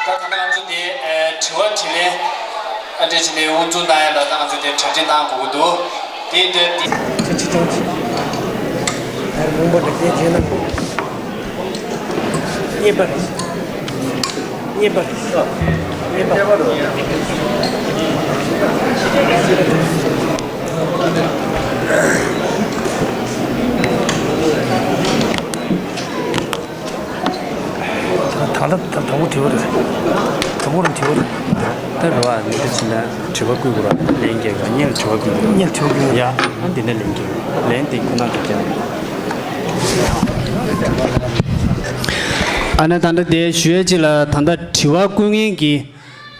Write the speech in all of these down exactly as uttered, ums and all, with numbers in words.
ད་ད་ང་ཚོ་དེ་ཨེ་དྲི་བ་དྲིས་ལན་ཨ་འདྲ་བྱས་ནས་དབུ་འཛུགས་གནང་ཡ་ལ་ད་ང་ཚོ་དེ་གྲ་སྒྲིག་གནང་དགོས་ཀྱི་འདུག་དེ་འདྲ་དེ། ཁྱེད་ཅི་ཅང་ཅི། ད་མང་པོ་འདྲ་དེ་བྱས་ན། གཉིས་པ་རེད། གཉིས་པ་རེད། གཉིས་པ། ད་ལྟ་ད་དང་པོ་དྲི་བ་རེད། དང་པོ་རང་དྲི་བ་རེད། ད་རེད་བ། འདི་འདྲ་བྱས་ན་དྲི་བ་བསྐུལ་དགོས་ར། ལན་རྒྱག་ག་སྔོན་ལ་དྲི་བ་བསྐུལ་དགོས། སྔོན་ལ་དྲི་བ་བསྐུལ་དགོས། ཡ། ཨ་འདི་ནས་ལན་རྒྱག་ལན་འདི་ཁོ་ན་འདྲ་རྒྱག་ཨ་ནི་ད་ལྟ་དེ་ཞུ་ཡས་ཅིག་ལ་ད་ལྟ་དྲི་བ་བསྐུལ་མཁན་གྱི་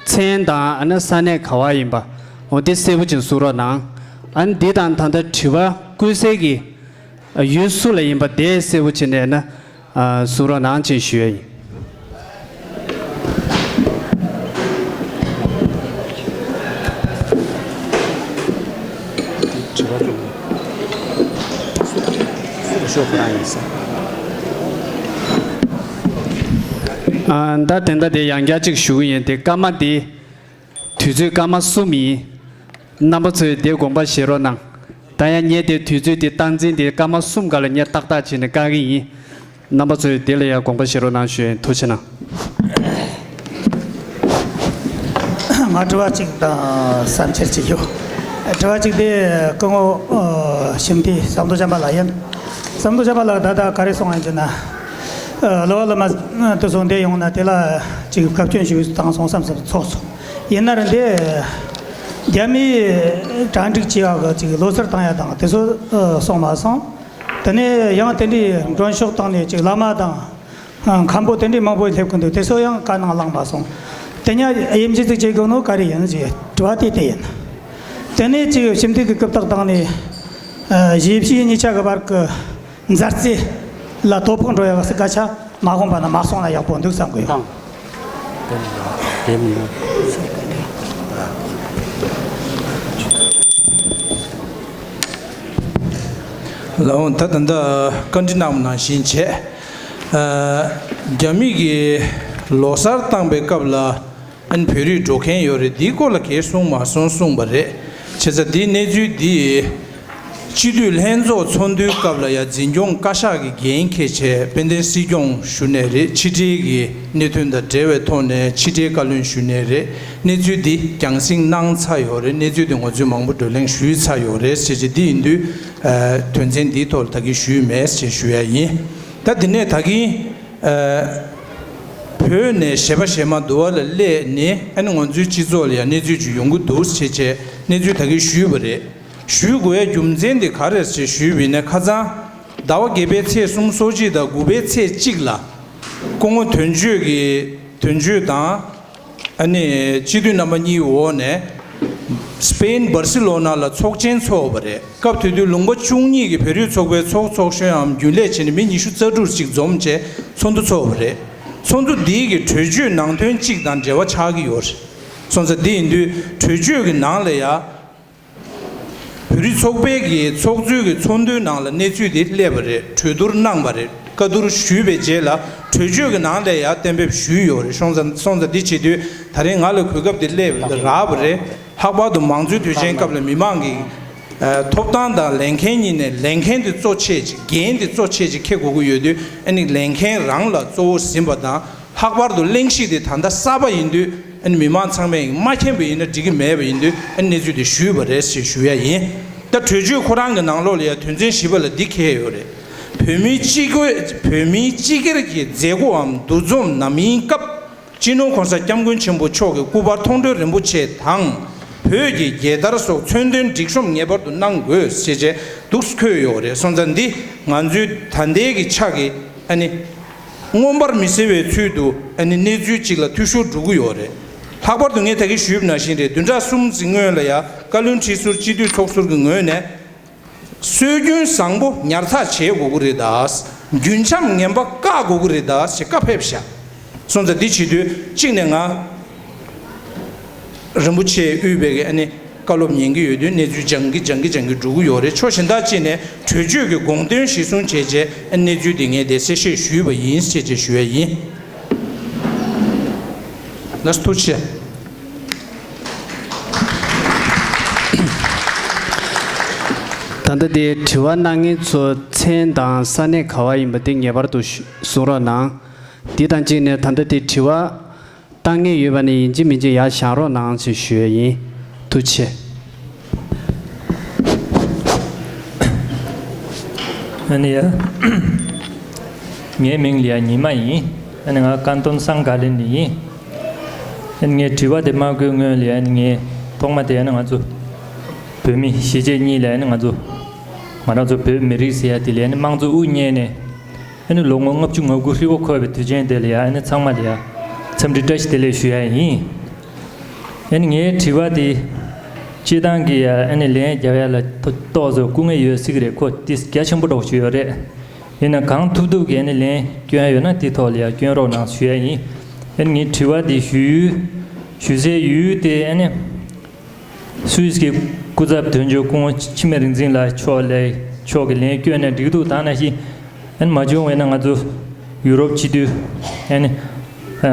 མཚན་དང་ཨ་ནི་ས་གནས་ག་བ་ཡིན་པ། འོ་དེ་གསལ་པོ་ཅིག་གསུང་རོགས་གནང་། ཨ་ནི་འདི་དང་ད་ལྟ་དྲི་བ་བསྐུལ་སའི་གི་ཡུལ་སུ་ལ་ཡིན་པ་དེ་གསལ་པོ་བྱས་ནས་ན། ཨ། གསུང་རོགས་གནང་ཅེས་ཞུ་ཡ་ཡིན། དྲི་བ་དྲི་བ་ཤོག་ཁོ་རང་ཡིན་ས། ཨ། ད་དེ་འདྲ་དེ་ཡང་བསྐྱར་ཅིག་ཞུ་གི་ཡིན། དེ་སྐར་མ་དེ། དུས་ཚོད་སྐར་མ་གསུམ་ཡིན། རྣམ་པ་ཚོས་དེ་དགོངས་པ་བཞེས་རོགས་གནང་། ད་ཡང་ངས་དེ་དུས་ཚོད་དེ་སྟངས་འཛིན་དེ་སྐར་མ་གསུམ་ག་ལ་ངས་ཏག་ཏག་བྱས་ནས་བཀག་གི་ཡིན། རྣམ་པ་ཚོས་དེ་ལ་ཡང་དགོངས་པ་བཞེས་རོགས་གནང་ཞུ་ཡིན། ཐུགས་རྗེ་གནང་། ང་དྲི་བ་གཅིག་དང་བསམ་འཆར་གཅིག་ཡོད། དྲི་བ་གཅིག་དེ་སྐུ་ངོ་ཨ་ཞིབ་འདྲི་ཟམ་གདོང་བྱམས་པ་ལགས་ཡིན། ཟམ་གདོང་བྱམས་པ་ལགས་ད་ལྟ་ག་རེ་གསུངས་ཡིན་ཟེར་ན། ཨ་གླུ་བ་གླུ་མ་དེ་ཚོ་འདི་ཡོང་ན་དེ་ལ་ཅིག་བཀའ་བཀྱོན་ཞུས་བཏང་སོང་བསམ་བསམ་ཚོགས་སོང་། ཡིན་ན་ར་འདི་རྒྱ་མིའི་གྲ་སྒྲིག་བྱེད་ཡག་གི་ཅིག་ལོ་གསར་བཏང་ཡ་དང་དེ་ཚོ་ཨ་སོང་མ་སོང་། དེ་ནས་ཡང་དེ་འདྲའི་མགྲོན་ཤོག་བཏང་ནས་ཅིག་བླ་མ་དང་། མཁན་པོ་དེ་འདྲའི་མང་པོ་སླེབས་ཀྱི་འདུག་དེ་ཚོ་ཡང་བཀའ་གནང་བླངས་མ་སོང་། དེ་ཉ་དབྱེ་འབྱེད་ཅིག་བྱེད་དགོས་ནོ་ག་རེ་ཡིན་ཞེས་དྲི་བ་དེ་དེ་ཡིན། དེ་ནས་ཅིག་ཞིབ་འདེགས་ཀྱི་རྐུབ་སྟེགས་བཏང་ནས། ཨ་གཞིས་བྱེས་གཉིས་ཆ་གི་བར་གྱི་མཛའ་བརྩེ་ལ་དོ་ཕོག་འགྲོ་ཡག་སྐད་ཆ་མ་གོང་པ་ན་མ་སོང་ན་ཡག་པོ་འདུག་བསམ་གི་ཡོད། དེ་མིན་ན། ལགས་འོང་ད་ད་ལྟ་བཀའ་འདྲི་གནང་བ་ནང་བཞིན་བྱས། ཨ་རྒྱ་མི་གིས་ལོ་གསར་བཏང་པའི་སྐབས་ལ་ཨན་བོད་རིགས་འགྲོ་མཁན་ཡོད་རེད། འདིའི་སྐོར་ལ་གས་གསུངས་མ་སོང་གསུངས་པ་རེད། བྱས་ཙང་འདིའི་གནས་ཚུལ་འདི་སྤྱི་འཐུས་ལྷན་ཚོགས་ཚོགས་འདུའི་སྐབས་ལ་ཡ་འཛིན་སྐྱོང་བཀའ་ཤག་གི་འགན་འཁྱེར་བྱས་དཔལ་ལྡན་སྲིད་སྐྱོང་ཞུ་ནས་རེད། ཕྱི་འབྲེལ་གྱི་གནད་དོན་དང་འབྲེལ་བའི་ཐོག་ནས་ཕྱི་འབྲེལ་བཀའ་བློན་ཞུ་ནས་རེད། གནས་ཚུལ་འདི་རྒྱང་སྲིང་གནང་ཚར་ཡོད་རེད། གནས་ཚུལ་འདི་ང་ཚོས་མང་པོ་བགྲོ་གླེང་ཞུས་ཚར་ཡོད་རེད་ཟེར་གྱི་འདི་ཡིན་དུས། ཨ་དོན་ཚན་འདིའི་ཐོག་ལ་ད་གིན་ཞུས་མེད་ཅེས་ཞུ་ཡ་ཡིན། ད་འདི་ནས་ད་གིན་ཨ་བོད་ནས་གཞས་པ་གཞས་མ་འདུ་བ་ལ་སླེབས་ནས་ཨ་ནི་ང་ཚོའི་སྤྱི་ཚོགས་ལ་ཡང་གནས་ཚུལ་ཅིག་ཡོང་གི་འདུག་ཅེས་བྱས་གནས་ཚུལ་ད་གིན་ཞུས་པ་རེད། ཞུ་དགོས་ཡ་རྒྱུ་མཚན་འདི་ག་རེ་རེད་ཅེས་ཞུས་པ་ཡིན་ན། ཁ་སང་ཟླ་བ་བརྒྱད་པའི་ཚེས་སུམ་ཅུ་སོ་གཅིག་དང་དགུ་པའི་ཚེས་གཅིག་ལ་སྐུ་ངོ་དོན་གཅོད་ཀྱི་དོན་གཅོད་དང་། ཨ་ནི་སྤྱི་འཐུས་རྣམ་པ་གཉིས་འོག་ནས་སི་པེན་སྦར་སི་ལོ་ན་ལ་ཚོགས་ཆེན་ཚོགས་པ་རེད། སྐབས་དེ་དུས་ལུང་པ་བཅུ་གཉིས་ཀྱི་བོད་རིགས་ཚོགས་པའི་ཚོགས་ཚོགས་གཞོན་འམ་རྒྱུན་ལས་བྱས་ནས་མི་ཉི་ཤུ་རྩ་དྲུག་ཅིག་འཛོམས་བྱས་ཚོགས་འདུ་ཚོགས་པ་རེད། ཚོགས་འདུ་འདིའི་གི་གྲོས་ཆོད་ནང་དོན་གཅིག་དང་འབྲེལ་བ་ཆགས་ཀྱི་ཡོད་རེད། སོང་ཙང་འདི་ཡིན་དུས་གྲོས་ཆོད་ཀྱི་ནང་ལ་ཡ། བོད་རིགས་ཚོགས་པའི་གི་ཚོགས་གཙོའི་གི་ཚོགས་འདུའི་ནང་ལ་གནས་ཚུལ་དེ་སླེབས་པ་རེད། གྲོས་བསྡུར་གནང་བ་རེད། བཀའ་བསྡུར་ཞུས་པའི་རྗེས་ལ་གྲོས་ཆོད་ཀྱི་ནང་ལ་ཡང་གཏན་འབེབས་ཞུས་ཡོད་རེད། སོང་ཙང་སོང་ཙང་འདི་བྱེད་དུས་ད་རིང་ང་ལ་གོ་སྐབས་དེ་སླེབས་རག་པ་རེད། ལྷག་པར་དུ་མང་གཙོའི་དུས་ཆེན་སྐབས་ལ་མི་མང་གི་ཨ་ཐོབ་ཐང་དང་ལས་འགན་གཉིས་ནས་ལས་འགན་དེ་གཙོ་ཆེ་ཅིག་འགན་དེ་གཙོ་ཆེ་ཅིག་འཁྱེར་དགོས་ཀྱི་ཡོད་དུས་ཨ་ནི་ལས་འགན་རང་ལ་གཙོ་བོ་ཟིན་པ་དང་། ལྷག་པར་དུ་གླེང་གཞི་དེ་ད་ལྟ་གསར་པ་ཡིན་དུས་ཨ་ནི་མི་མང་ཚང་མས་མ་མཁྱེན་པ་ཡིན་ན་འགྲིག་གི་མེད་པ་ཡིན་དུས་ཨ་ནི་གནས་ཚུལ་དེ་ཞུས་པ་རེད་ཞེས་ཞུ་ཡ་ཡིན། ད་གྲོས་ཆོད་ཁོ་རང་གི་ནང་ལོགས་ལ་ཡང་དོན་ཚན་བཞི་པ་ལ་འདི་འཁེལ་ཡོད་རེད། བོད་མིའི་སྤྱི་སྒེར་བོད་མིའི་སྤྱི་སྒེར་གྱི་མཛད་སྒོའམ་འདུ་འཛོམས་ནམ་ཡིན་སྐབས་སྤྱི་ནོར་༸གོང་ས་༸སྐྱབས་མགོན་ཆེན་པོ་མཆོག་གི་སྐུ་པར་མཐོང་གྲོལ་རིན་པོ་ཆེ་དང་། བོད་ཀྱི་རྒྱལ་དར་སོགས་མཚོན་དོན་སྒྲིག་གཤོམ་ངེས་པར་དུ་གནང་དགོས་ཞེས་བྱས་འདུག་འཁོད་ཡོད་རེད། སོང་ཙང་འདི་ང་ཚོའི་ད་ལྟའི་གི་ཆ་གི་ཨ་ནི་མངོན་པར་མི་གསལ་བའི་ཚུལ་དུ་ཨ་ནི་གནས་ཚུལ་གཅིག་ལ་འཐུས་ཤོར་འགྲོ་གི་ཡོད་རེད། ལྷག་པར་དུ་ངས་ད་གིན་ཞུས་པ་ནང་བཞིན་རེད། བདུན་ཕྲག་གསུམ་ཙམ་སྔོན་ལ་ཡ་བཀའ་བློན་ཁྲི་ཟུར་སྤྱི་འཐུས་ཚོགས་ཟུར་གྱི་ངོས་ནས། སྲོལ་རྒྱུན་བཟང་པོ་ཉར་ཚགས་བྱེད་དགོས་ཀྱི་རེད་ད། རྒྱུན་འཁྱམས་ངན་པ་བཀག་དགོས་ཀྱི་རེད་ད་ཞེས་བཀའ་ཕེབས་ཤག་སོང་ཙང་འདི་བྱེད་དུས་གཅིག་ནས་ང་རིན་པོ་ཆེ་དབུས་པའི་གི་ཨ་ནི་བཀའ་སློབ་ཉན་གྱི་ཡོད་དུས་གནས་ཚུལ་སྦྱང་གི་སྦྱང་གི་སྦྱང་གི་འགྲོ་གི་ཡོད་རེད། ཕྱོགས་གཞན་དག་གཅིག་ནས་གྲོས་ཆོད་ཀྱི་དགོངས་དོན་གཞིར་བཟུང་བྱས་རྗེས་ཨ་ནི་གནས་ཚུལ་འདི་ངས་དེ་གསལ་བཤད་ཞུས་པ་ཡིན་ཞེས་བྱས་ཞུ་ཡ་ཡིན། ལགས་སོ། ཐུགས་རྗེ་ཆེ། ད་ལྟ་དེ་དྲི་བ་གནང་མཁན་ཚོ་མཚན་དང་ས་གནས་ག་བ་ཡིན་པ་དེ་ངེས་པར་དུ་ཞུ་གསུང་རོགས་གནང་། དེ་དང་གཅིག་ནས་ད་ལྟ་དེ་དྲི་བ་བཏང་མཁན་ཡོད་པ་ནི་ཡིན་གཅིག་མིན་གཅིག་ཡར་བཞེངས་རོགས་གནང་ཞེས་ཞུ་ཡས་ཡིན། ཐུགས་རྗེ་ཆེ། ཨ་ནི་ཡ། ངའི་མིང་ལ་ཡ་ཉི་མ་ཡིན། ཨ་ནི་ང་ཀན་ཏོན་སང་ག་ལིན་ནས་ཡིན། ཨ་ནི་ངའི་དྲི་བ་དེ་མ་བཀོད་སྔོན་ལ་ཡ་ཨ་ནི་ངའི་ཐོག་མ་དེ་ཨ་ནི་ང་ཚོ་བོད་མི་གཞིས་བྱེས་གཉིས་ལ་ཨ་ནི་ང་ཚོ་ང་རང་ཚོ་བོད་མི་རིགས་ཟེར་ཡ་དེ་ལ་ཨ་ནི་དམངས་གཙོ་དབུ་བརྙེས་ནས། ཨ་ནི་ལོ་ངོ་ལྔ་བཅུ་ང་དགུ་ཧྲིལ་པོ་འཁོར་བའི་དུས་ཆེན་དེ་ལ་ཡ་ཨ་ནི་ཚང་མ་ལ་ཡ་འཚམས་འདྲི་བཀྲ་ཤིས་བདེ་ལེགས་ཞུ་ཡ་ཡིན། ཨ་ནི་ངའི་དྲི་བ་དེ་སྤྱིར་བཏང་གི་ཡ་ཨ་ནི་ལན་རྒྱབ་ཡ་ལ་ཏོག་ཏོག་ཙམ་སྐུ་ངལ་ཡོད་སྲིད་ཀྱི་རེད། ཁོ་དེ་རྒྱ་ཆེན་པོ་འདྲ་བོ་ཞིག་ཡོད་རེད། ཡིན་ན་གང་ཐུབ་ཐུབ་ཀྱི་ཨ་ནི་ལན་སྐྱོན་ཡ་ཡོད་ན་དེ་ཐོག་ལ་ཡ་སྐྱོན་རོགས་གནང་ཞུ་ཡ་ཡིན། ཨ་ནི་ངའི་དྲི་བ་དེ་ཞུ་ཡུལ་ཞུ་སའི་ཡུལ་དེ་ཨ་ནི། སུད་སི་གི་སྐུ་ཚབ་དོན་གཅོད་སྐུ་ངོ་འཆི་མེད་རིག་འཛིན་ལགས་མཆོག་ལ་མཆོག་གི་ལན་བསྐྱོན་ནས་འགྲིག་འདུག་ད་ནང་བཞིན་ཨ་ནི་མ་བྱུང་བས་ན་ང་ཚོ་ཡུ་རོབ་སྤྱི་འཐུས་ཨ་ནི་ཨ་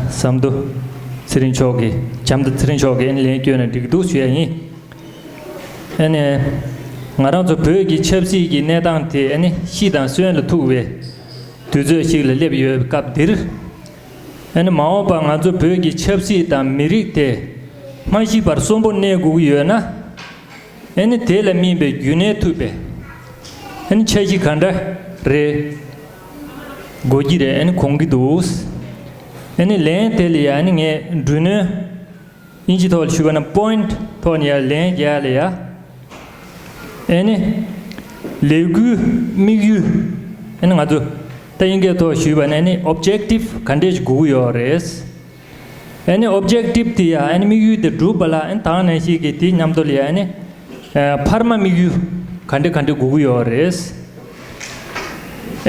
ཟམ་གདོང་ཚེ་རིང་མཆོག་གིས་བྱམས་མདའ་ཚེ་རིང་མཆོག་གིས་ཨ་ནི་ལན་བསྐྱོན་ནས་འགྲིག་འདུག་ཞུ་ཡ་ཡིན། ཨ་ནི་ང་རང་ཚོ་བོད་ཀྱི་ཆབ་སྲིད་ཀྱི་གནས་སྟངས་དེ་ཨ་ནི་ཤི་དང་གསོན་ལ་ཐུག་པའི་དུས་ཚོད་ཞིག་ལ་སླེབས་ཡོད་པའི་སྐབས་འདིར། ཨ་ནི་མ་འོངས་པར་ང་ཚོ་བོད་ཀྱི་ཆབ་སྲིད་དང་མི་རིགས་དེ་མ་ཤི་བར་གསོན་པོ་གནས་དགོས་ཀྱི་ཡོད་ན། ཨ་ནི་དེ་ལ་སྨིན་པའི་རྒྱུན་གནས་ཐུབ་པའི་ཨ་ནི་འཆར་གཞི་ག་འདྲ་རེ་དགོས་ཀྱི་རེད། ཨ་ནི་དགོངས་ཀྱི་འདུག་ཨ་ནི་ལན་དེ་ལ་ཡ་ཨ་ནི་ངས་འབྲུ་གནོན། དབྱིན་ཇི་ཐོག་ལ་ཞུས་པ་ན་པོ་ཡིན་ཊི་ཐོག་ནས་ཡར་ལན་རྒྱག་ཡ་ལ་ཡ། ཨ་ནི། ལས་འགུལ་དམིགས་ཡུལ། ཨ་ནི་ང་ཚོ་ད་དབྱིན་སྐད་ཐོག་ཞུས་པ་ན་ཨ་ནི་ཨོབ་ཇེག་ཊིབ་ག་འདྲས་ཞིག་དགོས་ཀྱི་ཡོད་རེད། ཨ་ནི་ཨོབ་ཇེག་ཊིབ་དེ་ཡ་ཨ་ནི་དམིགས་ཡུལ་དེ་སྒྲུབ་པ་ལ་ཨ་ནི་དེ་ནང་བཞིན་གྱི་དེ་མཉམ་དུ་ལ་ཡ་ཨ་ནི། ཨ་འཕར་མ་དམིགས་ཡུལ་ག་འདྲས་ག་འདྲས་དགོས་ཀྱི་ཡོད་རེད།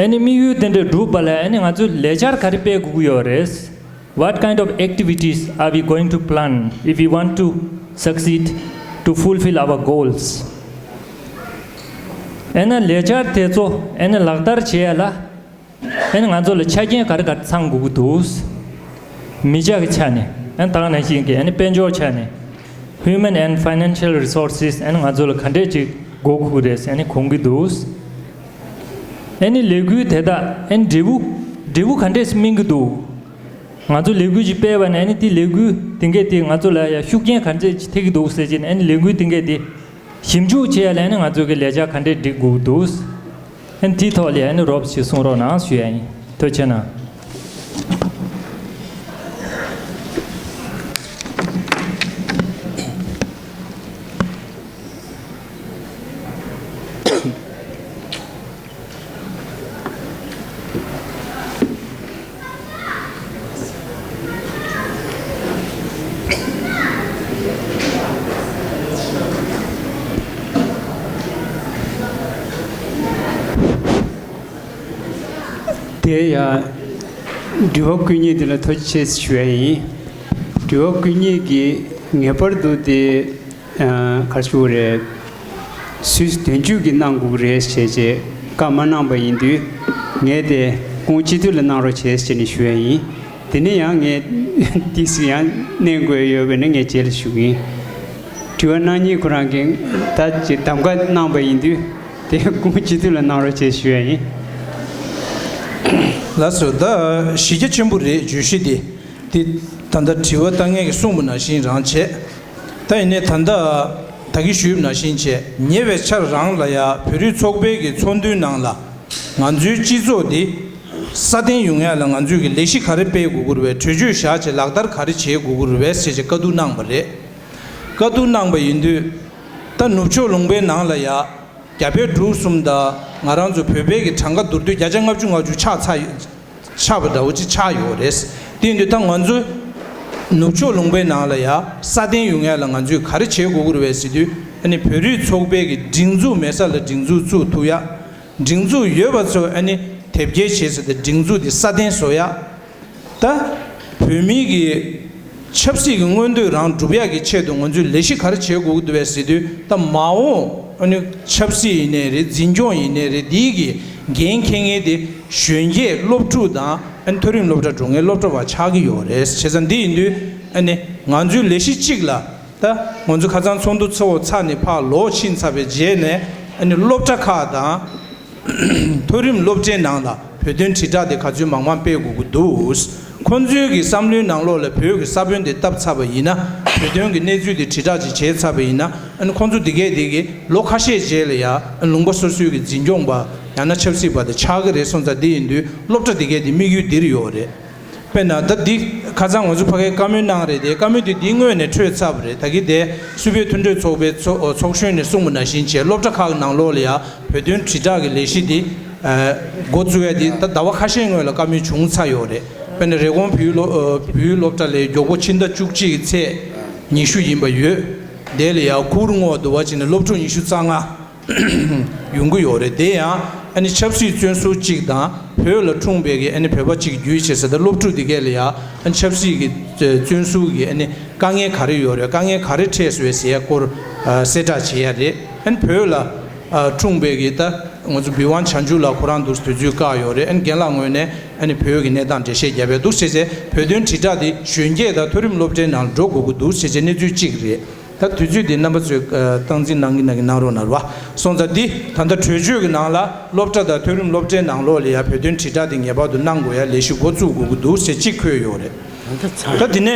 ཨ་ནི་དམིགས་ཡུལ་དེ་འདྲ་སྒྲུབ་པ་ལ་ཨ་ནི་ང་ཚོས་ལས་འཆར་ག་རེ་སྤེལ་དགོས་ཀྱི་ཡོད་རེད། What kind of activities are we going to plan if we want to succeed to fulfill our goals? ཨ་ནི་ལས་འཆར་དེ་ཚོ་ཨ་ནི་ལག་བསྟར་བྱེད་ཡ་ལ་ཨ་ནི་ང་ཚོ་ལ་ཆ་རྐྱེན་ག་རེ་ག་རེ་ཚང་དགོས་ཀྱི་འདུག་མི་ཆ་གི་ཆ་ནས་ཨ་ནི་ད་ག་ནང་བཞིན་གྱི་ཨ་ནི་དཔལ་འབྱོར་ཆ་ནས་Human and Financial Resources ཨ་ནི་ང་ཚོ་ལ་ག་འདྲས་ཅིག་དགོས་ཀྱི་རེད་ཨ་ནི་དགོངས་ཀྱི་འདུག་ཨ་ནི་ལས་འགུལ་དེ་དག་ཨ་ནི་འབྲས་བུ་འབྲས་བུ་ག་འདྲས་སྨིན་གྱི་འདུག་ང་ཚོ་ལས་འགུལ་ཅིག་སྤེལ་བ་ནས་ཨ་ནི་དེ་ལས་འགུལ་དེ་འགས་དེ་ང་ཚོ་ལ་ཡ་ཤུགས་རྐྱེན་ག་འདྲས་ཅིག་ཐེབས་ཀྱི་འདུག་ཟེར་གྱི་ནས་ཨ་ནི་ལས་འགུལ་དེ་འགས་དེ་ཞིབ་འཇུག་བྱེད་ཡ་ལ་ཨ་ནི་ང་ཚོ་གི་ལས་འཆར་ག་འདྲས་སྒྲིག་དགོས་འདུག་ཨ་ནི་དེའི་ཐོག་ལ་ཨ་ནི་རོབ་ཅིག་གསུང་རོགས་གནང་ཞུ་ཡ་ཡིན། ཐུགས་རྗེ་གནང་། དེ་ཡང་། དྲི་བ་བཀོད་མཁན་དེ་ལ་ཐུགས་རྗེ་ཆེ་ཞུ་ཡ་ཡིན། དྲི་བ་བཀོད་མཁན་གྱིས་ངེས་པར་དུ་དེ། ཨ། ག་རེ་ཞུ་དགོས་རེད། སུད་སི་དོན་གཅོད་ཀྱིས་གནང་དགོས་ཀྱི་རེད་ཞེས་བྱས་བཀའ་མ་གནང་པ་ཡིན་དུས། ངས་དེ་ཁོང་སྤྱི་འཐུས་ལ་གནང་རོགས་བྱས་ཞེས་ནས་ཞུ་ཡ་ཡིན། དེ་ནས་ཡང་ངས་ཏོག་ཙམ་ཡང་གནོན་དགོས་ཡོད་པས་ན་ངས་རྗེས་ལ་ཞུ་གི་ཡིན། དྲི་བ་གནང་མཁན་ཁོ་རང་གིས་ད་ཅིག་གདམ་ག་གནང་པ་ཡིན་དུས། དེ་ཁོང་སྤྱི་འཐུས་ལ་གནང་རོགས་བྱས་ཞུ་ཡ་ཡིན། ལགས་སོ། ད་གཞི་རྒྱ་ཆེན་པོ་རེད། བརྗོད་གཞི་དེ། དེ་ད་ལྟ་དྲི་བ་བཏང་མཁན་གྱིས་གསུངས་པ་ནང་བཞིན་རང་བྱས། ད་ཡིན་ནའི་ད་ལྟ་ད་གིན་ཞུས་པ་ནང་བཞིན་བྱས། ཉེ་བའི་ཆར་རང་ལ་ཡ་བོད་རིགས་ཚོགས་པའི་གི་ཚོགས་འདུའི་ནང་ལ་ང་ཚོའི་སྤྱི་ཚོགས་འདི་སྲ་བརྟན་ཡོང་ཡ་ལ་ང་ཚོས་ཀྱི་ལས་གཞི་ག་རེ་སྤེལ་དགོས་ཀྱི་རེད་པས། གྲོས་ཆོད་བཞག་བྱས་ལག་བསྟར་ག་རེ་བྱེད་དགོས་ཀྱི་རེད་པས་ཟེར་བྱས་བཀའ་བསྡུར་གནང་པ་རེད། བཀའ་བསྡུར་གནང་པ་ཡིན་དུས། ད་ནུབ་ཕྱོགས་ལུང་པའི་ནང་ལ་ཡ། རྒྱ་བལ་འབྲུག་གསུམ་དང་ང་རང་ཚོ་བོད་པའི་གི་གྲངས་ཀ་བསྡུར་དུས་བརྒྱ་ཆ་ལྔ་བཅུ་ང་བཅུ་ཆགས་ཚར་ཡོད། ཆགས་པ་འདྲ་བོ་ཅིག་ཆགས་ཡོད་རེད། དེ་ཡིན་དུས་ད་ང་ཚོ་ནུབ་ཕྱོགས་ལུང་པའི་ནང་ལ་ཡ་སྲ་བརྟན་ཡོང་ཡ་ལ་ང་ཚོས་ག་རེ་བྱེད་དགོས་ཀྱི་རེད་པས་ཟེར་དུས། ཨ་ནི་བོད་རིགས་ཚོགས་པའི་གི་སྒྲིག་འཛུགས་མེད་ས་ལ་སྒྲིག་འཛུགས་བཙུགས་ཐུབ་ཡ། སྒྲིག་འཛུགས་ཡོད་པ་ཚོ་ཨ་ནི་དེབ་སྐྱེལ་བྱས་ཟེར་ཏེ་སྒྲིག་འཛུགས་དེ་སྲ་བརྟན་བཟོ་ཡ། ད་བོད་མིའི་གི་ཆབ་སྲིད་ཀྱི་མངོན་འདོད་རང་སྒྲུབ་ཡག་གི་ཆེད་དུ་ང་ཚོས་ལས་གཞི་ག་རེ་བྱེད་དགོས་ཀྱི་འདུག་པས་ཟེར་དུས། ད་མ་འོངས་ ཨ་ནི་ཆབ་སྲིད་ཡིན་ནའི་རེད། འཛིན་སྐྱོང་ཡིན་ནའི་རེད། འདིའི་གི་འགན་འཁྱེར་མཁན་དེ་གཞོན་སྐྱེས་སློབ་ཕྲུག་དང་ཨ་ནི་མཐོ་རིམ་སློབ་གྲྭ་འགྲོ་མཁན་སློབ་གྲྭ་བ་ཆགས་ཀྱི་ཡོད་རེད། བྱས་ཙང་འདི་ཡིན་དུས་ཨ་ནི་ང་ཚོའི་ལས་གཞི་གཅིག་ལ། ད་ང་ཚོ་ཁ་སང་ཚོགས་འདུ་ཚོགས་ཚར་ནས་ཕར་ལོག་ཕྱིན་ཚར་བའི་རྗེས་ནས་ཨ་ནི་སློབ་གྲྭ་ཁག་དང་མཐོ་རིམ་སློབ་གྲྭའི་ནང་ལ་བོད་དོན་དྲིལ་བསྒྲགས་དེ་ག་ཚོད་མང་མང་སྤེལ་དགོས་ཀྱི་འདུག་ཁོང་ཚོའི་གི་བསམ་བློའི་ནང་ལོགས་ལ་བོད་ཀྱི་ས་བོན་དེ་བཏབ་ཚར་བ་ཡིན་ན། བོད་དོན་གྱི་གནས་ཚུལ་དེ་དྲིལ་བསྒྲགས་ཅིག་བྱས་ཚར་བ་ཡིན་ན། ཨ་ནི་ཁོང་ཚོ་དེ་གས་དེ་གི་ལོ་ཁ་ཤས་རྗེས་ལ་ཡ་ཨ་ནི་ལུང་པ་སོ་སོའི་གི་འཛིན་སྐྱོང་པ་ཡང་ན་ཆབ་སྲིད་པ་དེ་ཆགས་ཀྱི་རེད། སོང་ཙང་དེ་ཡིན་དུས་སློབ་གྲྭ་དེ་གས་དེ་དམིགས་ཡུལ་འདིར་ཡོད་རེད། དཔེར་ན་ད་འདི་ཁ་སང་ང་ཚོ་ཕ་གིའི་བཀའ་མོལ་གནང་རེད་དེ། བཀའ་མོལ་དེ་འདི་སྔོན་ནས་འཕྲོད་ཚར་བ་རེད། ད་གི་དེ་སུད་བོད་མཐུན་གྲོས་ཚོགས་པའི་ཚོགས་ཚོགས་གཞོན་ནས་གསུངས་པ་ནང་བཞིན་བྱས་སློབ་གྲྭ་ཁག་གི་ནང་ལོགས་ལ་ཡ་བོད་དོན་དྲིལ་བསྒྲགས་ཀྱི་ལས་གཞི་འདི་འགོ་བཙུགས་ཡ་འདི་ད་ཟླ་བ་ཁ་ཤས་སྔོན་ལ་བཀའ་མོལ་བྱུང་ཚར་ཡོད་རེད། དཔེར་ན་རེབ་གོང་བོད་ཡིག་སློབ་བོད་ཡིག་སློབ་གྲྭ་ལ་མགྱོགས་པོ་ཕྱི་ཟླ་བཅུ་གཅིག་གི་ཚེས་ཉི་ཤུ་ཡིན་པ་ཡོད། དེ་ལ་ཡ་གུར་བསྔོག་འདུག་བ་བྱས་ནས་སློབ་ཕྲུག་ཉི་ཤུ་རྩ་ལྔ་ཡོང་གི་ཡོད་རེད། དེ་ཡང་ཨ་ནི་ཆབ་སྲིད་བཙོན་ཟུར་གཅིག་དང་བོད་ལ་འཁྲུངས་པའི་གི་ཨ་ནི་བོད་པ་གཅིག་བརྒྱུད་བྱས་ཟེར། ད་སློབ་ཕྲུག་དེ་གས་ལ་ཡ་ཨ་ནི་ཆབ་སྲིད་ཀྱི་བཙོན་ཟུར་གྱི་ཨ་ནི་དཀའ་ངལ་ག་རེ་ཡོད་རེད། དཀའ་ངལ་ག་རེ་འཕྲད་སོང་ཟེར་ཡ་སྐོར་ཨ་གསལ་བསྒྲགས་བྱེད་ཡ་རེད། ཨ་ནི་བོད་ལ་ཨ་འཁྲུངས་པའི་གི་ད་ང་ཚོ་བི་ཝང་བྱང་ཆུབ་ལགས་ཁོ་རང་འདུག་དུས་ཚོད་བཀག་ཡོད་རེད། ཨ་ནི་རྒན་ལགས་ངོས་ནས་ཨ་ནི་བོད་ཀྱི་གནས་སྟངས་འགྲེལ་བཤད་རྒྱབ་ཡ་འདུག་བྱས་ཙང་བོད་དོན་དྲིལ་བསྒྲགས་དེ་གཞོན་སྐྱེས་དང་མཐོ་རིམ་སློབ་གྲྭའི་ནང་འགྲོ་དགོས་ཀྱི་འདུག་བྱས་ཙང་གནས་ཚུལ་གཅིག་རེད། ད་དུས་ཚོད་འདི་རྣམ་པ་ཚོས་ཨ་སྟངས་འཛིན་གནང་གི་གནང་གི་གནང་རོགས་གནང་རོགས། སོང་ཙང་འདི་ད་ལྟ་གྲོས་ཆོད་ཀྱི་ནང་ལ་སློབ་གྲྭ་དང་མཐོ་རིམ་སློབ་གྲྭའི་ནང་ལོགས་ལ་ཡ་བོད་དོན་དྲིལ་བསྒྲགས་འདི་ངེས་པར་དུ་གནང་དགོས་ཡ་ལས་གཞི་འགོ་བཙུགས་དགོས་ཀྱི་འདུག་ཟེར་གཅིག་འཁོད་ཡོད་རེད། ད་དེ་ནས་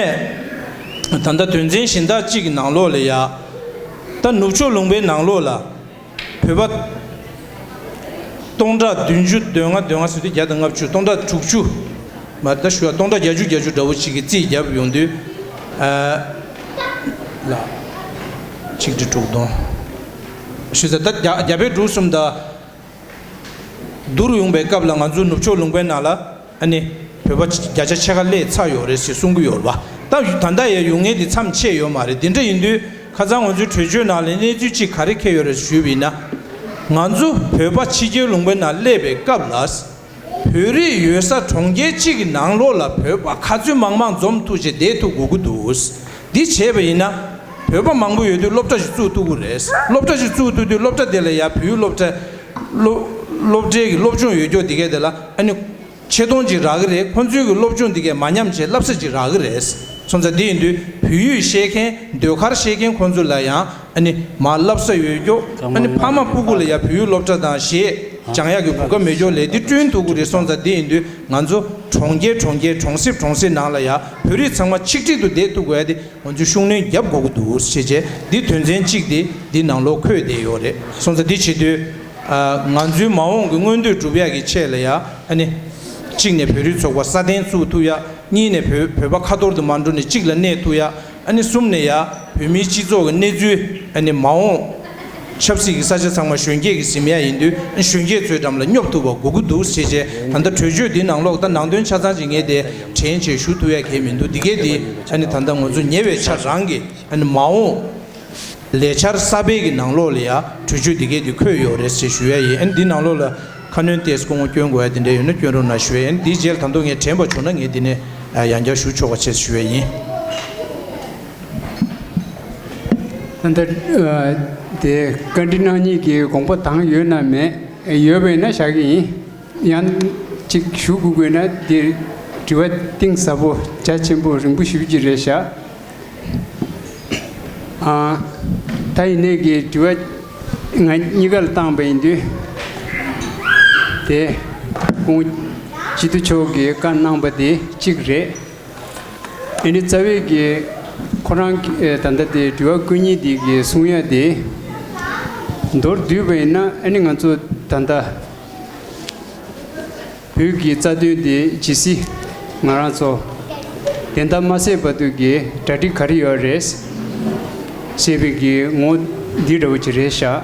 ད་ལྟ་དོན་ཚན་གཞན་དག་གཅིག་གི་ནང་ལོགས་ལ་ཡ་ད་ནུབ་ཕྱོགས་ལུང་པའི་ནང་ལོགས་ལ་བོད་པ་སྟོང་ཕྲག་བདུན་ཅུ་དོན་ལྔ་དོན་ལྔ་ཟེར་དུས་བརྒྱ་དང་ལྔ་བཅུ། སྟོང་ཕྲག་དྲུག་ཅུ་མ་ད་ཞུ་བ་སྟོང་ཕྲག་བརྒྱད་ཅུ་གྱ་བཅུ་འདྲ་བོ་ཅིག་གི་རྩིས་བརྒྱབ་ཡོང་དུས་ཨ་ལ་ཆིག་ཁྲི་དྲུག་སྟོང་ཞུ་ས། ད་རྒྱ་རྒྱ་བལ་འབྲུག་གསུམ་ད་བསྡུར་ཡོང་པའི་སྐབས་ལ་ང་ཚོ་ནུབ་ཕྱོགས་ལུང་པའི་ནང་ལ་ཨ་ནི་བོད་པ་བརྒྱ་ཆ་ཕྱེད་ཀ་སླེབས་ཚར་ཡོད་རེད་ཟེར་གསུང་གི་ཡོད་རེད་བ། ད་ད་ལྟ་ཡང་ཡོང་མཁན་དེ་མཚམས་ཆད་ཡོད་མ་རེད། དེ་འདྲ་ཡིན་དུས་ཁ་སང་ང་ཚོའི་གྲོས་ཆོད་ནང་ལ་གནས་ཚུལ་གཅིག་ག་རེ་འཁེལ་ཡོད་རེད་ཞུས་པ་ཡིན་ན། ང་ཚོ་བོད་པ་ཕྱི་རྒྱལ་ལུང་པའི་ནང་སླེབས་པའི་སྐབས་ལ། བོད་རིགས་ཡོད་ས་གྲོང་ཁྱེར་གཅིག་གི་ནང་ལོགས་ལ་བོད་པ་ག་ཚོད་མང་མང་འཛོམས་ཐུབ་བྱས་བསྡད་ཐུབ་དགོས་ཀྱི་འདུག་འདི་བྱས་པ་ཡིན་ན། བོད་པ་མང་པོ་ཡོད་དུས་སློབ་གྲྭ་ཞིག་བཙུགས་ཐུབ་ཀྱི་རེད། སློབ་གྲྭ་ཞིག་བཙུགས་ཐུབ་དུས་སློབ་གྲྭ་དེ་ལ་ཡ་བོད་ཡིག་སློབ་གྲྭ་སློབ་སློབ་གྲྭའི་གི་སློབ་སྦྱོང་ཡོད་ཀྱོག་དེ་གས་དེ་ལ་ཨ་ནི་ཆེ་མཐོང་ཅིག་རག་གི་རེད། ཁོང་ཚོའི་གི་སློབ་སྦྱོང་དེ་གས་མ་ཉམས་བྱས་བསླབ་ས་ཅིག་རག་གི་རེད། སོང་ཙང་དེ་ཡིན་དུས་བོད་ཡིག་ཤེས་མཁན་ཟློས་གར་ཤེས་མཁན་ཁོང་ཚོ་ལ་ཡང་ཨ་ནི་མར་བསླབ་ས་ཡོད་ཀྱོག་ཨ་ནི་ཕ་མ་སྤུ་གུ་ལ་ཡ་བོད་ཡིག་སློབ་གྲྭ་དང་གཞས་སྦྱང་ཡག་གི་གོ་སྐབས་མེད་ཀྱོག་ལས་དེ་བསྐྲུན་ཐུབ་ཀྱི་རེད། སོང་ཙང་དེ་ཡིན་དུས་ང་ཚོ་གྲོང་ཁྱེར་གྲོང་ཁྱེར་གྲོང་གསེབ་གྲོང་གསེབ་ནང་ལ་ཡ་བོད་རིགས་ཚང་མ་ཆིག་སྒྲིལ་དུ་བསྡད་ཐུབ་དགོས་ཡ་དེ་ང་ཚོས་ཤུགས་སྣོན་རྒྱབ་དགོས་ཀྱི་འདུག་ཟེར་བྱས་འདི་དོན་ཚན་གཅིག་དེ་འདི་ནང་ལོགས་འཁོད་བསྡད་ཡོད་རེད། སོང་ཙང་འདི་བྱེད་དུས་ཨ་ང་ཚོའི་མ་འོངས་ཀྱི་མངོན་འདོད་སྒྲུབ་ཡག་གི་ཆེད་ལ་ཡ་ཨ་ནི་གཅིག་ནས་བོད་རིགས་ཚོགས་པ་སྲ་བརྟན་བཙུགས་ཐུབ་ཡ། གཉིས་ནས་བོད་བོད་པ་ཁ་ཐོར་དུ་མ་འགྲོ་ནས་གཅིག་ལ་གནས་ཐུབ་ཡ། ཨ་ནི་གསུམ་ནས་ཡ་བོད་མིའི་སྤྱི་ཚོགས་ཀྱི་གནས་ཚུལ་ཨ་ནི་མ་འོངས་ཆབ་སྲིད་ཀྱི་ས་ཆ་ཚང་མ་གཞོན་སྐྱེས་ཀྱིས་ཟིན་ཡ་ཡིན་དུས་ཨ་གཞོན་སྐྱེས་ཚོའི་འགྲམ་ལ་སྙོབ་ཐུབ་པ་དགོས་ཀྱི་འདུག་ཟེར་བྱས་ད་ལྟ་གྲོས་ཆོད་འདི་ནང་ལོགས་ད་ནང་དོན་ཆ་ཚང་ཅིག་ངས་དེ་དྲན་བྱས་ཞུ་ཐུབ་ཡ་གལ་མི་འདུག་འདི་གས་འདི་ཨ་ནི་ད་ལྟ་ང་ཚོ་ཉེ་བའི་ཆར་རང་གི་ཨ་ནི་མ་འོངས་ལས་འཆར་གསར་སྤེལ་གྱི་ནང་ལོགས་ལ་ཡ་གྲོས་ཆོད་འདི་གས་འདི་འཁོད་ཡོད་རེད་ཅེས་ཞུ་ཡ་ཡིན། ཨ་ནི་འདི་ནང་ལོགས་ལ་ཁ་སྣོན་ཏོག་ཙམ་སྐུ་ངོ་སྐྱོན་དགོས་ཡ་དེ་འདྲ་ཡོད་ན་སྐྱོན་རོགས་གནང་ཞུ་ཡ་ཡིན། འདིའི་རྗེས་ལ་ད་དུང་ངས་དྲན་པ་བྱུང་ན་ངས་འདི་ནས་ཡང་བསྐྱར་ཞུ་ཆོག་པ་བྱས་ཞུ་ཡ་ཡིན། ད་ལྟ་དེ་བཀའ་འདྲི་གནང་མཁན་གྱི་དགོངས་པ་དྭངས་ཡོད་ན་མེད། ཡོད་པ་ཡིན་ན་བཞག་གི་ཡིན། ཡང་གཅིག་ཞུ་དགོས་དགོས་ན་དེ་དྲི་བ་གཏིང་ཟབ་པོ་རྒྱ་ཆེན་པོ་རིང་པོ་ཞེ་པོ་ཅིག་རེད་ཤག་ཨ། ད་ཡིན་ནའི་གི་དྲི་བ་ང་གཉིས་ཀ་ལ་བཏང་པ་ཡིན་དུས། དེ་ཁོང་སྤྱི་འཐུས་མཆོག་གིས་བཀའ་གནང་པ་དེ་གཅིག་རེད། ཨ་ནི་རྩ་བའི་གི་ཁོ་རང་གི་ད་ལྟ་དེ་དྲི་བ་བཀོད་མཁན་དེ་གི་གསུང་ཡ་དེ་མདོར་བསྡུས་པ་ཡིན་ན་ཨ་ནི་ང་ཚོ་ད་ལྟ། བོད་ཀྱི་རྩ་དོན་དེ་ཇི་སྲིད་ང་རང་ཚོ་བདེན་མཐའ་མ་གསལ་བར་དུ་གི་གྲ་སྒྲིག་ག་རེ་ཡོད་རེད་ཞེས་པའི་གི་ངོ་འདི་འདྲ་བོ་ཅིག་རེད་ཤག་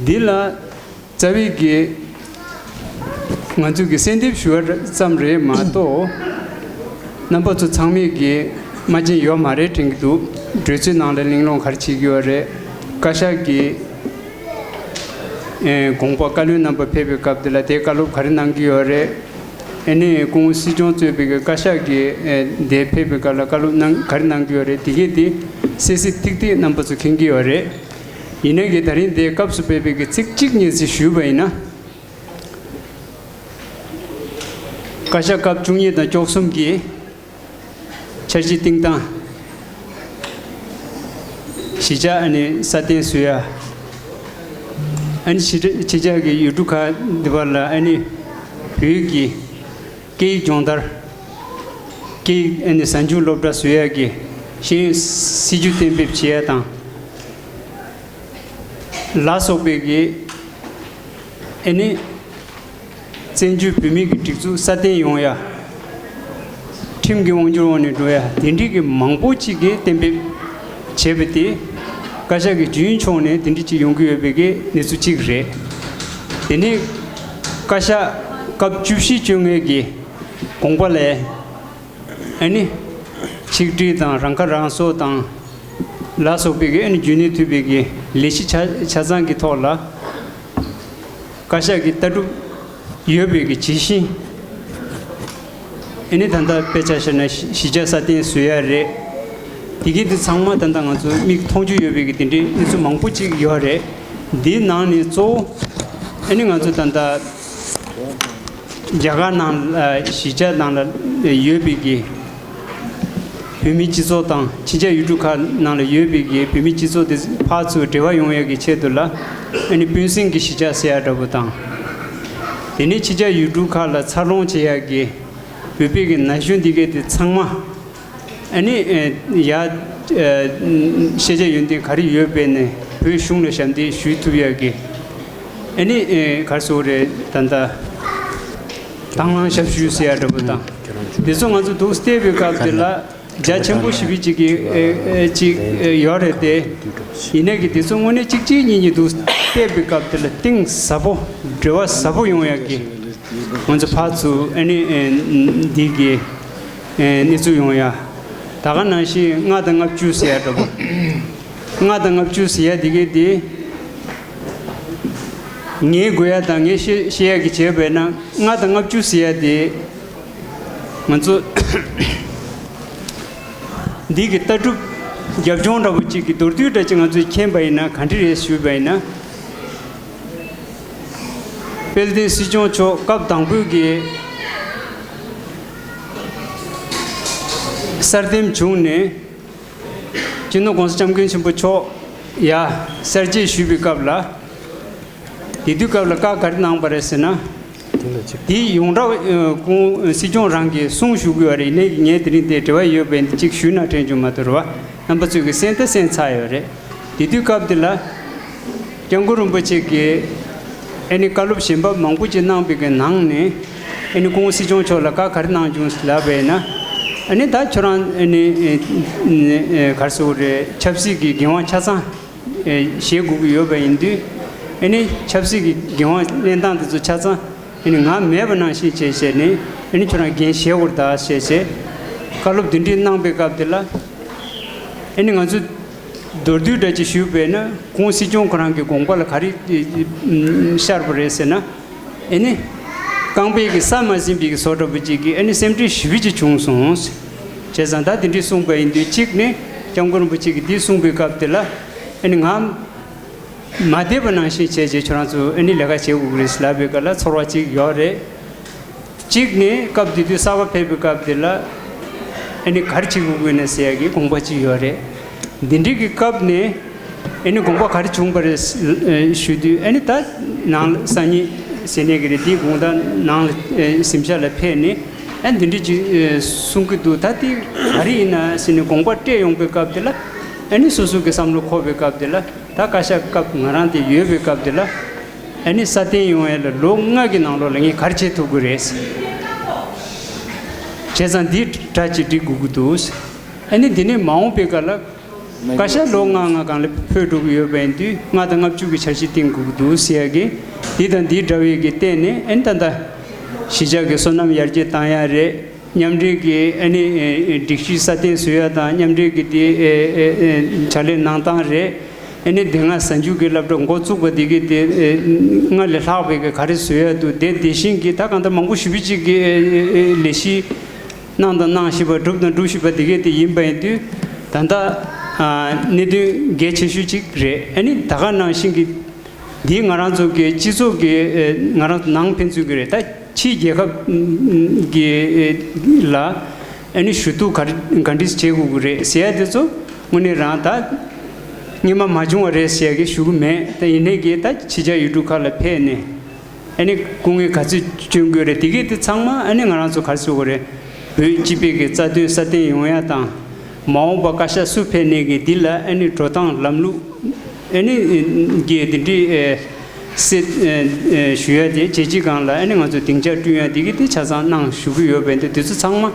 འདི་ལ་རྩ་བའི་གི་ང་ཚོ་གི་གསལ་འདེབས་ཞུ་བ་ཙམ་རེད་མ་གཏོགས། རྣམ་པ་ཚོ་ཚང་མས་ཀྱི་མ་བྱན་ཡོད་མ་རེད་དྲན་གྱི་འདུག་གྲོས་ཚོགས་ནང་ལ་གླེང་སློང་ག་རེ་བྱེད་ཀྱི་ཡོད་རེད། བཀའ་ཤག་གི་ཨེ་དགོངས་པ་བཀའ་བློན་རྣམ་པ་ཕེབས་པའི་སྐབས་དེ་ལ་དེ་བཀའ་སློབ་ག་རེ་གནང་གི་ཡོད་རེད། ཨེ་ནས་སྐུ་ངོ་སྲིད་སྐྱོང་གཙོས་པའི་བཀའ་ཤག་གི་ཨེ་དེ་ཕེབས་པའི་སྐབས་ལ་བཀའ་སློབ་གནང་ག་རེ་གནང་གི་ཡོད་རེད། དེ་གས་དེ་གསལ་གསལ་ཐིག་ཐིག་རྣམ་པ་ཚོ་མཁྱེན་གྱི་ཡོད་རེད། ཡིན་ནའི་གི་ད་རིང་འདིའི་སྐབས་སུ་བབས་པའི་གི་ཚིག་གཅིག་གཉིས་ཅིག་ཞུས་པ་ཡིན་ན། བཀའ་ཤག་སྐབས་བཅུ་གཉིས་དང་བཅུ་གསུམ་གྱི་འཆར་གཞི་བཏིང་སྟངས། གཞིས་ཆགས་ཨ་ནི་སྲ་བརྟན་བཟོ་ཡ། ཨ་ནི་གཞིས་ཆགས་གཞིས་ཆགས་ཀྱི་ཡུལ་གྲུ་ཁག་འདི་བར་ལ་ཨ་ནི་བོད་ཀྱི་སྐད་ཡིག་སྦྱོང་བརྡར། སྐད་ཡིག་ཨ་ནི་གཟའ་མཇུག་སློབ་གྲྭ་བཟོ་ཡ་གི་ཤེས་ཡོན་སྲིད་ཇུས་གཏན་འབེབས་བྱེད་ཡ་དང་། ལ་སོགས་པའི་གི་ཨ་ནི་བཙན་བྱོལ་བོད་མིའི་གི་སྒྲིག་འཛུགས་སྲ་བརྟན་ཡོང་ཡ། ཁྲིམས་ཀྱི་དབང་སྒྱུར་འོག་ནས་འགྲོ་ཡ་དེ་འདྲའི་གི་མང་པོ་ཅིག་གི་གཏན་འབེབས་བྱས་པ་དེ། བཀའ་ཤག་གི་རྒྱུན་ཕྱོགས་ནས་དེ་འདྲ་ཅིག་ཡོང་གི་ཡོད་པའི་གི་གནས་ཚུལ་གཅིག་རེད། དེ་ནས་བཀའ་ཤག་སྐབས་བཅུ་བཞི་བཅོ་ལྔའི་གི་དགོངས་པ་ལས། ཨ་ནི་ཆིག་སྒྲིལ་དང་རང་ཁ་རང་གསོ་དང་ལ་སོགས་པའི་གི་ཨ་ནི་རྒྱུན་གནས་ཐུབ་པའི་གི་ལས་གཞི་ཆ་ཆ་ཚང་གི་ཐོག་ལ་བཀའ་ཤག་གི་ལྟ་གྲུབ་ཡོད་པའི་གི་ཇི་བཞིན། ཨ་ནི་ད་ལྟ་དཔེ་ཆ་བཞག་ན་གཞིས་ཆགས་སྲ་བརྟན་བཟོ་ཡ་རེད། དེ་གི་དེ་ཚང་མ་ད་ལྟ་ང་ཚོ་མིག་མཐོང་རྒྱུ་ཡོད་པའི་གི་དེ་འདྲའི་གནས་ཚུལ་མང་པོ་ཅིག་ཡོད་རེད། འདིའི་ནང་ནས་གཙོ་བོ་ཨ་ནི་ང་ཚོ་ད་ལྟ། རྒྱ་གར་ནང་ལ་གཞིས་ཆགས་ནང་ལ་ཡོད་པའི་གི་བོད་མི་སྤྱི་ཚོགས་དང་ཕྱི་རྒྱལ་ཡུལ་གྲུ་ཁག་ནང་ལ་ཡོད་པའི་གི་བོད་མི་སྤྱི་ཚོགས་དེ་ཕར་ཚུར་འབྲེལ་བ་ཡོང་ཡ་གི་ཆེད་དུ་ལ་ཨ་ནི་སྤུན་སྲིང་གི་གཞིས་ཆགས་ཟེར་ཡ་འདྲ་པོ་དང་། དེ་ནས་ཕྱི་རྒྱལ་ཡུལ་གྲུ་ཁག་ལ་འཚར་ལོངས་བྱེད་ཡ་གི་བོད་པའི་གི་ན་གཞོན་འདི་གས་དེ་ཚང་མ། ཨ་ནི་ཡ། ཤེས་བྱ་ཡོན་ཏན་ག་རེ་ཡོད་པས་ནས་བོད་གཞུང་ལ་ཞབས་འདེགས་ཞུ་ཐུབ་ཡ་གི། ཨ་ནི་ག་རེ་ཟེར་དགོས་རེད་ད་ལྟ། དང་བླངས་ཞབས་ཞུ་ཟེར་ཡ་འདྲ་པོ་དང་། དེ་ཚོ་ང་ཚོ་འདུག་བལྟས་པའི་སྐབས་དེ་ལ་རྒྱ་ཆེན་པོ་ཞེ་པོ་ཅིག་གི་ཅིག་ཡོད་རེད་དེ། ཡིན་ནའི་གི་དེ་ཚོ་དངོས་གནས་གཅིག་གཅིག་གཉིས་གཉིས་འདུག་བལྟས་པའི་སྐབས་དེ་ལ་གཏིང་ཟབ་པོ་འབྲེལ་བ་ཟབ་པོ་ཡོང་ཡ་གི། ང་ཚོ་ཕར་ཚུར་ཨ་ནི་ཨེ་འདི་གི་ཨེ་གནས་ཚུལ་ཡོང་ཡ། ད་ག་ནང་བཞིན་ལྔ་དང་ལྔ་བཅུ་ཟེར་ཡ་འདྲ་པོ། ལྔ་དང་ལྔ་བཅུ་ཟེར་ཡ་འདི་གི་འདི། ངའི་དགོས་ཡ་དང་ངའི་ཤེས་ཤེས་ཡ་གི་བྱས་པས་ན་ལྔ་དང་ལྔ་བཅུ་ཟེར་ཡ་འདི། ང་ཚོ་འདི་གི་ལྟ་གྲུབ་རྒྱབ་ལྗོངས་འདྲ་པོ་གཅིག་གི་མདོར་བསྡུས་འདྲ་ཅིག་ང་ཚོས་མཁྱེན་པ་ཡིན་ན་ག་འདྲ་རེད་ཞུས་པ་ཡིན་ན། དཔལ་ལྡན་སྲིད་སྐྱོང་མཆོག་སྐབས་དང་པོའི་གི་གསར་འདེམས་བྱུང་ནས་སྤྱི་ནོར་༸གོང་ས་༸སྐྱབས་མགོན་ཆེན་པོ་མཆོག་ཡ་གསར་བརྗེ་ཞུས་པའི་སྐབས་ལ། དེ་དུས་སྐབས་ལ་བཀའ་ག་རེ་གནང་པ་རེད་ཟེར་ན། དེ་ཡོངས་གྲགས་ཁོང་སྲིད་སྐྱོང་རང་གིས་གསུང་ཞུ་དགོས་པ་རེད། ཡིན་ནའི་ངས་དེ་རིང་འདིར་འབྲེལ་བ་ཡོད་པས་འདི་གཅིག་ཞུས་ན་དྲན་བྱུང་མ་གཏོགས་རེད་བ། རྣམ་པ་ཚོས་ཀྱི་གསན་ད་གསན་ཚར་ཡོད་རེད། དེ་དུས་སྐབས་དེ་ལ་༸སྐྱབས་མགོན་རིན་པོ་ཆེ་གིས་ཨ་ནི་བཀའ་སློབ་གཞན་པ་མང་པོ་ཅིག་གནང་པའི་གི་ནང་ནས་ཨ་ནི་ཁོང་སྲིད་སྐྱོང་མཆོག་ལ་བཀའ་ག་རེ་གནང་བྱུང་ལབ་པས་ན། ཨ་ནི་ད་ཁྱོད་རང་ཨ་ནི་ག་རེ་ཟེར་དགོས་རེད། ཆབ་སྲིད་ཀྱི་འགན་དབང་ཆ་ཚང་བཞེས་དགོས་ཀྱི་ཡོད་པ་ཡིན་དུས། ཨ་ནི་ཆབ་སྲིད་ཀྱི་འགན་དབང་ལེན་སྟངས་དེ་ཚོ་ཆ་ཚང་ཨ་ནི་ང་མེད་པ་ནང་བཞིན་བྱས་བྱས་ནས་ཨ་ནི་ཁྱོད་རང་འགན་བཞེས་དགོས་རེད་ད་བྱས་བྱས་བཀའ་སློབ་དེ་འདྲའི་གནང་པའི་སྐབས་དེ་ལ་ཨ་ནི་ང་ཚོ་མདོར་བསྡུས་འདྲ་ཅིག་ཞུས་པས་ན་ཁོང་སྲིད་སྐྱོང་ཁོ་རང་གི་དགོངས་པ་ལ་ག་རེ་ཤར་བ་རེད་ཟེར་ན། ཨ་ནི་རྐང་པའི་གི་ས་མ་ཟིན་པའི་གི་བཟོ་འདྲ་པོ་ཅིག་གི་ཨ་ནི་སེམས་ཁྲལ་ཞེ་པོ་ཅིག་བྱུང་སོང་། བྱས་ཙང་ད་དེ་འདྲའི་གསུངས་པ་ཡིན་དུས་གཅིག་ནས་༸སྐྱབས་མགོན་རིན་པོ་ཆེ་གིས་འདི་གསུངས་པའི་སྐབས་དེ་ལ་ཨ་ནི་ང་མ་བསྡད་པ་ནང་བཞིན་བྱས་བྱས་ཁྱོད་རང་ཚོ་ཨ་ནི་ལས་ཀ་བྱེད་དགོས་ཀྱི་རེད་ལབ་པའི་སྐབས་ལ་ཚོར་བ་ཅིག་ཡོད་རེད། གཅིག་ནས་སྐབས་དེ་དུས་གསར་པ་ཕེབས་པའི་སྐབས་དེ་ལ་ཨ་ནི་ག་རེ་བྱེད་དགོས་ཀྱི་ན་ཟེར་ཡ་གི་དགོངས་པ་ཅིག་ཡོད་རེད། འདི་འདྲའི་གི་སྐབས་ནས་ཨ་ནི་དགོངས་པ་ག་རེ་བྱུང་པ་རེད་ཞུ་དུས་ཨ་ནི་ད་ནང་ལ་སང་ཉིན་ཟེར་ནས་གི་རེད། འདིའི་དགོངས་དག་ནང་ལ་གཟིམ་ཤག་ལ་ཕེབས་ནས་ཨ་འདི་འདྲ་ཅིག་གསུང་གི་འདུག་ད་དེ་ག་རེ་ཡིན་ན་ཟེར་ནས་དགོངས་པ་སྤྲད་ཡོང་པའི་སྐབས་དེ་ལ་ཨ་ནི་སོ་སོ་གི་བསམ་བློ་འཁོར་བའི་སྐབས་དེ་ལ། ད་བཀའ་ཤག་སྐབས་ང་རང་དེ་ཡོད་པའི་སྐབས་དེ་ལ་ཨ་ནི་སྲ་བརྟན་ཡོང་ཡ་ལ་ལོ་ལྔ་གི་ནང་ལོགས་ལ་ངས་ག་རེ་བྱེད་ཐུབ་ཀྱི་རེད། བྱས་ཙང་འདི་འདྲ་ཅིག་འགྲིག་དགོས་ཀྱི་འདུག་ཨ་ནི་འདི་ནས་མ་འོངས་པའི་སྐབས་ལ་བཀའ་ཤག་ལོ་ལྔ་ལྔ་སྒང་ལ་ཕེབས་འགྲོ་གི་ཡོད་པ་ཡིན་དུས་ལྔ་དང་ལྔ་བཅུ་གི་འཆར་གཞི་བཏིང་དགོས་ཀྱི་འདུག་ཟེར་ཡ་གི་འདི་དང་འདི་འདྲ་བའི་གི་སྟེང་ནས་ཨ་ནི་ད་ལྟ་གཞིས་ཆགས་ཀྱི་སོ་ནམ་ཡར་རྒྱས་བཏང་ཡ་རེད། མཉམ་འབྲེལ་གྱི་ཨ་ནི་སྒྲིག་གཞི་སྲ་བརྟན་བཟོ་ཡ་དང་མཉམ་འབྲེལ་གྱི་དེ་ཕྱག་ལས་གནང་སྟངས་རེད། ཨ་ནི་དེ་སྔ་གཟའ་མཇུག་གི་སློབ་གྲྭ་འགོ་བཙུགས་པ་དེ་གི་དེ་སྔར་ལས་ལྷག་པའི་གི་ག་རེ་བཟོ་ཡ་འདུག་དེ་དེ་བཞིན་གྱི་ད་གང་ལྟར་མང་པོ་ཞེ་པོ་ཅིག་གི་ལས་གཞི་གནང་དང་གནང་བཞིན་པ་སྒྲུབ་དང་སྒྲུབ་བཞིན་པ་དེ་གི་དེ་ཡིན་པ་ཡིན་དུས་ད་ལྟ་ གནད་དོན་གལ་ཆེ་ཤོས་གཅིག་རེད། ཨ་ནི་ད་ག་ནང་བཞིན་གྱི་འདི་ང་རང་ཚོ་གི་སྤྱི་ཚོགས་ཀྱི་ང་རང་ནང་ཕན་ཚུན་གྱི་རེད། ད་ཕྱིའི་རྒྱལ་ཁབ་ཀྱི་ལ་ཨ་ནི་ཞུ་གཏུག་ག་ག་འདྲས་བྱེད་དགོས་ཀྱི་རེད་ཟེར་ཡ་དེ་ཚོ་དངོས་གནས་རང་ད་སྔོན་མ་མ་བྱུང་བ་རེད་ཟེར་ཡ་གི་ཞུ་གི་མེད། ད་ཡིན་ནའི་གི་ད་ཕྱི་རྒྱལ་ཡུལ་གྲུ་ཁག་ལ་ཕེབས་ནས། ཨ་ནི་སྐུ་ངལ་ག་ཚོད་བསྐྱོན་དགོས་རེད། དེ་གས་དེ་ཚང་མ་ཨ་ནི་ང་རང་ཚོ་ག་རེ་ཟེར་དགོས་རེད། བོད་སྤྱི་པའི་གི་རྩ་དོན་སྲ་བརྟན་ཡོང་ཡ་དང་། མ་འོངས་པ་བཀའ་ཤག་སུ་ཕེབས་ནས་གི་འདི་ལ་ཨ་ནི་འགྲོ་སྟངས་ལམ་ལུགས་ཨ་ནི་གི་དེ་འདྲའི་ཨེ་སེ་ཨེ་ཞུ་ཡ་དེ་རྒྱལ་སྤྱི་སྒང་ལ་ཨ་ནི་ང་ཚོ་སྡིངས་ཆ་བསྐྲུན་ཡ་དེ་གས་དེ་ཆ་ཚང་གནང་ཞུ་གི་ཡོད་པས། འདི་དེ་ཚོ་ཚང་མ་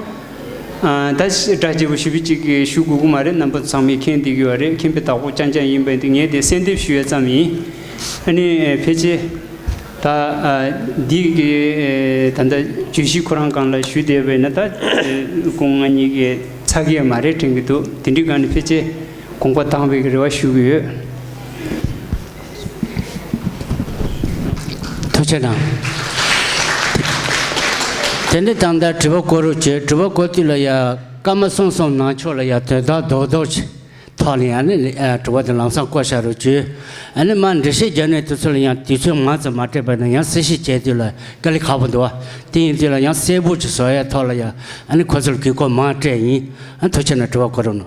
ཨ་ད་སྒྲ་བརྗེ་པོ་ཞེ་པོ་ཅིག་གི་ཞུ་དགོས་ཀྱི་མ་རེད། རྣམ་པ་ཚང་མས་མཁྱེན་བསྡད་ཀྱི་ཡོད་རེད། མཁྱེན་པའི་བདག་པོ་རྐྱང་རྐྱང་ཡིན་པས་འདི་ངས་དེ་གསལ་འདེབས་ཞུ་ཡ་ཙམ་ཡིན། ཨ་ནི་ཕལ་ཆེར་ད་འདི་གི་ད་ལྟ་བརྗོད་གཞི་ཁོ་རང་སྒང་ལ་ཞུས་བསྡད་པས་ན་ད་སྐུ་ངོ་ང་གཉིས་ཀྱི་ཚ་གི་ཡ་མ་རེད་དྲན་གྱི་འདུག་དེ་འདྲའི་སྒང་ནས་ཕལ་ཆེར་དགོངས་པ་དྭངས་པའི་རེ་བ་ཞུ་གི་ཡོད། ཐུགས་རྗེ་གནང་། དེ་ནས་ད་ལྟ་དྲི་བ་བཀོད་རོགས་བྱེད། དྲི་བ་བཀོད་དུས་ལ་ཡ་སྐར་མ་གསུམ་གསུམ་ནང་ཆོག་ལ་ཡ་དོན་དག་རྡོག་རྡོག་ཅིག་ཐོག་ནས་ཨ་ནི་ཨ་དྲི་བ་དེ་ལམ་སང་བཀོད་བཞག་རོགས་བྱོས། ཨ་ནི་མར་འགྲེལ་བཤད་རྒྱག་ནས་དུས་ཚོད་ལ་ཡང་དུས་ཚོད་མང་ཙམ་མ་སྤྲད་པ་ན་ཡང་གསལ་བཤད་བྱས་དུས་ལ་དཀའ་ལས་ཁག་པོ་འདུག་བ། དེ་ཡིན་དུས་ལ་ཡང་གསལ་པོ་ཅིག་བཟོ་ཡ་ཐོག་ལ་ཡང་ཨ་ནི་ཁོ་ཚོར་གུས་བཀུར་མང་སྤྲད་ཡིན། ཨ་ཐུགས་རྗེ་གནང་། དྲི་བ་གོ་རོགས་གནང་།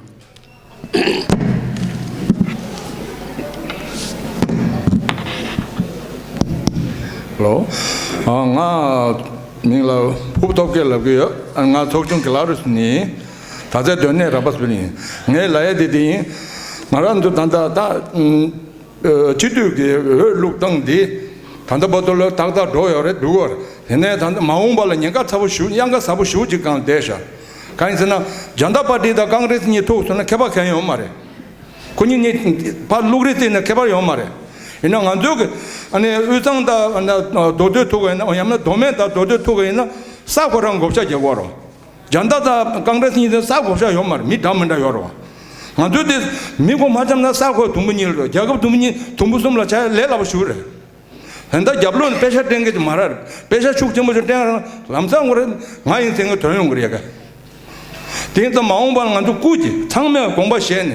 ལོ། ཨ་ང་མིང་ལ་ཕུབ་ཐོབ་སྐལ་ལབ་ཀྱི་ཡོད། ཨ་ང་ཚོགས་ཆུང་གི་ལ་རུ་སུ་ནི། ད་ཚེ་སྡོད་གནས་ར་པ་སུ་ནི། ངའི་ལ་ཡ་དེ་དེ་ཡིན། ང་རང་ཚོ་ད་ལྟ་ད་ཨུམ་ཨ་སྤྱི་འཐུས་ཀྱི་འོས་བླུག་སྟངས་འདི་ད་ལྟ་བར་དུ་ལ་ཏག་ཏག་འགྲོ་ཡོད་རེད་འདུག་གོ། དེ་ནས་ད་ལྟ་མ་འོངས་པ་ལ་ཉེན་ཁ་ཚ་པོ་ཞིག་གཡང་ཁ་ཚ་པོ་ཞིག་ཅིག་གང་བསྡད་ཤག་གང་ཡིན་ཟེར་ན་ཇན་ད་པར་ཏི་དང་ཀང་རེས་གཉིས་ཐུག་སོང་ན་ཁྱད་པར་གང་ཡོད་མ་རེད། ཁོ་གཉིས་གཉིས་ཕར་བླུག་རེས་བརྩིས་ན་ཁྱད་པར་ཡོད་མ་རེད། ཡིན་ན་ང་ཚོ་གི་ཨ་ནི་དབུས་གཙང་དང་ཨ་ནི་མདོ་སྟོད་ཐུག་གི་ཡིན་ན། ཡང་ན་མདོ་སྨད་དང་མདོ་སྟོད་ཐུག་གི་ཡིན་ན་ས་ཁོ་རང་བགོ་བཤའ་རྒྱག་གོ་རོགས། ཇན་ད་དང་ཀང་རེས་གཉིས་དེ་ས་བགོ་བཤའ་ཡོད་མ་རེད། མི་འདྲ་མི་འདྲ་ཡོད་རེད་བ། ང་ཚོ་དེ་མི་གོ་མ་འཆམ་ན་ས་ཁོ་དུམ་བུ་གཉིས་ལ་འགྲོ། རྒྱལ་ཁབ་དུམ་བུ་གཉིས་དུམ་བུ་གསུམ་ལ་ཆ་ལས་སླ་པོ་ཞུ་རེད། ད་ལྟ་རྒྱབ་ལོགས་ནས་པེ་ཤ་སྤྲད་མཁན་ཅིག་མ་རེད། པེ་ཤ་ཤུགས་ཆེན་པོ་ཞིག་སྤྲད་རང་ལམ་སང་ངོ་རེ་ང་ཡིན་ཟེར་མཁན་དོན་ཡོང་གི་རེད་ཀ། དེ་ཡིན་ཙང་མ་འོངས་པར་ང་ཚོ་སྐུ་མཁྱེན་ཚང་མས་དགོངས་པ་བཞེས་ནས་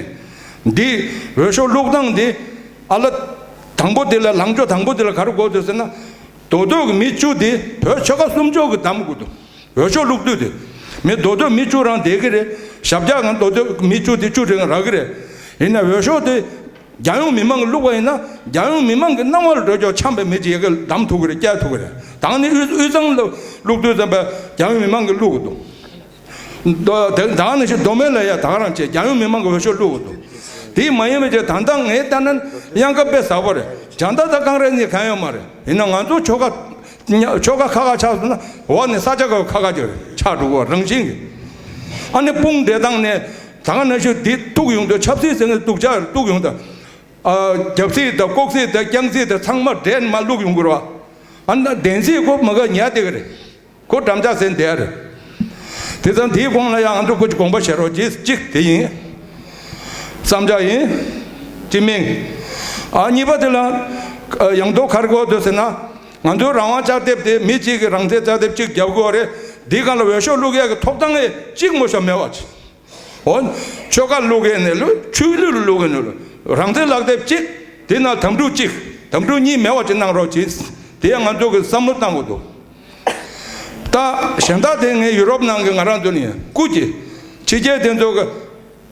འདི་འོས་ཤོག་བླུག་སྟངས་འདི་ཨ་ལ་དང་པོ་དེ་ལ་ལངས་ཕྱོགས་དང་པོ་དེ་ལ་ག་རེ་དགོས་འདུག་ཟེར་ན། མདོ་སྟོད་ཀྱི་མི་བཅུ་དེ་བོད་ཆོལ་ཁ་གསུམ་ཕྱོགས་ཀྱི་བདམས་དགོས་འདུག་འོས་ཤོག་བླུག་དུས་དེ། མི་མདོ་སྟོད་མི་བཅུ་རང་བསྡད་ཀྱི་རེད། ཞབས་བཀྱག་ངང་མདོ་སྟོད་མི་བཅུ་དེ་བཅུ་དྲུག་རང་རག་གི་རེད། ཡིན་ན་འོས་ཤོག་དེ་རྒྱལ་ཡོངས་མི་མང་གིས་བླུགས་པ་ཡིན་ན་རྒྱལ་ཡོངས་མི་མང་གི་སྣང་བ་ལ་འགྲོ་ཆོག་འཆམ་པའི་མི་ཅིག་ཡ་གི་བདམས་ཐུབ་ཀྱི་རེད། བསྐྱལ་ཐུབ་ཀྱི་རེད། ད་ནི་དབུས་དབུས་གཙང་ལ་བླུག་དུས་ཙམ་པ་རྒྱལ་ཡོངས་མི་མང་གིས་བླུག་གི་འདུག་དེ་ད་ནི་ཞིག་མདོ་སྨད་ལ་ཡ་ད་ག་རང་བྱས་རྒྱལ་ཡོངས་མི་མང་གིས་འོས་ཤོག་བླུག་གི་འདུག་དེ་མ་ཡིན་པ་བྱས་ད་ལྟ་ངས་ལྟ་ན་གཡང་ཁ་དཔེ་ཟབ་པོ་རེད། ཇན་ད་དང་ཀང་རེས་གཉིས་གང་ཡོད་མ་རེད། ཡིན་ན་ང་ཚོ་ཆོལ་ཁ་ཆོལ་ཁ་ཁ་ཁ་ཆགས་སོང་ན་འོག་ནས་ས་ཆ་ཁ་ཁ་ཁ་ཅིག་ཆགས་འགྲོ་གི་རང་བཞིན་གྱིས། ཨ་ནི་དཔུང་འབྲེལ་སྟངས་ནས་ད་ག་ནང་བཞིན་འདི་གཏུག་ཡོང་དུས་ཆབ་སྲིད་ཟེར་ནས་གཏུག་ཆ་གཏུག་ཡོང་དུས། ཨ་རྒྱབ་སྲིད་དང་ལྐོག་སྲིད་དང་རྐྱང་སྲིད་དང་ཚང་མ་འདྲེས་མ་བླུག་ཡོང་གི་རེད་བ། ཨ་ན་བདེན་ཚིག་ཁོ་མ་ག་ཉལ་བསྡད་ཀྱི་རེད། ཁོ་འགྲམ་ལྕག་ཟེར་བསྡད་རེད། དེ་ཙང་དེའི་གོང་ལ་ཡང་ང་ཚོ་ཁོ་ཅིག་དགོངས་པ་བཞེས་རོགས་གྱིས། གཅིག་དེ་ཡིན། བསམ་འཆར་ཡིན། སྤྱི་མིང་། ཨ་གཉིས་པ་དེ་ལ་ཡང་དོ་གར་གོ་དོ་ཟེར་ན། ང་ཚོའི་རང་དབང་བསྐྱར་དེབ་དེ་མི་གཅིག་གིས་རང་བཙན་བསྐྱར་དེབ་གཅིག་རྒྱབ་དགོས་རེད། འདིའི་སྒང་ལ་འོས་ཤོག་བླུག་ཡག་གི་ཐོབ་ཐང་ཨེ་གཅིག་མོ་ཞིག་མེད་པ་ཅིག་འོ། ཆོལ་ཁ་བླུག་གི་ནས་ལུ་ཆོས་ལུགས་ལ་བླུག་གི་ནས་ལུ། རང་བཙན་ལག་དེབ་གཅིག་དེ་ན་དམ་ཕྲུག་གཅིག་དམ་ཕྲུག་གཉིས་མེད་པ་ཅིག་གནང་རོགས་གྱིས། དེ་ཡང་ང་ཚོ་གི་བསམ་བློ་བཏང་དགོས་འདུག་ད་གཞན་དག་དེ་ངས་ཡུ་རོབ་ནང་གི་ང་རང་ཚོ་ནས་སྐུ་མཁྱེན། ཕྱི་རྒྱལ་དེ་ཚོ་གི་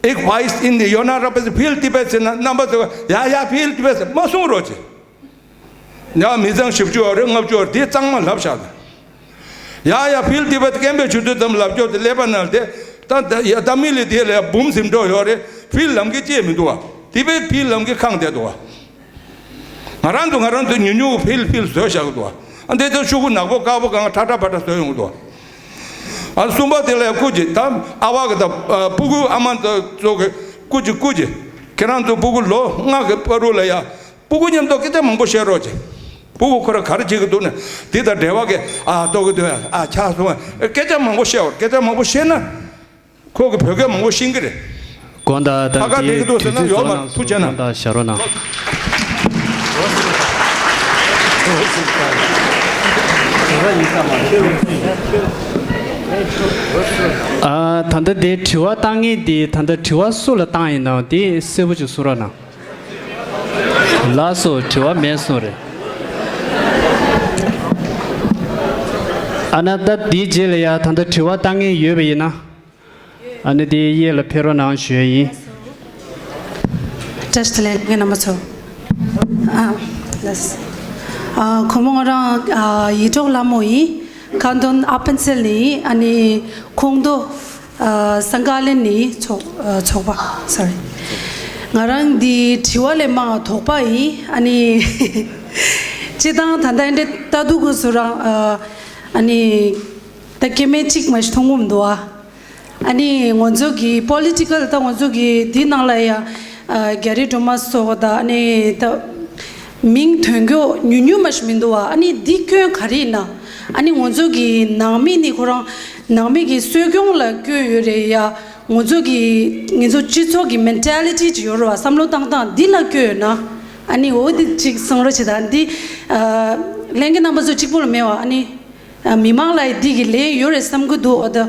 ཨིག་ཝའིས་ཨིན་དི་ཡོ་ན་ར་པེ་སི་ཕིལ་ཏི་པེ་སི་ན་རྣམ་པ་ཚོ་ཡ་ཡ་ཕིལ་ཏི་པེ་སི་མ་གསུང་རོགས་གྱིས། ཡང་མི་ཚང་བཞི་བཅུ་བ་རེ་ལྔ་བཅུ་བ་དེ་གཙང་མ་ལབ་བཞག་ད། ཡ་ཡ་ཕིལ་ཏི་པེ་སྐད་འབོད་ཞུ་དུས་ཙམ་ལབ་སྐྱོར་དེ་ཀླད་པ་ནང་དེ་ད་ད་ཡ་ད་མི་ལི་དེ་ལ་ཡ་འབུམ་ཟིན་འགྲོ་ཡོད་རེད། ཕིལ་ལམ་གི་ཅེས་མི་འདུག་བ། ཏི་པེ་ཕིལ་ལམ་གི་ཁང་དེ་འདུག་བ། ང་རང་ཚོ་ང་རང་ཚོ་ཉུང་ཉུང་ཕིལ་ཕིལ་བཟོས་བཞག་གི་འདུག་བ། ཨ་འདི་ཚོ་ཤུ་གུ་ནག་པོ་དཀར་པོ་གང་ཁྲ་ཁྲ་པ་ཁྲ་བཟོས་ཡོང་གི་འདུག་བ། ཨ་གསུམ་པ་དེ་ལ་ཡ་སྐུ་མཁྱེན་ད་ཨ་བ་གི་ད་ཕྲུ་གུ་ཨ་མ་ཚོ་གི་སྐུ་མཁྱེན་སྐུ་མཁྱེན་ཁྱེད་རང་ཚོ་ཕྲུ་གུ་ལོ་ལྔ་གི་བར་དུ་ལ་ཡ། ཕྲུ་གུ་མཉམ་དུ་སྐད་ཆ་མང་པོ་བཤད་རོགས་བྱེད། ཕྲུ་གུ་ཁོ་ར་ག་རེ་བྱེད་ཀྱི་འདུག་ན་དེ་དང་འབྲེལ་བ་གི་ཨ་ལྟོ་གི་འདུག་ཨ་ཆགས་སོང་། སྐད་ཆ་མང་པོ་བཤད་བར་སྐད་ཆ་མང་པོ་བཤད་ན་ཁོ་གི་བོད་སྐད་མང་པོ་ཤེས་ཀྱི་རེད། དགོངས་དག་ད་ཁ་ཁ་དེ་བསྡད་ཀྱི་འདུག་ཟེར་ན་དུས་ཚོད་ཡོད་མ་རེད། ཐུགས་རྗེ་གནང་། དགོངས་དག་ཞབས་རོགས་གནང་། ཨ། ད་ལྟ་དེ་དྲི་བ་བཏང་མཁན་དེ་ད་ལྟ་དྲི་བ་སུ་ལ་བཏང་ཡིན་ནམ་དེ་གསལ་པོ་ཅིག་གསུང་རོགས་གནང་། ལགས་སོ། དྲི་བ་མེད་གསུངས་རེད། ཨ་ན་ད་དེའི་རྗེས་ལ་ཡ་ད་ལྟ་དྲི་བ་བཏང་མཁན་ཡོད་པ་ཡིན་ན། ཨ་ནི་དེ་གཡས་ལ་ཕེབས་རོགས་གནང་ཞུ་ཡ་ཡིན། བཀྲ་ཤིས་བདེ་ལེགས་ངའི་རྣམ་པ་ཚོ། ཨ། ལགས། ཨ། ཁོ་མོ་ང་རང་ཨ་ཡིད་འཕྲོག་ལྷ་མོ་ཡིན། ཁ་འདོན་ཨ་པན་སེལ་ནས་ཡིན། ཨ་ནི་ཁོང་དོ་ཨ་སང་ཀ་ལན་ནས་ཚོགས་ཨ་ཚོགས་པ། སོ་རི། ང་རང་འདི་དྲི་བ་ལས་མང་དོགས་པ་ཡིན། ཨ་ནི་སྤྱིར་བཏང་ད་ལྟ་འདྲ་ལྟ་དུས་ཁོ་ཚོ་རང་ཨ་ཨ་ནི་ད་སྐྱེ་དམན་གཅིག་མ་ཞིག་མཐོང་གི་མི་འདུག་ཨ། ཨ་ནི་ང་ཚོ་གི་པོ་ལི་ཊི་ཀལ་ད་ང་ཚོ་གི་འདི་ནང་ལ་ཡ་ཨ་རྒྱ་རི་སྒྲོལ་མ་སོགས་དང་ཨ་ནི་ད་མིང་ཐོན་རྒྱུ་ཉུང་ཉུང་མ་ཞིག་མི་འདུག་བ། ཨ་ནི་འདི་སྐྱོན་ག་རེ་ཡིན་ན། ཨ་ནི་ང་ཚོ་གི་ནང་མི་ནི་ཁོ་རང་ནང་མི་གི་གསོ་སྐྱོང་ལ་སྐྱོན་ཡོད་རེད་ཡ། ང་ཚོ་གི་ང་ཚོ་སྤྱི་ཚོགས་ཀྱི་མེན་ཊེ་ལི་ཊི་ཅིག་ཡོད་རེད་བ། བསམ་བློ་བཏང་སྟངས་འདི་ལ་སྐྱོན་ཡོད་ན། ཨ་ནི་འོ་འདི་ཅིག་གསུང་རོགས་བྱེད་དང་། འདི་ཨ་ལྷན་རྒྱས་རྣམ་པ་ཚོ་གཅིག་པོ་ལ་མེད་བ། ཨ་ནི། ཨ། མི་མང་ལ་འདི་གི་ལན་ཡོད་རེད་བསམ་གི་འདུག་འོ་ད།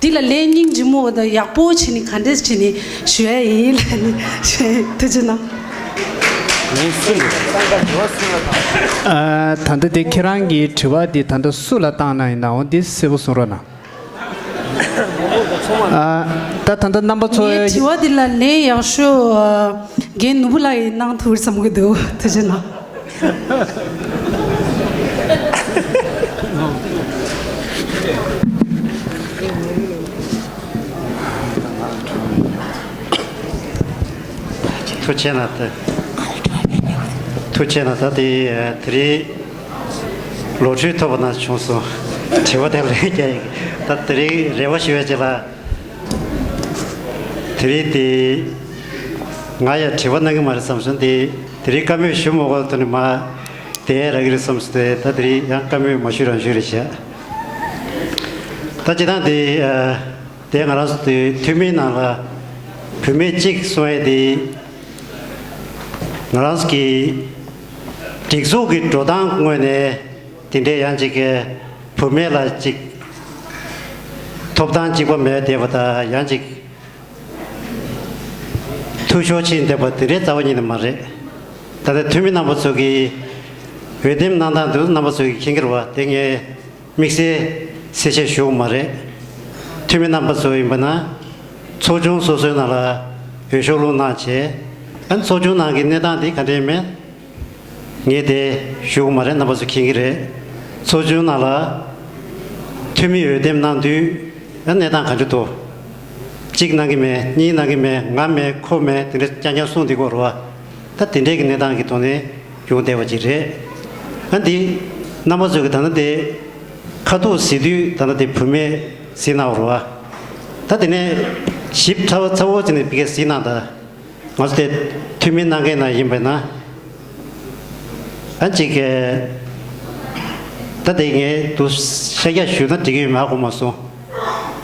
འདི་ལ་ལན་སྙིང་རྗེ་མོ་འོ་ད་ཡག་པོ་བྱས་ནས་ག་འདྲས་བྱས་ནས་ཞུ་ཡ་ཡིན་ལབ་ནས་ཞུ་ཡ་ཡིན། ཐུགས་རྗེ་གནང་། ཨ། ད་ལྟ་དེ་ཁྱེད་རང་གི་དྲི་བ་འདི་ད་ལྟ་སུ་ལ་བཏང་གནང་ཡིན་ནའང་འདི་གསལ་པོ་གསུང་རོགས་གནང་། ཨ། ད་ད་ལྟ་རྣམ་པ་ཚོ། ངའི་དྲི་བ་འདི་ལ་ལན་ཡག་ཤོས་ཨ་རྒན་ནོར་བུ་ལགས་ཡིས་གནང་ཐུབ་བསམ་གི་འདུག་ཐུགས་རྗེ་གནང་། ཐུགས་རྗེ་གནང་། ད་ཐུགས་རྗེ་གནང་། ད་དེ་དེ་རིང་ལོ་ཁྲུས་ཐོབ་པ་ན་བྱུང་སོང་། དྲི་བ་དེ་ལན་རྒྱག་ཡིན། ད་དེ་རིང་རེ་བ་ཞུ་བའི་རྗེས་ལ། དེ་རིང་དེ་ང་ཡང་དྲི་བ་གནང་གི་མ་རེད་བསམ་སོང་། དེ་དེ་རིང་བཀའ་མོལ་ཞུ་མ་དགོས་དོན་ནི་མ། དེ་རག་གི་རེད་བསམ་སོང་། དེ་ད་དེ་རིང་ཡང་བཀའ་མོལ་མ་ཞུ་རང་ཞུ་རེད་བྱ། ད་སྤྱིར་བཏང་དེ་ཨ། དེ་ང་རང་ཚོ་དེ་འཐུས་མིའི་ནང་ལ་བུད་མེད་གཅིག་གསུང་ཡས་དེ་ང་རང་ཚོ་གི་སྒྲིག་འཛུགས་ཀྱི་འགྲོ་སྟངས་ངོས་ནས་དེ་འདྲའི་ཡང་ཅིག་གི་བུད་མེད་ལ་ཅིག་ཐོབ་ཐང་གཅིག་པ་མེད་བསྡད་པ་དང་། ཡང་ཅིག་འཐུས་ཤོར་ཕྱིན་བསྡད་པ་དེ་འདྲའི་རྩ་བ་ཉིད་ནས་མ་རེད། ད་ལྟ་འཐུས་མི་རྣམ་པ་ཚོ་གིས་འོས་འདེམས་གནང་སྟངས་དེ་ཚོ་རྣམ་པ་ཚོ་གིས་མཁྱེན་གྱི་རེད་བ། དེ་ངས་དམིགས་བསལ་གསལ་བཤད་ཞུ་གི་མ་རེད། འཐུས་མི་རྣམ་པ་ཚོ་ཡིན་པ་ན་ཚོགས་ཆུང་སོ་སོའི་ནང་ལ་འོས་ཤོག་བླུགས་གནང་བྱས། ཨ་ནི་ཚོགས་ཆུང་ནང་གི་གནས་སྟངས་དེ་ག་འདྲ་ཡིན་མིན་ངས་དེ་ཞུ་གི་མ་རེད། རྣམ་པ་ཚོ་མཁྱེན་གྱི་རེད། ཚོགས་ཆུང་ནང་ལ་འཐུས་མི་འོས་འདེམས་གནང་དུས་ཨ་གནས་སྟངས་ག་འདྲ་འདུག་གཅིག་གནང་གི་མེད། གཉིས་གནང་གི་མེད། ང་མེད། ཁོ་མེད། དེ་འདྲ་རྐྱང་རྐྱང་གསུངས་བསྡད་ཀྱི་ཡོད་རེད་བ། ད་དེ་འདྲའི་གི་གནས་སྟངས་ཀྱི་ཐོག་ནས་ཡོང་བསྡད་པ་ཅིག་རེད། ཨ་འདི་རྣམ་པ་ཚོས་ཀྱི་ད་ལྟ་དེ་ཁ་ཐུག་གཟིགས་དུས་ད་ལྟ་དེ་བུད་མེད་གཟིགས་གནང་བ་རེད་བ། ད་དེ་ནས་ཞིབ་ཕྲ་བ་ཚ་བོ་བྱས་ནས་ཕ་གིར་གཟིགས་གནང་ད། ང་ཚོ་དེ་འཐུས་མི་གནང་མཁན་ནང་ཡིན་པས་ན། ཨ་ཅིག་གིས་ད་དེ་ངས་འདུག་ཤ་རྒྱགས་ཞུས་ན་འགྲིག་གི་ཡོད་མེད་ཧ་གོ་མ་སོང་།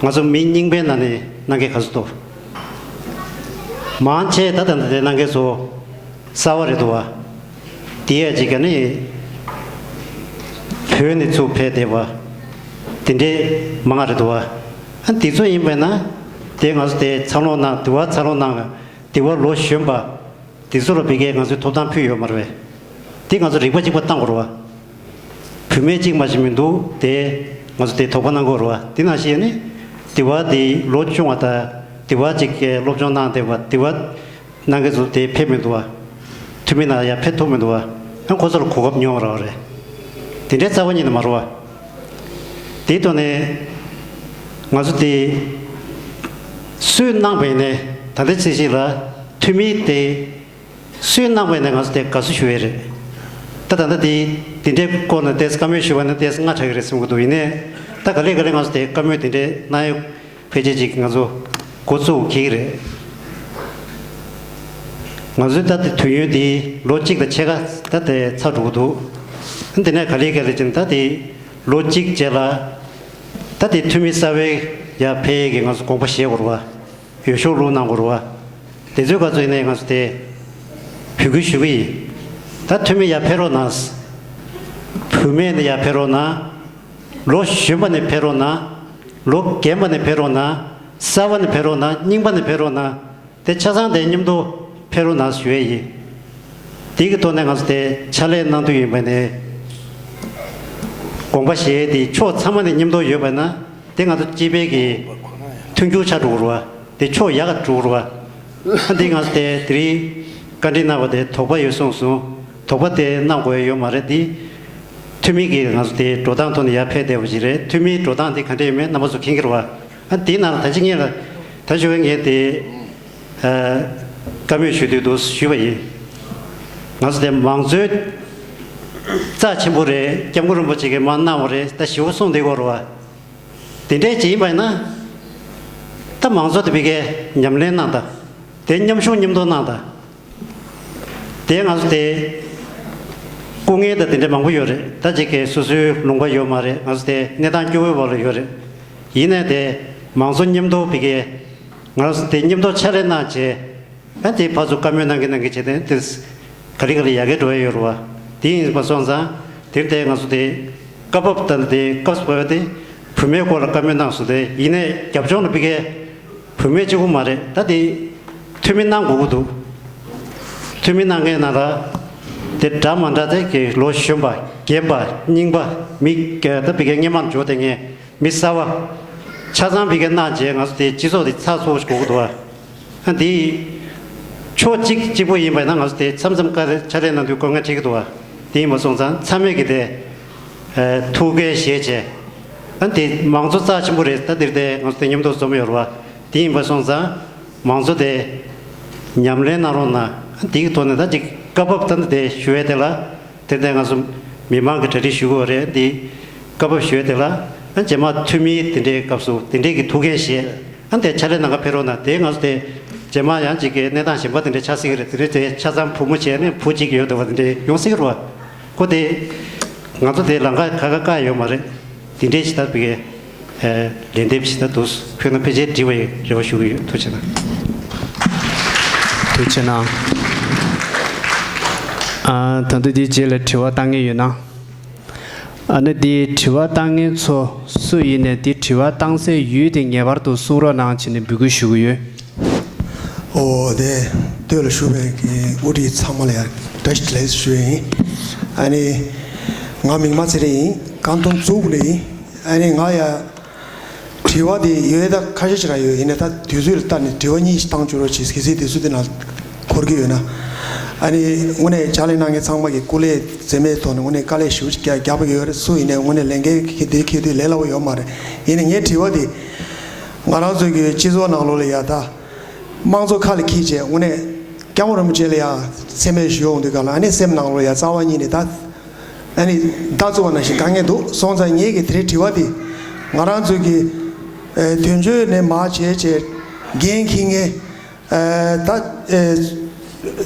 ང་ཚོ་མི་རྙིང་པའི་ནང་ནས་གནང་མཁན་ག་ཚོད་འདུག་མང་ཆེ་ད་ད་ལྟ་དེ་གནང་མཁན་ཚོ་གསར་བ་རེད་འདུག་བ། དེ་ཡ་ཅིག་ག་ནི་བོད་ནས་ཚུར་ཕེབས་བསྡད་པ་དེ་འདྲའི་མང་བ་རེད་འདུག་བ། ཨ་དེ་ཚོ་ཡིན་པས་ན་དེ་ང་ཚོ་དེ་འཚར་ལོངས་གནང་། དེ་བ་འཚར་ལོངས་གནང་། དེ་བ་ལོ་གཞོན་པ་དེ་ཚོ་ལ་ཕ་གིར་ང་ཚོས་ཐོབ་ཐང་ཕུལ་ཡོད་མ་རེད་པས། དེ་ང་ཚོ་རིག་པ་གཅིག་པ་བཏང་དགོས་རེད་བ། བུད་མེད་གཅིག་མ་ཞིག་མི་འདུག་དེ་ང་ཚོ་དེ་དོགས་པ་གནང་དགོས་རེད་བ། དེ་ནང་བཞིན་ནི་དེ་བ་དེ་ལོ་ཆུང་བ་དང་དེ་བ་གཅིག་གིས་སློབ་སྦྱོང་གནང་བསྡད་པ་དེ་བ་གནང་མཁན་ཚོ་དེ་ཕེབས་མི་འདུག་བ། འཐུས་མི་ནང་ཡར་ཕེབས་ཐུབ་མི་འདུག་བ། ཡང་ཁོ་ཚོ་ལ་གོ་སྐབས་ཉུང་བ་རག་པ་རེད། དེ་འདྲའི་རྩ་བ་ཉིད་ནས་མ་རེད་བ། དེའི་ཐོག་ནས་ང་ཚོ་དེ་སུས་གནང་བ་ཡིན་ནའི་ད་ལྟའི་ཚེ་ཞིག་ལ་འཐུས་མི་དེ་སུས་གནང་བ་ཡིན་ནའི་ང་ཚོ་དེ་དགའ་བསུ་ཞུ་ཡས་རེད། ད་ད་ལྟ་དེ་དེ་འདྲའི་སྐོར་ནས་ཏོག་ཙམ་བཀའ་མོལ་ཞུ་བ་ནི་ཏོག་ཙམ་སྔ་དྲགས་ཀྱི་རེད་བསམ་གྱི་འདུག་ཡིན་ནའི་ད་ག་ལེ་ག་ལེ་ང་ཚོ་དེ་བཀའ་མོལ་དེ་འདྲའི་གནང་ཡས་ཕལ་ཆེར་ཅིག་ང་ཚོ་འགོ་བཙུགས་ཀྱི་རེད། ང་ཚོའི་ད་ལྟའི་དུས་ཡུན་འདི་ལོ་གཅིག་དང་ཕྱེད་ཀ་ད་ལྟའི་ཚར་འགྲོ་གི་འདུག་དེ་ནས་ག་ལེ་ག་ལེ་བྱས་ནས་ད་དེ་ལོ་གཅིག་རྗེས་ལ་ད་དེ་འཐུས་མི་གསར་པའི་ཡར་ཕེབས་ཡས་ཀྱི་ང་ཚོ་དགོངས་པ་བཞེས་དགོས་རེད་བ། འོས་ཤོག་བླུགས་གནང་དགོས་རེད་བ། དེ་ཚོའི་སྐབས་སུ་ཡིན་ནའི་ང་ཚོ་དེ་འབོད་སྐུལ་ཞུ་གི་ཡིན། ད་འཐུས་མི་ཡར་ཕེབས་རོགས་གནང་། བུད་མེད་ནས་ཡར་ཕེབས་རོགས་གནང་། ལོ་གཞོན་པ་ནས་ཕེབས་རོགས་གནང་། ལོ་རྒན་པ་ནས་ཕེབས་རོགས་གནང་། གསར་པ་ནས་ཕེབས་རོགས་གནང་། རྙིང་པ་ནས་ཕེབས་རོགས་གནང་། དེ་ཆ་ཚང་དེ་མཉམ་དུ་ཕེབས་རོགས་གནང་ཞུ་ཡས་ཡིན། དེ་གི་ཐོག་ནས་ང་ཚོ་དེ་ཕྱག་ལས་གནང་འདོད་ཡིན་པ་ནས། དགོངས་པ་བཞེས་ཏེ་ཕྱོགས་ཚང་མ་ནས་མཉམ་དུ་ཡོད་པ་ན། དེ་ང་ཚོ་སྤྱི་པའི་གི་མཐུན་འགྱུར་ཆགས་འགྲོ་གི་རེད་བ། དེ་ཕྱོགས་ཡག་ག་འགྲོ་གི་རེད་བ། ཨ་འདི་ང་ཚོ་དེ་དེ་རིང་བཀའ་འདྲི་གནང་བ་དེ་དོགས་པ་ཡོད་གསུངས་སོང་། དོགས་པ་དེ་གནང་དགོས་ཡ་ཡོད་མ་རེད། འདི་འཐུས་མི་གིས་ང་ཚོ་དེ་འགྲོ་སྟངས་ཐོག་ནས་ཡར་ཕེབས་བསྡད་པ་ཞིག་རེད། འཐུས་མིའི་འགྲོ་སྟངས་དེ་ག་འདྲ་ཡོད་མེད་རྣམ་པ་ཚོ་མཁྱེན་གྱི་རེད་བ། ཨ་འདི་ནང་ལ་ད་ཅི་ངས་ལ་ད་ཞུ་བའི་ངས་དེ་ཨ་བཀའ་མོལ་ཞུ་འདོད་འདུག་ཞུས་པ་ཡིན། ང་ཚོ་དེ་མང་གཙོའི་རྩ་ཆེན་པོ་རེད། སྐྱབས་མགོན་རིན་པོ་ཆེ་གིས་མར་གནང་བ་རེད། ད་ཞེ་པོ་གསུངས་བསྡད་ཀྱི་ཡོད་རེད་བ། དེ་འདྲའི་ཅིག་ཡིན་པ་ཡིན་ན། ད་མང་གཙོ་དེ་ཕ་གིར་ཉམས་ལེན་གནང་དང་། དེ་མཉམ་ཞུགས་མཉམ་དུ་གནང་དང་། དེ་ང་ཚོ་དེ་སྐུ་ངལ་དང་དེ་འདྲ་མང་པོ་ཡོད་རེད། ད་ཅིག་གི་སོ་སོའི་ལུང་པ་ཡོད་མ་རེད། ང་ཚོ་དེ་གནས་སྟངས་སྐྱོ་བོའི་འོག་ལ་ཡོད་རེད། ཡིན་ནའི་དེ་མང་གཙོ་མཉམ་དུ་ཕ་གིར་ང་ཚོ་དེ་མཉམ་དུ་ཕྱག་ལས་གནང་བྱས། ཨ་དེ་ཕར་ཚུར་བཀའ་མོལ་གནང་གི་གནང་གི་བྱས་ཏེ་དེ་ག་ལེ་ག་ལེ་ཡར་རྒྱས་འགྲོ་ཡ་ཡོད་རེད་བ། དེ་ཡིན་པ་སོང་ཙང་དེར་དེ་ང་ཚོ་དེ་སྐབས་བབ་དང་དེ་སྐབས་སུ་བབས་ཏེ་བུད་མེད་སྐོར་ལ་བཀའ་མོལ་གནང་སོང་། དེ་ཡིན་ནའི་རྒྱབ་ལྗོངས་ལ་ཕ་གིར་བུད་མེད་གཅིག་པུ་མ་རེད། ད་དེ་འཐུས་མི་གནང་དགོས་ཀྱི་འདུག་འཐུས་མི་གནང་མཁན་ནང་ལ་དེ་འདྲ་མ་འདྲ་དེ་གི་ལོ་གཞོན་པ་རྒན་པ་རྙིང་པ་མི་ད་ཕ་གིར་སྔོན་མ་འཇོག་བསྡད་མཁན། མི་གསར་པ་ཆ་ཚང་ཕ་གིར་གནང་རྗེས་ང་ཚོ་དེ་སྤྱི་ཚོགས་དེ་ཚགས་ཚུད་པོ་ཞིག་དགོས་ཀྱི་འདུག་བ། ཨ་འདི་ཕྱོགས་གཅིག་གཅིག་པོ་ཡིན་པ་ན་ང་ཚོ་དེ་མཚམས་མཚམས་ཀ་རེ་ཕྱག་ལས་གནང་དུས་དཀའ་ངལ་འཕྲད་ཀྱི་འདུག་བ། དེ་ཡིན་པ་སོང་ཙང་ཚང་མས་ཀྱི་དེ་ཨ་ཐུགས་འགན་བཞེས་བྱས། ཨ་འདི་མང་གཙོ་རྩ་ཆེན་པོ་རེད། ད་འདིར་དེ་ང་ཚོ་དེ་མཉམ་དུ་འཛོམས་ཡོད་རེད་བ། དེ་ཡིན་པ་སོང་ཙང་མང་གཙོ་དེ་ཉམས་ལེན་གནང་རོགས་གནང་། ཨ་འདི་གི་ཐོག་ནས་ད་ཅིག་སྐབས་བབ་ད་འདི་དེ་ཞུ་ཡས་དེ་ལ། དེ་ནས་ང་ཚོ་མི་མང་གི་གྲ་སྒྲིག་ཞུ་དགོས་རེད། འདི་སྐབས་བབ་ཞུ་ཡས་དེ་ལ་ཨ་རྗེས་མ་འཐུས་མི་དེ་འདྲའི་སྐབས་སུ་དེ་འདྲའི་གི་ཐུགས་འགན་བཞེས། ཨ་འདི་ཕྱག་ལས་གནང་ག་ཕེབས་རོགས་གནང་། དེ་ང་ཚོ་དེ་རྗེས་མ་ཡང་ཅིག་གི་གནས་སྟངས་གཞན་པ་དེ་འདྲའི་ཆགས་སྲིད་ཀྱི་རེད། དེ་འདྲའི་དེ་ཆ་ཚང་བུ་མོ་བྱས་ནས་བུ་གཅིག་ཡོད་འདུག་བ། དེ་འདྲའི་ཡོང་སྲིད་ཀྱི་རེད་བ། ཁོ་དེ་ང་ཚོ་དེ་ལམ་ཁ་ཁ་ཁ་བཀག་ཡོད་མ་རེད། དེ་འདྲའི་ཞིག་ད་བི་གའི་ལན་འདེབས་ཞིག་ད་འདུག་ཕུལ་ན་ཕལ་ཆེར་འགྲིག་པ་ཡི་རེ་བ་ཞུ་གི་ཡོད། ཐུགས་རྗེ་གནང་། ཐུགས་རྗེ་གནང་། ཨ་ད་དུང་འདིའི་རྗེས་ལ་དྲི་བ་བཏང་མཁན་ཡོད་ན། ཨ་ནི་འདིའི་དྲི་བ་བཏང་མཁན་ཚོ་སུ་ཡིན་ནས་འདི་དྲི་བ་བཏང་སའི་ཡུལ་དེ་ངེས་པར་དུ་གསུང་རོགས་གནང་བྱས་ནས་འབོད་སྐུལ་ཞུ་གི་ཡོད། ཨོ་དེ་སྟོད་ལ་བཞུགས་པའི་དབུ་ཁྲིད་ཚང་མ་ལ་ཡང་བཀྲ་ཤིས་བདེ་ལེགས་ཞུ་ཡ་ཡིན། ཨ་ནི་ང་མིག་དམར་ཚེ་རིང་ཡིན། ཀན་ལྷོ་མཚོ་ཁུག་ནས་ཡིན། ཨ་ནི་ང་ཡ་དྲི་བ་དེ་ཡོད་ད་ཁ་ཤས་ཅིག་རང་ཡོད། ཡིན་ནའི་ད་དུས་ཚོད་ལ་ལྟ་ནས་དྲི་བ་གཉིས་ཤིག་བཏང་བཅུག་རོགས་གྱིས། གལ་སྲིད་དུས་ཚོད་དེ་ནང་འཁོར་གྱི་ཡོད་ན། ཨ་ནི་དངོས་གནས་ཕྱག་ལས་གནང་མཁན་ཚང་མ་གི་སྐུ་ལས་འཛེམས་མེད་ཐོག་ནས་དངོས་གནས་དཀའ་ལས་ཞེ་པོ་ཅིག་རྒྱག་རྒྱག་པ་ཡོད་རེད། སུ་ཡིན་ནའི་དངོས་གནས་ལས་འགན་གི་དེ་འཁྱེར་དུས་ལས་སླ་པོ་ཡོད་མ་རེད། ཡིན་ནའི་ངའི་དྲི་བ་དེ་ང་རང་ཚོ་གི་སྤྱི་ཚོགས་ནང་ལོགས་ལ་ཡ་ད་དམངས་གཙོ་ཁ་ལ་འཁྱེར་བྱས་དངོས་གནས་སྐྱབས་མགོན་རིན་པོ་ཆེ་ལ་ཡ་མཚན་སྨད་ཞུ་ཡོང་དུས་ག་ལ། ཨ་ནི་སེམས་ནང་ལོགས་ཡ་རྩ་བ་ཉིད་ནས་ད་ཨ་ནི་བདག་བཙུགས་པ་ནང་བཞིན་དཀའ་ངལ་འདུག་སོང་ཙང་ངེད་ཀྱི་དེ་རིང་དྲི་བ་དེ་ང་རང་ཚོ་གི་ཨ་དོན་གཅོད་ནས་མར་བྱས་བྱས་འགན་འཁྱེར་མཁན་ཨ་ད་ཨ་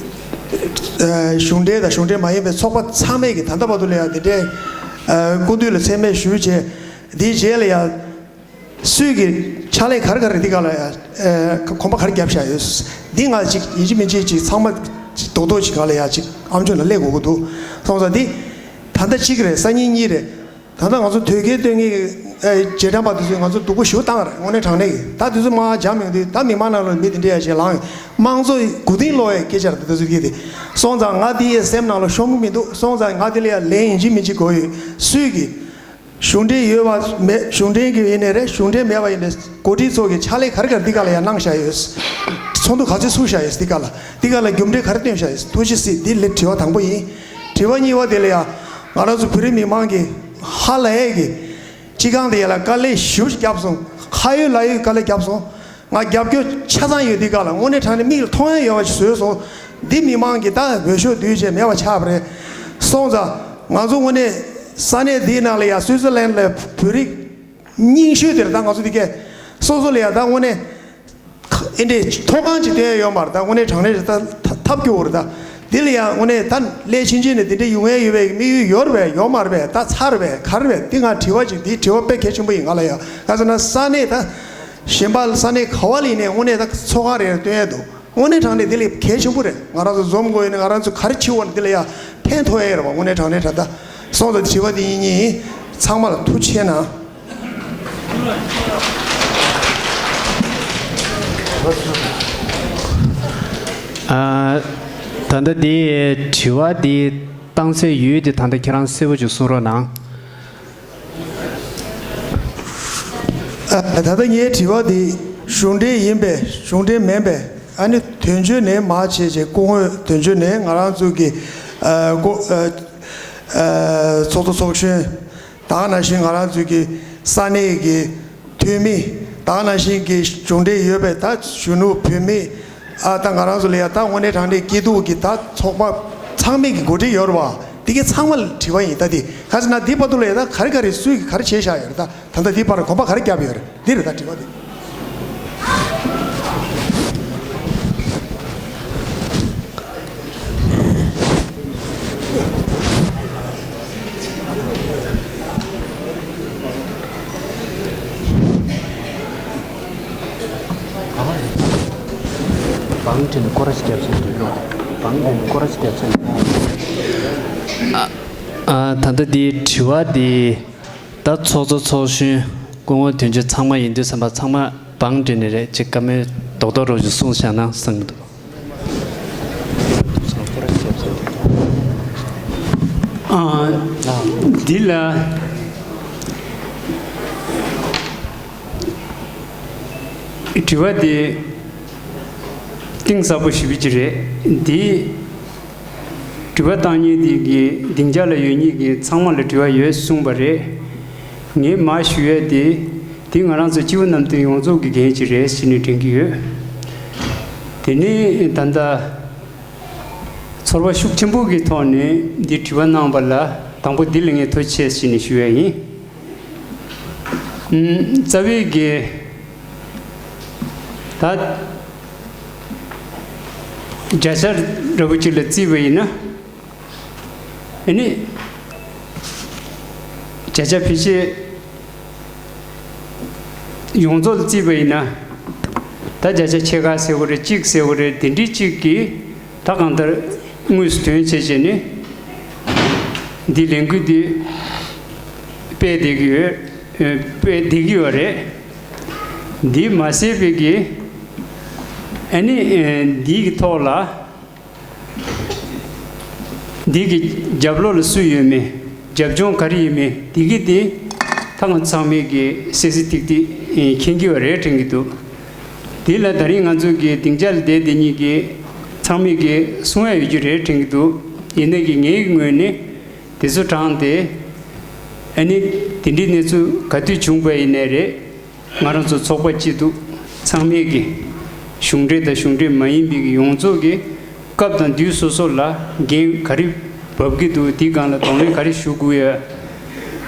ཨ་གཞུང་འབྲེལ་དང་གཞུང་འབྲེལ་མ་ཡིན་པའི་ཚོགས་པ་ཚང་མས་ཀྱི་ད་ལྟ་བར་དུ་ལ་ཡ་དེ་འདྲའི་ཨ་སྐུ་མདུན་ལ་མཚན་སྨད་ཞུས་བྱས་དེའི་རྗེས་ལ་ཡ། སུས་ཀྱི་ཕྱག་ལས་ག་རེ་ག་རེ་འདི་ག་ལ་ཡ་ཨེ་གོམ་པ་ག་རེ་བརྒྱབ་བཞག་ཡོད། འདི་ང་ཅིག་ཡིན་གཅིག་མིན་གཅིག་ཅིག་ཚང་མ་ཅིག་རྡོག་རྡོག་ཅིག་ག་ལ་ཡ་ཅིག་ཨམ་ཅོག་ལ་སླེབས་དགོས་ཀྱི་འདུག་སོང་ཙང་འདི་ད་ལྟ་གཅིག་རེད། སང་ཉིན་གཉིས་རེད། ད་ལྟ་ང་ཚོ་དོལ་རྒྱལ་སྟོན་མཁན་གྱི་ཨེ་རྗེས་འབྲང་པ་དེ་ཚོས་ང་ཚོ་སྡུག་པོ་ཞེ་པོ་བཏང་རེད། དངོས་གནས་དྲང་གནས་ཀྱི་ད་དེ་ཚོ་མར་འཇམ་ཡོང་དུས་ད་མི་མང་ནང་ལ་མི་དེ་འདྲ་ཡ་ཞིག་ལངས་ཡོད། དམངས་གཙོ་མགོ་རྟིང་སློག་ཡའི་སྐད་ཆ་རེད། ད་དེ་ཚོ་གིས་དེ་སོང་ཙང་ང་འདི་ཡའི་སེམས་ནང་ལ་ཤོང་གི་མི་འདུག་སོང་ཙང་ང་འདི་ལ་ཡ་ལན་ཡིན་གཅིག་མིན་གཅིག་དགོས་ཡོད། སུས་ཀྱི་གཞུང་འབྲེལ་ཡོད་པ་མེད། གཞུང་འབྲེལ་གྱི་ཡིན་ནའི་རེད། གཞུང་འབྲེལ་མེད་པ་ཡིན་ནའི་འགོ་ཁྲིད་ཚོ་གི་ཕྱག་ལས་ག་རེ་ག་རེ་འདི་ག་ལ་ཡང་གནང་བཞག་ཡོད། ཚོགས་འདུ་ག་ཚོད་ཚུགས་བཞག་ཡོད། འདི་ག་ལ་འདི་ག་ལ་རྒྱུ་འབྲས་ག་རེ་བཏོན་བཞག་ཡོད། ཐུགས་རྗེ་གཟིགས། འདི་ལས་དྲི་བ་དང་པོ་ཡིན། དྲི་བ་གཉིས་པ་དེ་ལ་ཡང་ང་རང་ཚོ་བོད་རིགས་མི་མང་གི་ཧ་ལས་ཡས་ཀྱི་སྤྱི་ཁང་དེ་ཡ་ལ་དཀའ་ལས་ཞེ་པོ་ཅིག་བརྒྱབ་སོང་། ཁ་ཡོད་ལག་ཡོད་དཀའ་ལས་བརྒྱབ་སོང་། ང་རྒྱབ་སྐྱོར་ཆ་ཚང་ཡོད། འདི་ག་ལ་དངོས་གནས་དྲང་གནས་མིག་ལ་མཐོང་ཡ་ཡོད་པ་ཞིག་བཟོས་སོང་། འདི་མི་མང་གི་ད་འོས་ཤོག་བསྡུས་བྱས་མེད་པ་ཆགས་པ་རེད། སོང་ཙང་ང་ཚོ་དངོས་གནས་ས་གནས་འདིའི་ནང་ལ་ཡ་སུའི་ཙི་ལན་ལ་བོད་རིགས་རྙིང་ཤོས་དེར་ད་ང་ཚོ་འདི་གས་སོ་སོ་ལ་ཡ་ད་དངོས་གནས་ཨེ་འདྲས་ཐོག་ཁང་ཅིག་སྟོན་ཡ་ཡོད་མ་རེད། ད་དངོས་གནས་དྲང་གནས་རེད། ད་ཐབས་སྐྱོ་བོ་རེད། ད་འདི་ལ་ཡ་དངོས་གནས་ད་སླད་ཕྱིན་ཆད་ནས་འདི་འདྲའི་ཡོང་ཡ་ཡོད་པའི་དམིགས་ཡུལ་ཡོད་རེད་པས་ཡོད་མ་རེད་པས། ད་ཚར་བས་ག་རེ་རེད། འདི་ང་དྲི་བ་ཅིག་འདི་དྲི་བ་དཔེ་གལ་ཆེན་པོ་ཡིན། ང་ལ་ཡ་ག་ཟེར་ན་ས་གནས་ད་གཞན་པ་ས་གནས་ག་བ་ལ་ཡིན་ནའི་དངོས་གནས་ད་ཚོགས་ཁང་རེ་རེ་སྟོན་ཡ་འདུག་དངོས་གནས་དྲང་གནས་འདི་ལས་གལ་ཆེན་པོ་རེད། ང་རང་ཚོ་འཛོམས་དགོས་ཡོད་ན་ང་རང་ཚོ་ག་རེ་བྱེད་དགོས་ན་འདི་ལ་ཡ་ཕན་ཐོགས་ཡ་ཡོད་རེད་བ། དངོས་གནས་དྲང་གནས་དྲང་ད་སོང་ཙང་དྲི་བ་འདི་ཡིན་ཉིན་ཚང་མ་ལ་ཐུགས་རྗེ་གནང་། ཨ། ད་ལྟ་འདི་དྲི་བ་འདི་བཏང་སའི་ཡུལ་དེ་ད་ལྟ་ཁྱེད་རང་གསལ་པོ་ཅིག་གསུང་རོགས་གནང་། ཨ། ད་ལྟ་ངའི་དྲི་བ་འདི་གཞུང་འབྲེལ་ཡིན་པས་གཞུང་འབྲེལ་མིན་པས། ཨ་ནི་དོན་གཅོད་ནས་མར་བྱས་བྱས་སྐུ་ངོ་དོན་གཅོད་ནས་ང་རང་ཚོ་གི་ཨ་སྐུ་ཨ་ཨ་ཚོགས་གཙོ་ཚོགས་གཞོན། ད་ག་ནང་བཞིན་ང་རང་ཚོའི་གི་ས་གནས་ཀྱི་འཐུས་མི། ད་ག་ནང་བཞིན་གྱི་གཞུང་འབྲེལ་ཡོད་པའི་ད་གཞོན་ནུ་བུད་མེད། ཨ། ད་ང་རང་ཚོ་ལ་ཡ་ད་དངོས་གནས་དྲང་གནས་སྐྱིད་སྡུག་གི་ད་ཚོགས་པ་ཚང་མས་ཀྱི་འགོ་ཁྲིད་ཡོད་རེད་བ། དེ་གི་ཚང་མ་ལ་དྲི་བ་ཡིན། ད་དེ་ག་ཟེར་ན་འདི་བར་དུ་ལ་ཡ་ད་ག་རེ་ག་རེ་སུས་ག་རེ་བྱས་བཞག་ཡོད་རེད། ད་ད་ལྟ་འདི་བར་གོམ་པ་ག་རེ་བརྒྱབ་ཡོད་རེད། འདི་རེད་ད་དྲི་བ་འདི། བང་དྲིན་སྐོར་ར་ཞིག་རྒྱབ་ཆེན་འགྲོ་རོགས། བང་དྲིན་སྐོར་ར་ཞིག་རྒྱབ་ཆེན། ཨ། ཨ། ད་ལྟ་འདི་དྲི་བ་འདི་ད་ཚོགས་གཙོ་ཚོགས་གཞོན་སྐུ་ངོ་དོན་གཅོད་ཚང་མ་ཡིན་དུས་ཙམ་པ་ཚང་མ་བང་དྲིན་ནི་རེད། ཅིག་བཀའ་མོལ་རྡོག་རྡོག་རོགས་ཞིག་གསུངས་བཞག་ན་བསམ་གྱི་འདུག། ཨ། འདི་ལ་དྲི་བ་འདི་གཏིང་ཟབ་པོ་ཞེ་པོ་ཅིག་རེད། འདི་དྲི་བ་བཏང་མཁན་འདི་གི་སྡིངས་ཆ་ལ་ཡོད་མཁན་གྱི་ཚང་མ་ལ་དྲི་བ་ཡོད་གསུངས་པ་རེད། ངས་མར་ཞུ་ཡས་དེ། དེ་ང་རང་ཚོ་སྤྱི་བོ་གནམ་བསྟན་ཡོངས་རྫོགས་ཀྱི་འགན་ཅིག་རེད་ཟེར་ནས་དྲན་གྱི་ཡོད། དེ་ནས་ད་ལྟ་ཚོར་བ་ཤུགས་ཆེན་པོ་གི་ཐོག་ནས་འདི་དྲི་བ་གནང་བ་ལ་དང་པོ་འདི་ལ་ངས་ཐུགས་རྗེ་ཆེ་ཟེར་ནས་ཞུ་ཡས་ཡིན། ཨུམ། རྩ་བའི་གི་ད་བརྒྱ་ཆ་འདྲ་པོ་ཅིག་ལ་བརྩིས་པ་ཡིན་ན། ཨ་ནི་བརྒྱ་ཆ་ཕལ་ཆེར་ཡོངས་རྫོགས་ལ་བརྩིས་པ་ཡིན་ན། ད་བརྒྱ་ཆ་ཕྱེད་ཀ་ཟེར་བ་རེད། གཅིག་ཟེར་བ་རེད། དེ་འདྲའི་གཅིག་གིས་ད་གང་ལྟར་དངོས་སུ་དོན་བྱས་བྱས་ནས་འདི་ལས་འགུལ་འདི་སྤེལ་བསྡད་ཀྱི་ཡོད། སྤེལ་བསྡད་ཀྱི་ཡོད་རེད། འདི་མ་ཟད་པའི་གི་ཨ་ནི་འདི་གི་ཐོག་ལ། འདི་གི་རྒྱབ་ལོགས་ལ་སུ་ཡོད་མེད། རྒྱབ་ལྗོངས་ག་རེ་ཡིན་མེད། འདི་གི་དེ་ད་ང་ཚང་མས་གི་གསལ་གསལ་ཐིག་ཐིག་མཁྱེན་གྱི་ཡོད་རེད་དྲན་གྱི་འདུག། དེ་ལ་ད་རིང་ང་ཚོ་གི་སྡིངས་ཆ་ལ་བསྡད་དེ་གཉིས་ཀྱི་ཚང་མས་གི་གསུང་ཡ་ཡོད་རྒྱུ་རེད་དྲན་གྱི་འདུག། ཡིན་ནའི་གི་ངའི་གི་ངོས་ནས་དེ་ཚོ་དྲངས་ཏེ། ཨ་ནི་དེ་འདྲའི་གནས་ཚུལ་ག་དུས་བྱུང་བ་ཡིན་ནའི་རེད། ང་རང་ཚོ་ཚོགས་པ་སྐྱིད་སྡུག་ཚང་མས་ཀྱི་གཞུང་འབྲེལ་དང་གཞུང་འབྲེལ་མ་ཡིན་པའི་གི་ཡོངས་རྫོགས་ཀྱི་སྐབས་དང་དུས་སོ་སོ་ལ་འགན་ག་རེ་བབས་ཀྱི་འདུག། དེའི་སྒང་ལ་གདོང་ལེན་ག་རེ་ཞུ་དགོས་ཡོད།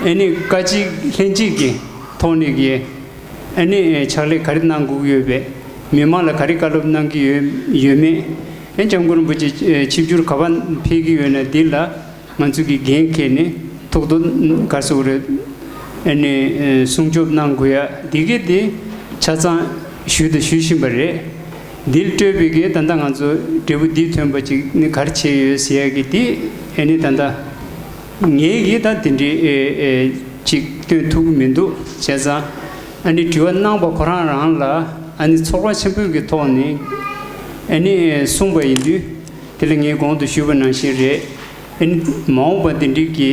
ཨ་ནི་བཀའ་སྤྱི་ལྷན་སྤྱི་གི་ཐོག་ནས་ཀྱི་ཨ་ནི་ཕྱག་ལས་ག་རེ་གནང་དགོས་ཀྱི་ཡོད་པས། མི་མང་ལ་ག་རེ་བཀའ་སློབ་གནང་གི་ཡོད་ཡོད་མེད། ཨ། སྐྱབས་མགོན་རིན་པོ་ཆེ་ཆིབས་བསྒྱུར་ག་པར་ཕེབས་ཀྱི་ཡོད་ན་འདི་ལ། ང་ཚོ་གི་འགན་འཁྱེར་ནས་ཐུགས་དོན་ག་རེ་ཟེར་དགོས་རེད། ཨ་ནི་སྲུང་སྐྱོབ་གནང་དགོས་ཡ་འདི་གི་དེ་ཆ་ཚང་ཞུས་དང་ཞུ་བཞིན་པ་རེད། འདིར་སྤྲོད་པའི་གི་ད་ལྟ་ང་ཚོ་འབྲས་བུ་འདི་ཐོན་པ་ཅིག་ནི་ག་རེ་བྱས་ཡོད་ཟེར་ཡ་གི་དེ་ཨ་ནི་ད་ལྟ་ངས་གི་ད་དེ་འདྲའི་ཨེ་ཨེ་ཅིག་སྟོན་ཐུབ་ཀྱི་མི་འདུག། བྱས་ཙང་ཨ་ནི་དྲི་བ་གནང་པ་ཁོ་རང་རང་ལ་ཨ་ནི་ཚོར་བ་ཆེན་པོའི་གི་ཐོག་ནས་ཨ་ནི་གསུངས་པ་ཡིན་དུས། དེ་ལ་ངས་གོང་དུ་ཞུས་པ་ནང་བཞིན་རེད། ཨ་ནི་མ་འོངས་པ་འདི་འདྲའི་གི་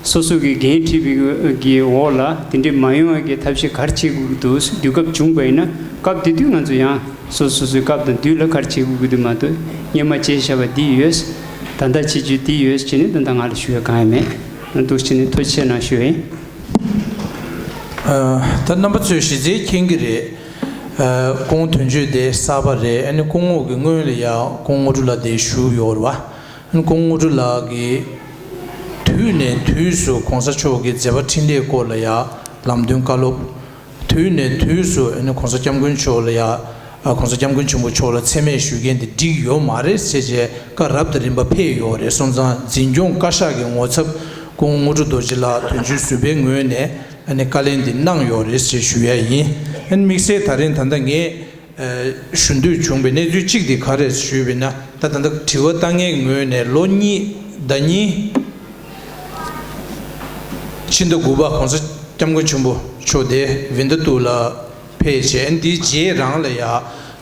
སོ་སོ་གི་འགན་འཁྲི་བའི་གི་འོག་ལ་དེ་འདྲའི་མ་ཡོང་བའི་གི་ཐབས་ཤེས་ག་རེ་བྱེད་དགོས་ཀྱི་འདུག། དུས་སྐབས་བྱུང་བ་ཡིན་ན་སྐབས་དེ་དུས་ང་ཚོ་ཡང་སོ་སོ་སོ་སོའི་སྐབས་དང་དུས་ལ་ག་རེ་བྱེད་དགོས་ཀྱི་འདུག་མ་གཏོགས་སྔོན་མ་བྱས་བཞག་པ་འདི་ཡོད། ད་ལྟ་བྱེད་རྒྱུ་འདི་ཡོད་བྱས་ནས་ད་ལྟ་ང་ལ་ཞུ་ཡ་གང་ཡང་མེད། འདུག་བྱས་ནས་ཐུགས་རྗེ་ཆེ་གནང་ཞུ་ཡ་ཡིན། ཨ། ད་རྣམ་པ་ཚོས་གཞི་རྩའི་མཁྱེན་གྱི་རེད། ཨ། སྐུ་ངོ་དོན་གཅོད་དེ་གསར་པ་རེད། ཨ་ནི་སྐུ་ངོ་གི་སྔོན་ལ་ཡང་སྐུ་ངོ་དངོས་གྲུབ་ལགས་དེ་བཞུགས་ཡོད་རེད་བ། ཨ་ནི་སྐུ་ངོ་དངོས་གྲུབ་ལགས་ཀྱིས་དུས་ནས་དུས་སུ་གོང་ས་མཆོག་གི་མཛད་པ་འཕྲིན་ལས་སྐོར་ལ་ཡང་ལམ་སྟོན་བཀའ་སློབ། དུས་ནས་དུས་སུ་ཨ་ནི་གོང་ས་སྐྱབས་མགོན་མཆོག་ལ་ཡང་། ཨ། གོང་ས་སྐྱབས་མགོན་ཆེན་པོ་མཆོག་ལ་མཚན་སྨད་ཞུ་མཁན་དེ་འགྲིག་ཡོད་མ་རེད་ཟེར་བྱས་བཀའ་རབ་དང་རིམ་པ་ཕེབས་ཡོད་རེད། སོང་ཙང་འཛིན་སྐྱོང་བཀའ་ཤག་གི་ངོ་ཚབ་སྐུ་ངོ་དངོས་གྲུབ་རྡོ་རྗེ་ལགས་དོན་གཅོད་ཟུར་པའི་ངོས་ནས་ཨ་ནི་བཀའ་ལན་འདི་གནང་ཡོད་རེད་ཅེས་ཞུ་ཡ་ཡིན། ཨ་ནི་དམིགས་བསལ་ད་རིང་ད་ལྟ་ངས་ཨ་ཞུ་འདོད་བྱུང་བའི་གནས་ཚུལ་གཅིག་དེ་ག་རེ་ཞུས་པས་ན། ད་ད་ལྟ་དྲི་བ་བཏང་མཁན་གྱི་ངོས་ནས་ལོ་གཉིས་ཟླ་ཉིན་ཕྱི་ཟླ་དགུ་པ་གོང་ས་སྐྱབས་མགོན་ཆེན་པོ་ མཆོག་དེ་ཝིན་ཏ་ཏུ་ལ་ཕེབས་བྱས། འདིའི་རྗེས་རང་ལ་ཡ་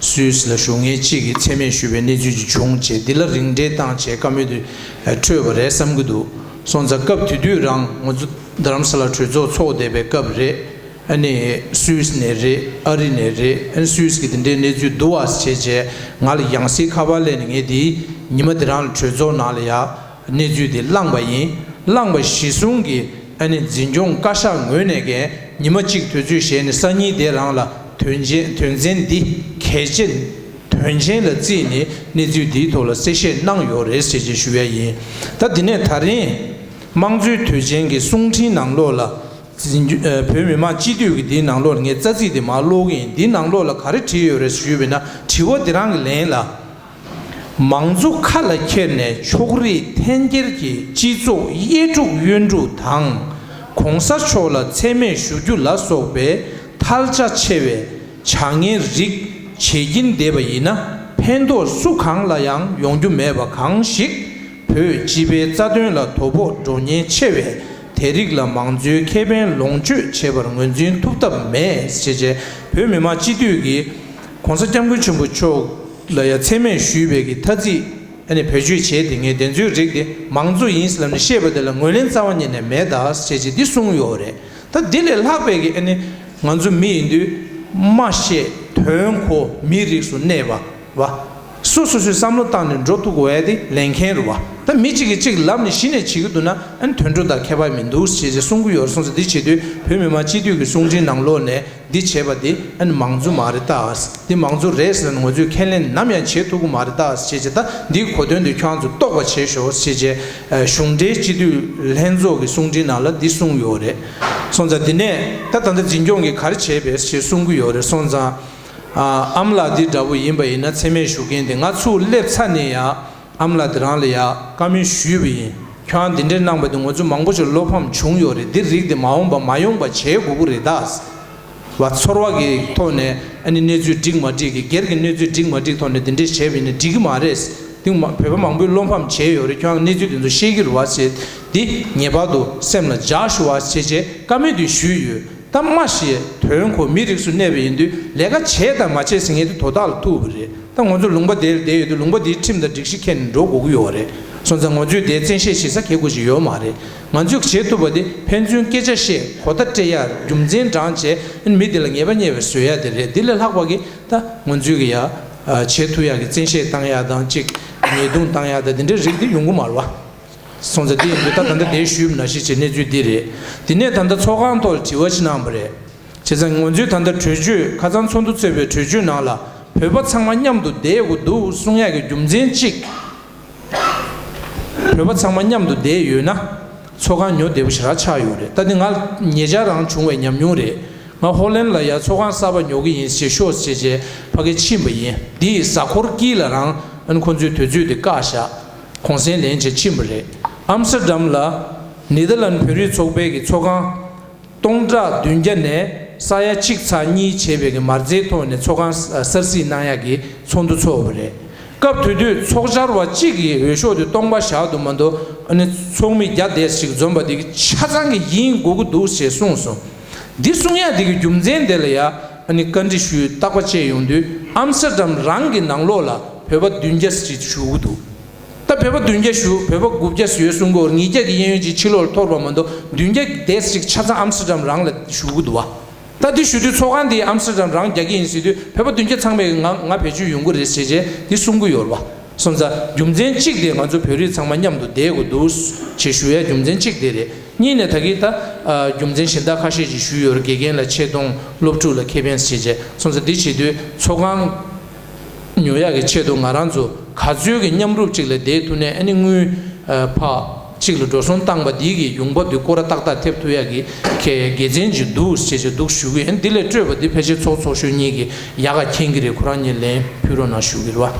སུད་སི་ལ་བཞུགས་མཁན་གཅིག་གིས་མཚན་སྨད་ཞུས་པའི་གནས་ཚུལ་ཅིག་བྱུང་བྱས། འདི་ལ་རིགས་འགྲེ་བཏང་བྱས་བཀའ་མོལ་དེ་འཕྲོད་པ་རེད་བསམ་གྱི་འདུག་སོང་ཙང་སྐབས་དེ་དུས་རང་ང་ཚོ་རྡ་རམ་ས་ལ་གྲོས་ཚོགས་ཚོགས་བསྡད་པའི་སྐབས་རེད། ཨ་ནི་སུད་སི་ནས་རེད། ཨ་རི་ནས་རེད། ཨ་ནི་སུད་སི་གི་དེ་འདྲའི་གནས་ཚུལ་འདུག་བ་བྱས་བྱས་ང་ལ་ཡང་སྲིད་ཁ་པར་སླེབས་ནས། ངས་དེའི་ཉི་མ་དེ་རང་ལ་གྲོས་ཚོགས་ནང་ལ་ཡ་གནས་ཚུལ་དེ་བླངས་པ་ཡིན། བླངས་པ་གཞི་བཟུང་གིས་ཨ་ནི་འཛིན་སྐྱོང་བཀའ་ཤག་ངོས་ནས་ཀྱང་ཉི་མ་གཅིག་དུས་ཚོད་བཞེས་ནས་སང་ཉིན་དེ་རང་ལ་དོན་ཆེན་དོན་ཚན་འདི་གལ་ཆེ་དོན་ཆེན་ལ་བརྩིས་ནས་གནས་ཚུལ་འདིའི་ཐོག་ལ་གསལ་བཤད་གནང་ཡོད་རེད་ཟེར་ཅེས་ཞུ་ཡ་ཡིན། ད་འདི་ནས་ད་རིང་དམངས་གཙོའི་དུས་ཆེན་གྱི་གསུང་འཕྲིན་ནང་ལོགས་ལ། འཛིན་རྒྱུ་ཨ་བོད་མི་མང་སྤྱི་འཐུས་ཀྱི་འདིའི་ནང་ལོགས་ལ་ངས་རྩ་ཚིག་དེ་མར་ཀློག་གི་ཡིན། འདིའི་ནང་ལོགས་ལ་ག་རེ་བྲིས་ཡོད་རེད་ཞུས་པ་ཡིན་ན། དྲི་བ་འདི་རང་གི་ལན་ལ། མང་གཙོ་ཁ་ལ་འཁྱེར་ནས་ཕྱོགས་རིས་འཐེན་འཁྱེར་གྱིས་སྤྱི་ཚོགས་དབྱེ་དཀྲུག་གཡོན་དཀྲུག་དང་། གོང་ས་མཆོག་ལ་མཚན་སྨད་ཞུ་རྒྱུ་ལ་སོགས་པའི་ཐལ་ཆ་ཆེ་བའི་བྱ་ངན་རིགས་བྱེད་ཀྱིན་བསྡད་པ་ཡིན་ན། ཕན་ཐོགས་སུ་གང་ལ་ཡང་ཡོང་རྒྱུ་མེད་པ་གང་ཞིག་བོད་སྤྱི་པའི་རྩ་དོན་ལ་དོ་ཕོག་འགྲོ་ཉེན་ཆེ་བས། དེ་རིགས་ལ་མང་གཙོའི་ཁེ་ཕན་ལོངས་སྤྱོད་བྱེད་པར་ངོས་འཛིན་ཐུབ་ཐབས་མེད་ཅེས་བྱས། བོད་མི་མང་སྤྱི་འཐུས་ཀྱིས་༸གོང་ས་༸སྐྱབས་མགོན་ཆེན་པོ་མཆོག་ལ་ཡང་མཚན་སྨད་ཞུས་པའི་གི་ཐ་ཚིག་ཨ་ནི་བེད་སྤྱོད་བྱས་ཏེ། ངས་དེ་ཚོའི་རིགས་དེ་མང་གཙོ་ཡིན་ལབ་ནས་བཤད་པ་དེ་ལ་ངོས་ལེན་རྩ་བ་ཉིད་ནས་མེད་ད་ཅེས་བྱས་འདི་གསུངས་ཡོད་རེད། ད་འདི་ལས་ལྷག་པའི་གི་ཨ་ནི་ང་ཚོ་མི་ཡིན་དུས་སྨྲ་ཤེས་དོན་གོ་མི་རིགས་སུ་གནས་པ་བ། སོ་སོ་སོའི་བསམ་བློ་བཏང་ནས་འགྲོ་ཐུབ་དགོས་ཡ་དེ་ལས་འགན་རེད་བ། ད་མི་གཅིག་གིས་གཅིག་ལབ་ནས་གཞི་ནས་བྱེད་ཀྱི་འདུག་ན། ཨ་ནི་དོན་འགྲུབ་དང་ཁྱད་པར་མི་འདུག་ཅེས་ཅེས་གསུང་གི་ཡོད་རེད། སོང་ཙང་འདི་བྱེད་དུས་བོད་མི་མང་སྤྱི་འཐུས་ཀྱི་གསུང་འཕྲིན་ནང་ལོགས་ནས་འདི་བྱས་པ་དེ་ཨ་ནི་མང་གཙོ་མ་རེད་ད། འདི་མང་གཙོ་རེད་ཟེར་ནས་ང་ཚོས་ཁས་ལེན་ནམ་ཡང་བྱེད་ཐུབ་ཀྱི་མ་རེད་ད་ཅེས་ཅེས། ད་འདིའི་གོ་དོན་དེ་ཁྱོད་རང་ཚོ་རྟོགས་པ་བྱེད་ཤོག་ཅེས་ཅེས་གཞུང་འབྲེལ་སྤྱི་འཐུས་ལྷན་ཚོགས་ཀྱི་གསུང་འཕྲིན་ནང་ལ་འདི་གསུངས་ཡོད་རེད། སོང་ཙང་འདི་ནས་ད་ད་ལྟ་འཛིན་སྐྱོང་གིས་ག་རེ་བྱས་པས་ཞེས་གསུང་གི་ཡོད་རེད། སོང་ཙང་ཨ་ཨ་མ་ལགས་འདི་འདྲ་པོ་ཡིན་པ་ཡིན་ན། མཚན་སྨད་ཞུ་མཁན་དེ་ང་ཚུར་སླེབས་ཚར་ནས་ཡང་ཨ་མ་ལགས་དེ་རང་ལ་ཡང་བཀའ་མོལ་ཞུས་པ་ཡིན། ཁྱོད་རང་འདི་འདྲས་གནང་པ་དེ་ང་ཚོ་མང་པོ་ཞིག་བློ་ཕམ་བྱུང་ཡོད་རེད། འདི་རིགས་དེ་མ་འོངས་པ་མ་ཡོང་པ་བྱེད་དགོས་ཀྱི་རེད་ད། བ་ཚོར་བ་གི་ཐོག་ནས་ཨ་ནི་གནས་ཚུལ་འགྲིག་མ་འགྲིག་གི་སྒེར་གྱི་གནས་ཚུལ་འགྲིག་མ་འགྲིག་ཐོག་ནས་འདི་འདྲས་བྱས་པ་ཡིན་ན་འགྲིག་གི་མ་རེད། འདི་མ་བོད་པ་མང་པོས་བློ་ཕམ་བྱས་ཡོད་རེད། ཁྱོད་རང་གནས་ཚུལ་དེ་ཚོ་ཤེས་ཀྱི་རེད་བ་ཟེར། འདི་ངེས་པར་དུ་སེམས་ལ་འཇགས་ཞུ་བ་ཟེར་བྱས་བཀའ་མོལ་དེ་ཞུས་ཡོད། ད་སྨྲ་ཤེས་དོན་གོ་མི་རིགས་སུ་གནས་པ་ཡིན་དུས་ལས་ཀ་བྱས་དང་མ་བྱས་ཟེར་མཁན་དེ་དོ་བདག་ལ་ཐུག་པ་རེད། ད་ང་ཚོ་ལུང་པ་དེར་བསྡད་ཡོད་དུས་ལུང་པ་དེའི་ཁྲིམས་དང་སྒྲིག་གཞི་འཁྱེར་ནས་འགྲོ་དགོས་ཀྱི་ཡོད་རེད། སོང་ཙང་ང་ཚོས་དེ་བཙན་ཤེད་བྱེད་ས་ཁེ་གོ་ཞིག་ཡོད་མ་རེད། ང་ཚོས་བྱེད་ཐུབ་པ་དེ་ཕན་ཚུན་སྐད་ཆ་བཤད། གོ་བརྡ་སྤྲད་ཡ། རྒྱུ་མཚན་དྲངས་བྱས་མི་དེ་ལ་ངེས་པ་རྙེད་པའི་བཟོ་ཡ་དེ་རེད། དེ་ལས་ལྷག་པ་གི་ད་ང་ཚོས་གི་ཡ་བྱེད་ཐུབ་ཡ་གི་བཙན་ཤེད་བཏང་ཡ་དང་གཅིག་ཉེས་རྡུང་བཏང་ཡ་དང་དེ་འདྲའི་རིགས་དེ་ཡོང་གི་མ་རེད་བ། སོང་ཙང་དེ་ཡིན་དུས་ད་ད་ལྟ་དེ་ཞུས་པ་ནང་བཞིན་བྱས་གནས་ཚུལ་འདི་རེད། དེ་ནས་ད་ལྟ་ཚོགས་ཁང་ཐོག་ལ་དྲི་བ་ཅིག་གནང་བ་རེད། བྱས་ཙང་ང་ཚོས་ད་ལྟ་གྲོས་ཆོད་ཁ་སང་ཚོགས་འདུ་ཚོགས་པའི་གྲོས་ཆོད་ནང་ལ་བོད་པ་ཚང་མ་མཉམ་དུ་བསྡད་དགོས་འདུག་གསུང་ཡག་གི་རྒྱུ་མཚན་གཅིག་བོད་པ་ཚང་མ་མཉམ་དུ་བསྡད་ཡོད་ན་ཚོགས་ཁང་ཉོ་བདེ་པོ་ཞེ་དྲག་ཆགས་ཡོད་རེད། ད་འདི་ང་ཉེ་ཆར་རང་བྱུང་བའི་ཉམས་མྱོང་རེད། ང་ཧོ་ལན་ལ་ཡ་ཚོགས་ཁང་གསར་པ་ཉོ་གི་ཡིན་ཞེས་ཤོག་ཟེར་བྱས་ཕ་གིར་ཕྱིན་པ་ཡིན། འདི་ཡི་གཟའ་འཁོར་དཀྱིལ་ལ་རང་ཨ་ནི་ཁོང་ཚོའི་དུས་ཚོད་དེ་བཀག་བཞག་གུང་སེང་ལེན་བྱས་ཕྱིན་པ་རེད། ཨམ་སི་ཏྲ་ཌམ་ལ་ནེ་དར་ལན་བོད་རིགས་ཚོགས་པའི་གི་ཚོགས་ཁང་སྟོང་ཕྲག་བདུན་བརྒྱ་ནས་ས་ཡ་གཅིག་ཚེག་གཉིས་བྱས་པའི་གི་མ་རྩའི་ཐོག་ནས་ཚོགས་ཁང་གསར་གཟིགས་གནང་ཡག་གི་ཚོགས་འདུ་ཚོགས་པ་རེད། སྐབས་དེ་དུས་ཚོགས་བཅར་བ་གཅིག་གིས་འོས་ཤོག་དེ་སྟོང་པ་བཞག་འདུག་མ་གཏོགས་ཨ་ནི་ཚོགས་མི་བརྒྱ་དེ་ཞིག་འཛོམས་པ་དེ་གི་ཆ་ཚང་གི་ཡིན་དགོས་ཀྱི་འདུག་ཞེས་གསུངས་སོང་། འདི་གསུང་ཡག་དེ་གི་རྒྱུ་མཚན་དེ་ལ་ཡ་ཨ་ནི་བཀའ་འདྲི་ཞུས། རྟག་པ་བཅས་ཡོང་དུས་ཨམ་སི་ཏྲ་ཌམ་རང་གི་ནང་ལོགས་ལ་བོད་པ་བདུན་བརྒྱ་ཞིག་བཞུགས་ཀྱི་འདུག་ད་བོད་པ་བདུན་བརྒྱ་བཞུགས། བོད་པ་དགུ་བརྒྱ་ཡོད་གསུང་གི་ཡོད་རེད། ཉིས་བརྒྱ་གི་གཡས་གཡོན་ཅིག་ཕྱི་ལོགས་ལ་འཐོར་བ་མ་གཏོགས་བདུན་བརྒྱ་དེ་ཞིག་ཆ་ཚང་ཨམ་སི་ཏྲ་ཌམ་རང་ལ་བཞུགས་ཀྱི་འདུག་བ། ད་འདི་ཞུ་དུས་ཚོགས་ཁང་འདི་ཨམ་སི་ཏྲ་ཌམ་རང་རྒྱག་གི་ཡིན་ཟེར་དུས་བོད་པ་བདུན་བརྒྱ་ཚང་མས་ང་ང་བེད་སྤྱོད་ཡོང་གི་རེད་ཟེར་བྱས་འདི་གསུང་གི་ཡོད་རེད་བ། སོང་ཙང་རྒྱུ་མཚན་གཅིག་དེ་ང་ཚོ་བོད་རིགས་ཚང་མ་མཉམ་དུ་བསྡད་དགོས་འདུག་ཅེས་ཞུ་ཡ་རྒྱུ་མཚན་གཅིག་དེ་རེད། གཉིས་ནས་ད་གིན་ད་ཨ་རྒྱུ་མཚན་གཞན་དག་ཁ་ཤས་ཅིག་ཞུས་ཡོད་རེད། དགེ་རྒན་ལ་ཆེ་མཐོང་སློབ་ཕྲུག་ལ་ཁེ་ཕན་ཟེར་བྱས། སོང་ཙང་འདི་བྱེད་དུས་ཚོགས་ཁང་ཉོ་ཡག་གི་ཆེད་དུ་ང་རང་ཚོ་ག་ཚོད་ཀྱི་མཉམ་རུབ་ཅིག་ལ་བསྡད་ཐུབ་ནས་ཨ་ནི་དངུལ་ཨ་ཕར་གཅིག་ལ་འགྲོ་སོང་བཏང་པ་འདི་གི་ཡོང་འབབ་འདི་སྐོར་ར་ཏག་ཏག་ཐེབས་ཐུབ་ཡག་གི་གལ་དགེ་མཚན་ཅིག་འདུག་ཟེར་བྱས་འདུག་ཞུ་གི་ཡིན། འདི་ལས་སྤྲོས་པ་འདི་ཕལ་ཆེར་ཚོགས་ཚོགས་གཞོན་གཉིས་ཀྱིས་ཡག་ག་མཁྱེན་གྱི་རེད། ཁོ་རང་གཉིས་ལན་ཕུལ་རོགས་གནང་ཞུ་གི་རེད་བ། ཨ།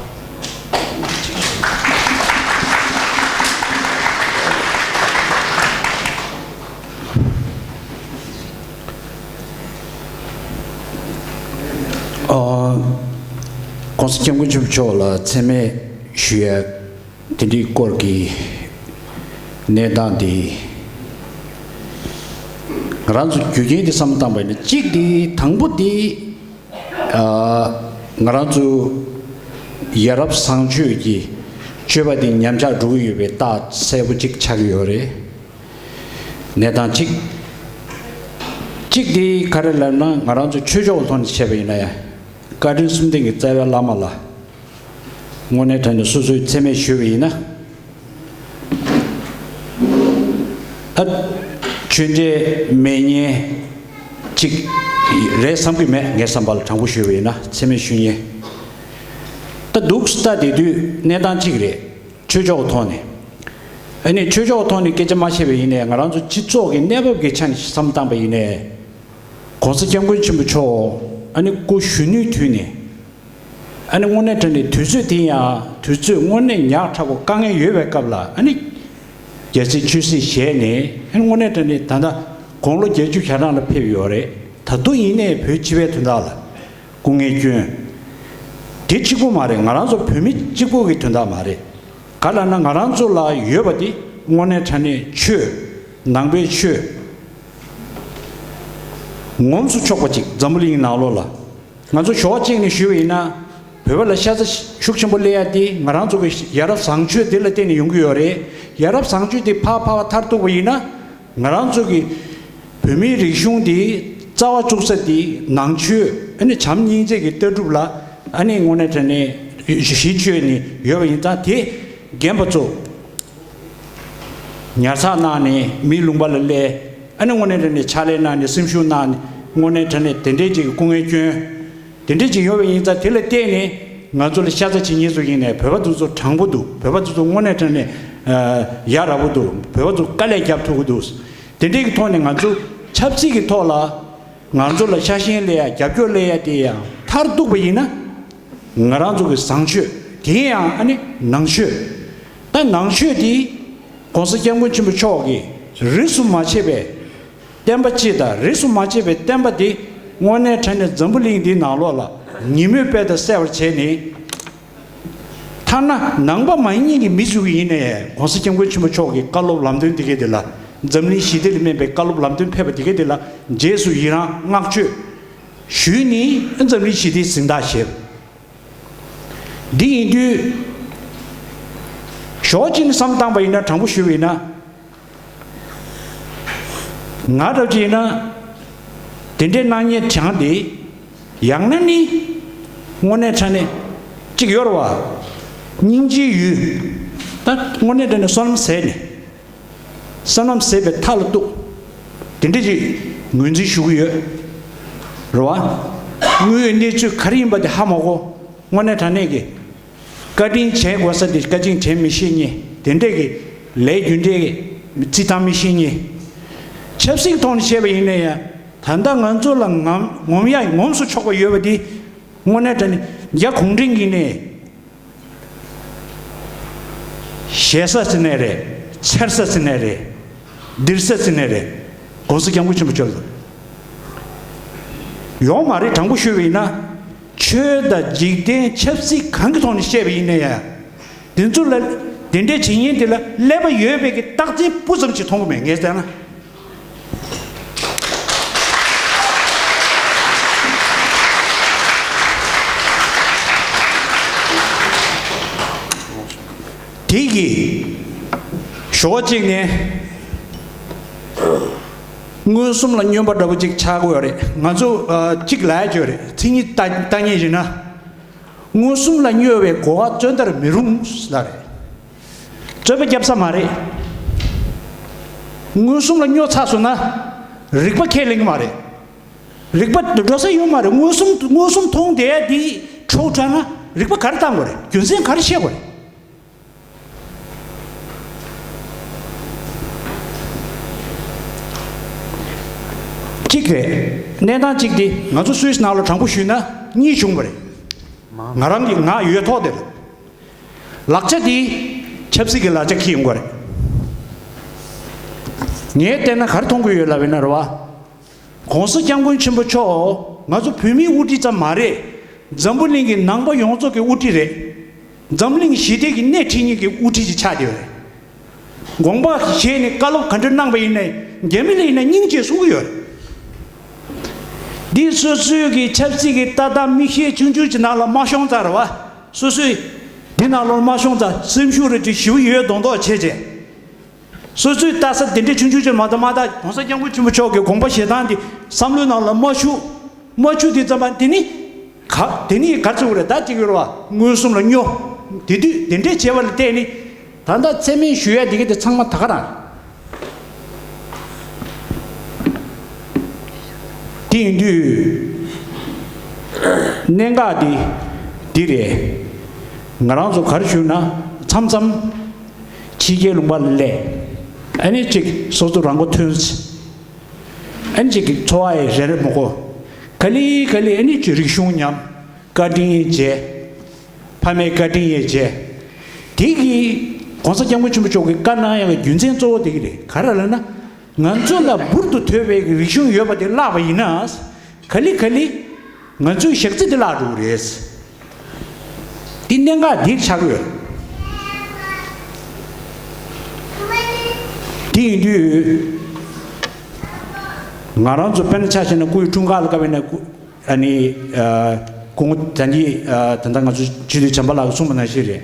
༸གོང་ས་༸སྐྱབས་མགོན་ཆེན་པོ་མཆོག་ལ་མཚན་སྨད་ཞུ་ཡ་དེ་འདྲའི་སྐོར་གྱི་གནས་སྟངས་དེ་ ང་རང་ཚོ་རྒྱུ་རྐྱེན་དེ་བསམ་བློ་བཏང་པ་ཡིན་ན། གཅིག་དེ་དང་པོ་དེ། ཨ། ང་རང་ཚོ་ཡ་རབས་བཟང་སྤྱོད་ཀྱི་སྤྱོད་པ་དེ་ཉམས་ཆག་འགྲོ་གི་ཡོད་པའི་རྟགས་གསལ་པོ་གཅིག་ཆགས་ཀྱི་ཡོད་རེད། གནས་སྟངས་གཅིག་གཅིག་དེ་ག་རེ་ལབ་ན། ང་རང་ཚོ་ཆོས་ཕྱོགས་ཀྱི་ཐོག་ནས་བཤད་པ་ཡིན་ན་ཡང་། བཀའ་དྲིན་གསུམ་ལྡན་གྱི་རྩ་བའི་བླ་མ་ལ་དངོས་གནས་དྲང་གནས་སོ་སོའི་མཚན་སྨད་ཞུས་པ་ཡིན་ན། ད་ཆོས་འབྲེལ་མེད་མཁན་གཅིག་རེད་བསམ་གྱི་མེད། ངའི་བསམ་པ་ལ་དྲང་པོ་ཞུས་པ་ཡིན་ན། མཚན་སྨད་ཞུ་མཁན་ད་འདུག་སེ་ལྟ་བསྡད་དུས་གནས་སྟངས་གཅིག་རེད། ཆོས་ཕྱོགས་ཐོག་ནས། ཨ་ནི་ཆོས་ཕྱོགས་ཐོག་ནས་སྐད་ཆ་མ་བཤད་པ་ཡིན་ནའི། ང་རང་ཚོ་སྤྱི་ཚོགས་ཀྱི་གནས་བབ་ཀྱི་ཆ་ནས་བསམ་བློ་བཏང་པ་ཡིན་ནའི། ༸གོང་ས་༸སྐྱབས་མགོན་ཆེན་པོ་མཆོག་ཨ་ནི་སྐུ་གཞོན་ནུའི་དུས་ནས། ཨ་ནི་དངོས་གནས་དྲང་གནས་དུས་ཚོད་དེ་ཡང་དུས་ཚོད་དངོས་གནས་ཉག་ཕྲ་པོ་དཀའ་ངལ་ཡོད་པའི་སྐབས་ལ། ཨ་ནི་རྒྱལ་སྲིད་ཆོས་སྲིད་བཞེས་ནས། ཨ་ནི་དངོས་གནས་དྲང་གནས་ད་ལྟ་དགུང་ལོ་བརྒྱད་ཅུ་གྱ་གྲངས་ལ་ཕེབས་ཡོད་རེད། ད་དུང་ཡིན་ནའི་བོད་སྤྱི་པའི་དོན་དག་ལ་སྐུ་ངལ་བསྐྱོན། དེ་གཅིག་པོ་མ་རེད། ང་རང་ཚོ་བོད་མི་གཅིག་པོ་གི་དོན་དག་མ་རེད། ག་ལབ་ན། ང་རང་ཚོ་ལ་ཡོད་པ་དེ་དངོས་གནས་དྲང་གནས་ཆོས། ནང་པའི་ཆོས་ངོམས་སུ་ཆོག་པ་ཅིག་འཛམ་བུ་གླིང་ནང་ལོགས་ལ། ང་ཚོ་ཕྱོགས་གཅིག་ནས་ཞུས་པ་ཡིན་ན། བོད་པ་ལ་ཤ་ཚ་ཤུགས་ཆེན་པོ་སླེབས་ཡ་དེ་ང་རང་ཚོ་གི་ཡ་རབས་བཟང་སྤྱོད་དེ་ལ་བརྟེན་ནས་ཡོང་གི་ཡོད་རེད། ཡ་རབས་བཟང་སྤྱོད་དེ་ཕར་ཕར་མཐར་གཏུགས་པ་ཡིན་ན། ང་རང་ཚོ་གི་བོད་མིའི་རིག་གཞུང་དེ་རྩ་བ་བཙུགས་ས་དེ་ནང་ཆོས། ཨ་ནི་བྱམས་སྙིང་རྗེ་གི་ལྟ་གྲུབ་ལ། ཨ་ནི་དངོས་གནས་དྲང་གནས་གཞི་བཅོལ་ནས་ཡོད་པ་ཡིན་ཙང་། དེ་རྒན་པ་ཚོ་ཉར་ཚགས་གནང་ནས་མིའི་ལུང་པ་ལ་སླེབས། ཨ་ནི་དངོས་གནས་དྲང་གནས་ཕྱག་ལས་གནང་ནས་སེམས་ཤུགས་གནང་ནས། དངོས་གནས་དྲང་གནས་དེ་འདྲའི་ཅིག་སྐུ་ངལ་བསྐྱོན། དེ་འདྲའི་ཅིག་ཡོད་པ་ཡིན་ཙང་། དེ་ལ་བརྟེན་ནས་ང་ཚོ་ལ་ཤ་ཚ་བྱེད་མཁན་ཚོ་ཡིན་ནའི། བོད་པ་དེ་ཚོ་དྲང་པོ་འདུག་བོད་པ་དེ་ཚོ་དངོས་གནས་དྲང་གནས་ཡ་རབས་པོ་འདུག་བོད་པ་ཚོ་དཀའ་ལས་རྒྱབ་ཐུབ་ཀྱི་འདུག་དེ་འདྲའི་གི་ཐོག་ནས་ང་ཚོ་ཆབ་སྲིད་ཀྱི་ཐོག་ལ་ང་ཚོ་ལ་ཤ་ཞེན་སླེབས་ཡ། རྒྱབ་སྐྱོར་སླེབས་ཡ་དེ་ཡང་མཐར་གཏུགས་པ་ཡིན་ན། ང་རང་ཚོ་གི་བཟང་སྤྱོད་དེ་ཡང་། ཨ་ནི་ནང་ཆོས། ད་ནང་ཆོས་དེ་༸གོང་ས་༸སྐྱབས་མགོན་ཆེན་པོ་མཆོག་གིས་རིས་སུ་མ་ཆད་པའི་བསྟན་པ་སྤྱི་དང་རིས་སུ་མ་ཆད་པའི་བསྟན་པ་དེ་དངོས་གནས་དྲང་གནས་འཛམ་བུ་གླིང་འདིའི་ནང་ལོགས་ལ་ཉིན་མོའི་དཔལ་དང་གསལ་བར་བྱས་ནས། ཐ་ན་ནང་པ་མ་ཡིན་མཁན་གྱི་མི་ཚོ་གིས་ཡིན་ནའི་༸གོང་ས་༸སྐྱབས་མགོན་ཆེན་པོ་མཆོག་གི་བཀའ་སློབ་ལམ་སྟོན་དེ་ག་དེ་ལ། འཛམ་གླིང་ཞི་བདེ་ལ་སྨན་པའི་བཀའ་སློབ་ལམ་སྟོན་ཕེབས་པ་དེ་ག་དེ་ལ་རྗེས་སུ་ཡི་རང་བསྔགས་བརྗོད་ཞུས་ནས། འཛམ་གླིང་ཞི་བདེའི་གཟེངས་རྟགས་བཞེས། འདི་ཡིན་དུས་ཕྱོགས་གཅིག་ནས་བསམ་བློ་བཏང་པ་ཡིན་ན། དྲང་པོ་ཞུས་པ་ཡིན་ན། ང་འདྲ་བོ་ཅིག་ཡིན་ན། དེ་འདྲའི་གནང་མཁན་གྲངས་དེ། ཡང་ན་ནི་དངོས་གནས་དྲང་གནས་གཅིག་ཡོད་རེད་བ། སྙིང་རྗེའི་ཡུལ། ད་དངོས་གནས་དྲང་གནས་བསོད་ནམས་ཟད་ནས། བསོད་ནམས་ཟད་པའི་མཐའ་ལ་གཏུགས། དེ་འདྲ་ཅིག་ངོས་འཛིན་ཞུ་གི་ཡོད་རེད་བ། དངོས་ཡོད་གནས་ཚུལ་ག་རེ་ཡིན་པ་དེ་ཧ་མ་གོ། དངོས་གནས་དྲང་གནས་ཀྱི་བཀའ་དྲིན་དྲན་དགོས་ས་དེ་བཀའ་དྲིན་དྲན་མི་ཤེས་མཁན། དེ་འདྲས་ཀྱི་ལས་རྒྱུ་འབྲས་ཀྱི་རྩིས་བཏང་མི་ཤེས་མཁན། ཆབ་སྲིད་ཐོག་ནས་བཤད་པ་ཡིན་ན་ཡང་། ད་ལྟ་ང་ཚོ་ལ་ངམ་ངོམ་ཡ་ངོམས་སུ་ཆོག་པ་ཡོད་པ་དེ་དངོས་གནས་དྲང་གནས་རྒྱ་གུང་ཁྲན་གྱིས་ནས། ཞེ་ས་ཟེར་ནའི་རེད། འཚེར་ས་ཟེར་ནའི་རེད། སྡིགས་ས་ཟེར་ནའི་རེད། ༸གོང་ས་༸སྐྱབས་མགོན་ཆེན་པོ་མཆོག་ལ་ཡོང་མ་རེད། དྲང་པོ་ཞུས་པ་ཡིན་ན། ཆོས་དང་འཇིག་རྟེན་ཆབ་སྲིད་གང་གི་ཐོག་ནས་བཤད་པ་ཡིན་ན་ཡང་། དེ་ཚོ་ལ་དེ་འདྲའི་བྱེད་མཁན་དེ་ལ་ཀླད་པ་ཡོད་པའི་གི་རྟགས་མཚན་སྤུ་ཙམ་ཞིག་མཐོང་གི་མེད། ངས་བལྟས་ན། དེ་གི་ཕྱོགས་གཅིག་ནས་མངོན་སུམ་ལ་སྨྱོན་པ་འདྲ་པོ་ཅིག་ཆགས་ཀྱི་ཡོད་རེད། ང་ཚོ་ཨ་གཅིག་ལབ་ཡ་ཅིག་ཡོད་རེད། མཚན་ཉིད་ལྟ་ལྟ་མཁན་ཡིན་ན། མངོན་སུམ་ལ་སྨྱོ་བའི་གོ་བ་རྩོད་ཟླར་མི་རུང་ལབ་རེད། རྩོད་པ་རྒྱབ་ས་མ་རེད། མངོན་སུམ་ལ་སྨྱོ་ཚར་སོང་ན་རིག་པ་ཁས་ལེན་གྱི་མ་རེད། རིག་པ་འགྲོ་ས་ཡོད་མ་རེད། མངོན་སུམ་མངོན་སུམ་མཐོང་བསྡད་ཡ་འདི་འཕྲོ་བྲལ་ན་རིག་པ་ག་རེ་བཏང་དགོས་རེད། རྒྱུ་མཚན་ག་རེ་བཤད་དགོས་རེད། གཅིག་རེད། གནས་སྟངས་གཅིག་དེ་ང་ཚོ་སུད་སི་ནང་ལ་དྲང་པོ་ཞུས་ན་གཉིས་བྱུང་བ་རེད། ང་རང་གི་ངག་ཡོད་ཐོག་དེ་ལ། ལག་ཆ་དེ་ཆབ་སྲིད་ཀྱི་ལག་ཆ་འཁྱེར་ཡོང་གི་རེད། ངས་བལྟས་ན་ག་རེ་མཐོང་གི་ཡོད་ལབ་ཡིན་ན་རེད་བ། ༸གོང་ས་༸སྐྱབས་མགོན་ཆེན་པོ་མཆོག་ང་ཚོ་བོད་མིའི་དབུ་ཁྲིད་ཙམ་མ་རེད། འཛམ་བུ་གླིང་གི་ནང་པ་ཡོངས་རྫོགས་ཀྱི་དབུ་ཁྲིད་རེད། འཛམ་གླིང་ཞི་བདེ་གི་སྣེ་ཁྲིད་མཁན་གྱི་དབུ་ཁྲིད་ཅིག་ཆགས་བསྡད་ཡོད་རེད། དགོངས་པ་བཞེས་ནས་བཀའ་སློབ་ག་འདྲ་གནང་པ་ཡིན་ནའི་རྒྱ་མི་ལ་ཡིན་ན་སྙིང་རྗེ་གསུང་གི་ཡོད་རེད། དེ་སོ་སོའི་གི་ཆབ་སྲིད་ཀྱི་ལྟ་སྟངས་མིག་ཤེལ་ཆུང་ཆུང་གི་ནང་ལ་མ་ཤོང་ཙང་རེད་བ། སོ་སོའི་འདི་ནང་ལོགས་མ་ཤོང་ཙང་སེམས་ཤུགས་རེ་ཅིག་ཞེ་པོ་ཡོད་མདོག་མདོག་བྱས་བྱས། སོ་སོའི་ལྟ་ས་དེ་འདྲའི་ཆུང་ཆུང་ཅིག་མ་གཏོགས་མ་གཏོགས་༸གོང་ས་༸སྐྱབས་མགོན་ཆེན་པོ་མཆོག་གི་དགོངས་པ་བཞེས་སྟངས་དེ་བསམ་བློའི་ནང་ལ་མ་ཞུགས། མ་ཞུགས་དེ་ཙམ་པ་དེ་ནི་ག་དེ་ནི་ག་ཚོད་རེད། ད་ཅིག་ཡོད་རེད་བ། མངོན་སུམ་ལ་སྨྱོ། དེ་དུས་དེ་འདྲའི་བྱས་པ་ལ་བརྟེན་ནས་ད་ལྟ་མཚན་སྨད་ཞུ་ཡ་དེ་ག་དེ་ཚང་མ་ད་ག་རང་། དེ་ཡིན་དུས་གནད་འགག་འདི་འདི་རེད། ང་རང་ཚོ་ག་རེ་ཞུ་ན་མཚམས་མཚམས་ཕྱི་རྒྱལ་ལུང་པ་ལ་སླེབས། ཨ་ནི་གཅིག་སོ་སོ་རང་མགོ་ཐོན། ཨ་ནི་གཅིག་གི་འཚོ་བ་ཡི་རེ་རེ་མོ་གོ། ག་ལེ་ག་ལེ་ཨ་ནི་གཅིག་རིག་གཞུང་ཉམས། བཀའ་དྲིན་ཡི་རྗེ། ཕ་མའི་བཀའ་དྲིན་ཡི་རྗེ། དེ་གིས་༸གོང་ས་༸སྐྱབས་མགོན་ཆེན་པོ་མཆོག་གིས་བཀའ་གནང་ཡག་གི་རྒྱུ་མཚན་གཙོ་བོ་དེ་གི་རེད། ག་རེ་ལབ་ན། ང་ཚོ་ལ་འབུར་དུ་ཐོན་པའི་རིག་གཞུང་ཡོད་པ་དེ་བརླག་པ་ཡིན་ན། ག་ལེ་ག་ལེ་ང་ཚོའི་ཞག་རྩི་དེ་བརླག་འགྲོ་གི་རེད། དེ་གནད་འགག་འདིར་ཆགས་ཡོད། དེ་ཡིན་དུས་ང་རང་ཚོ་དཔེར་ན་ཆ་བཞག་ན་སྐུའི་འཁྲུངས་སྐར་ལ་སྐབས་ཡིན་ན་སྐུ། ཨ་ནི། ཨ། སྐུ་ངོ་ད་ནི། ཨ། ད་ལྟ་ང་ཚོ་སྤྱི་འཐུས་བྱམས་པ་ལགས་ཀྱིས་གསུངས་པ་ནང་བཞིན་རེད།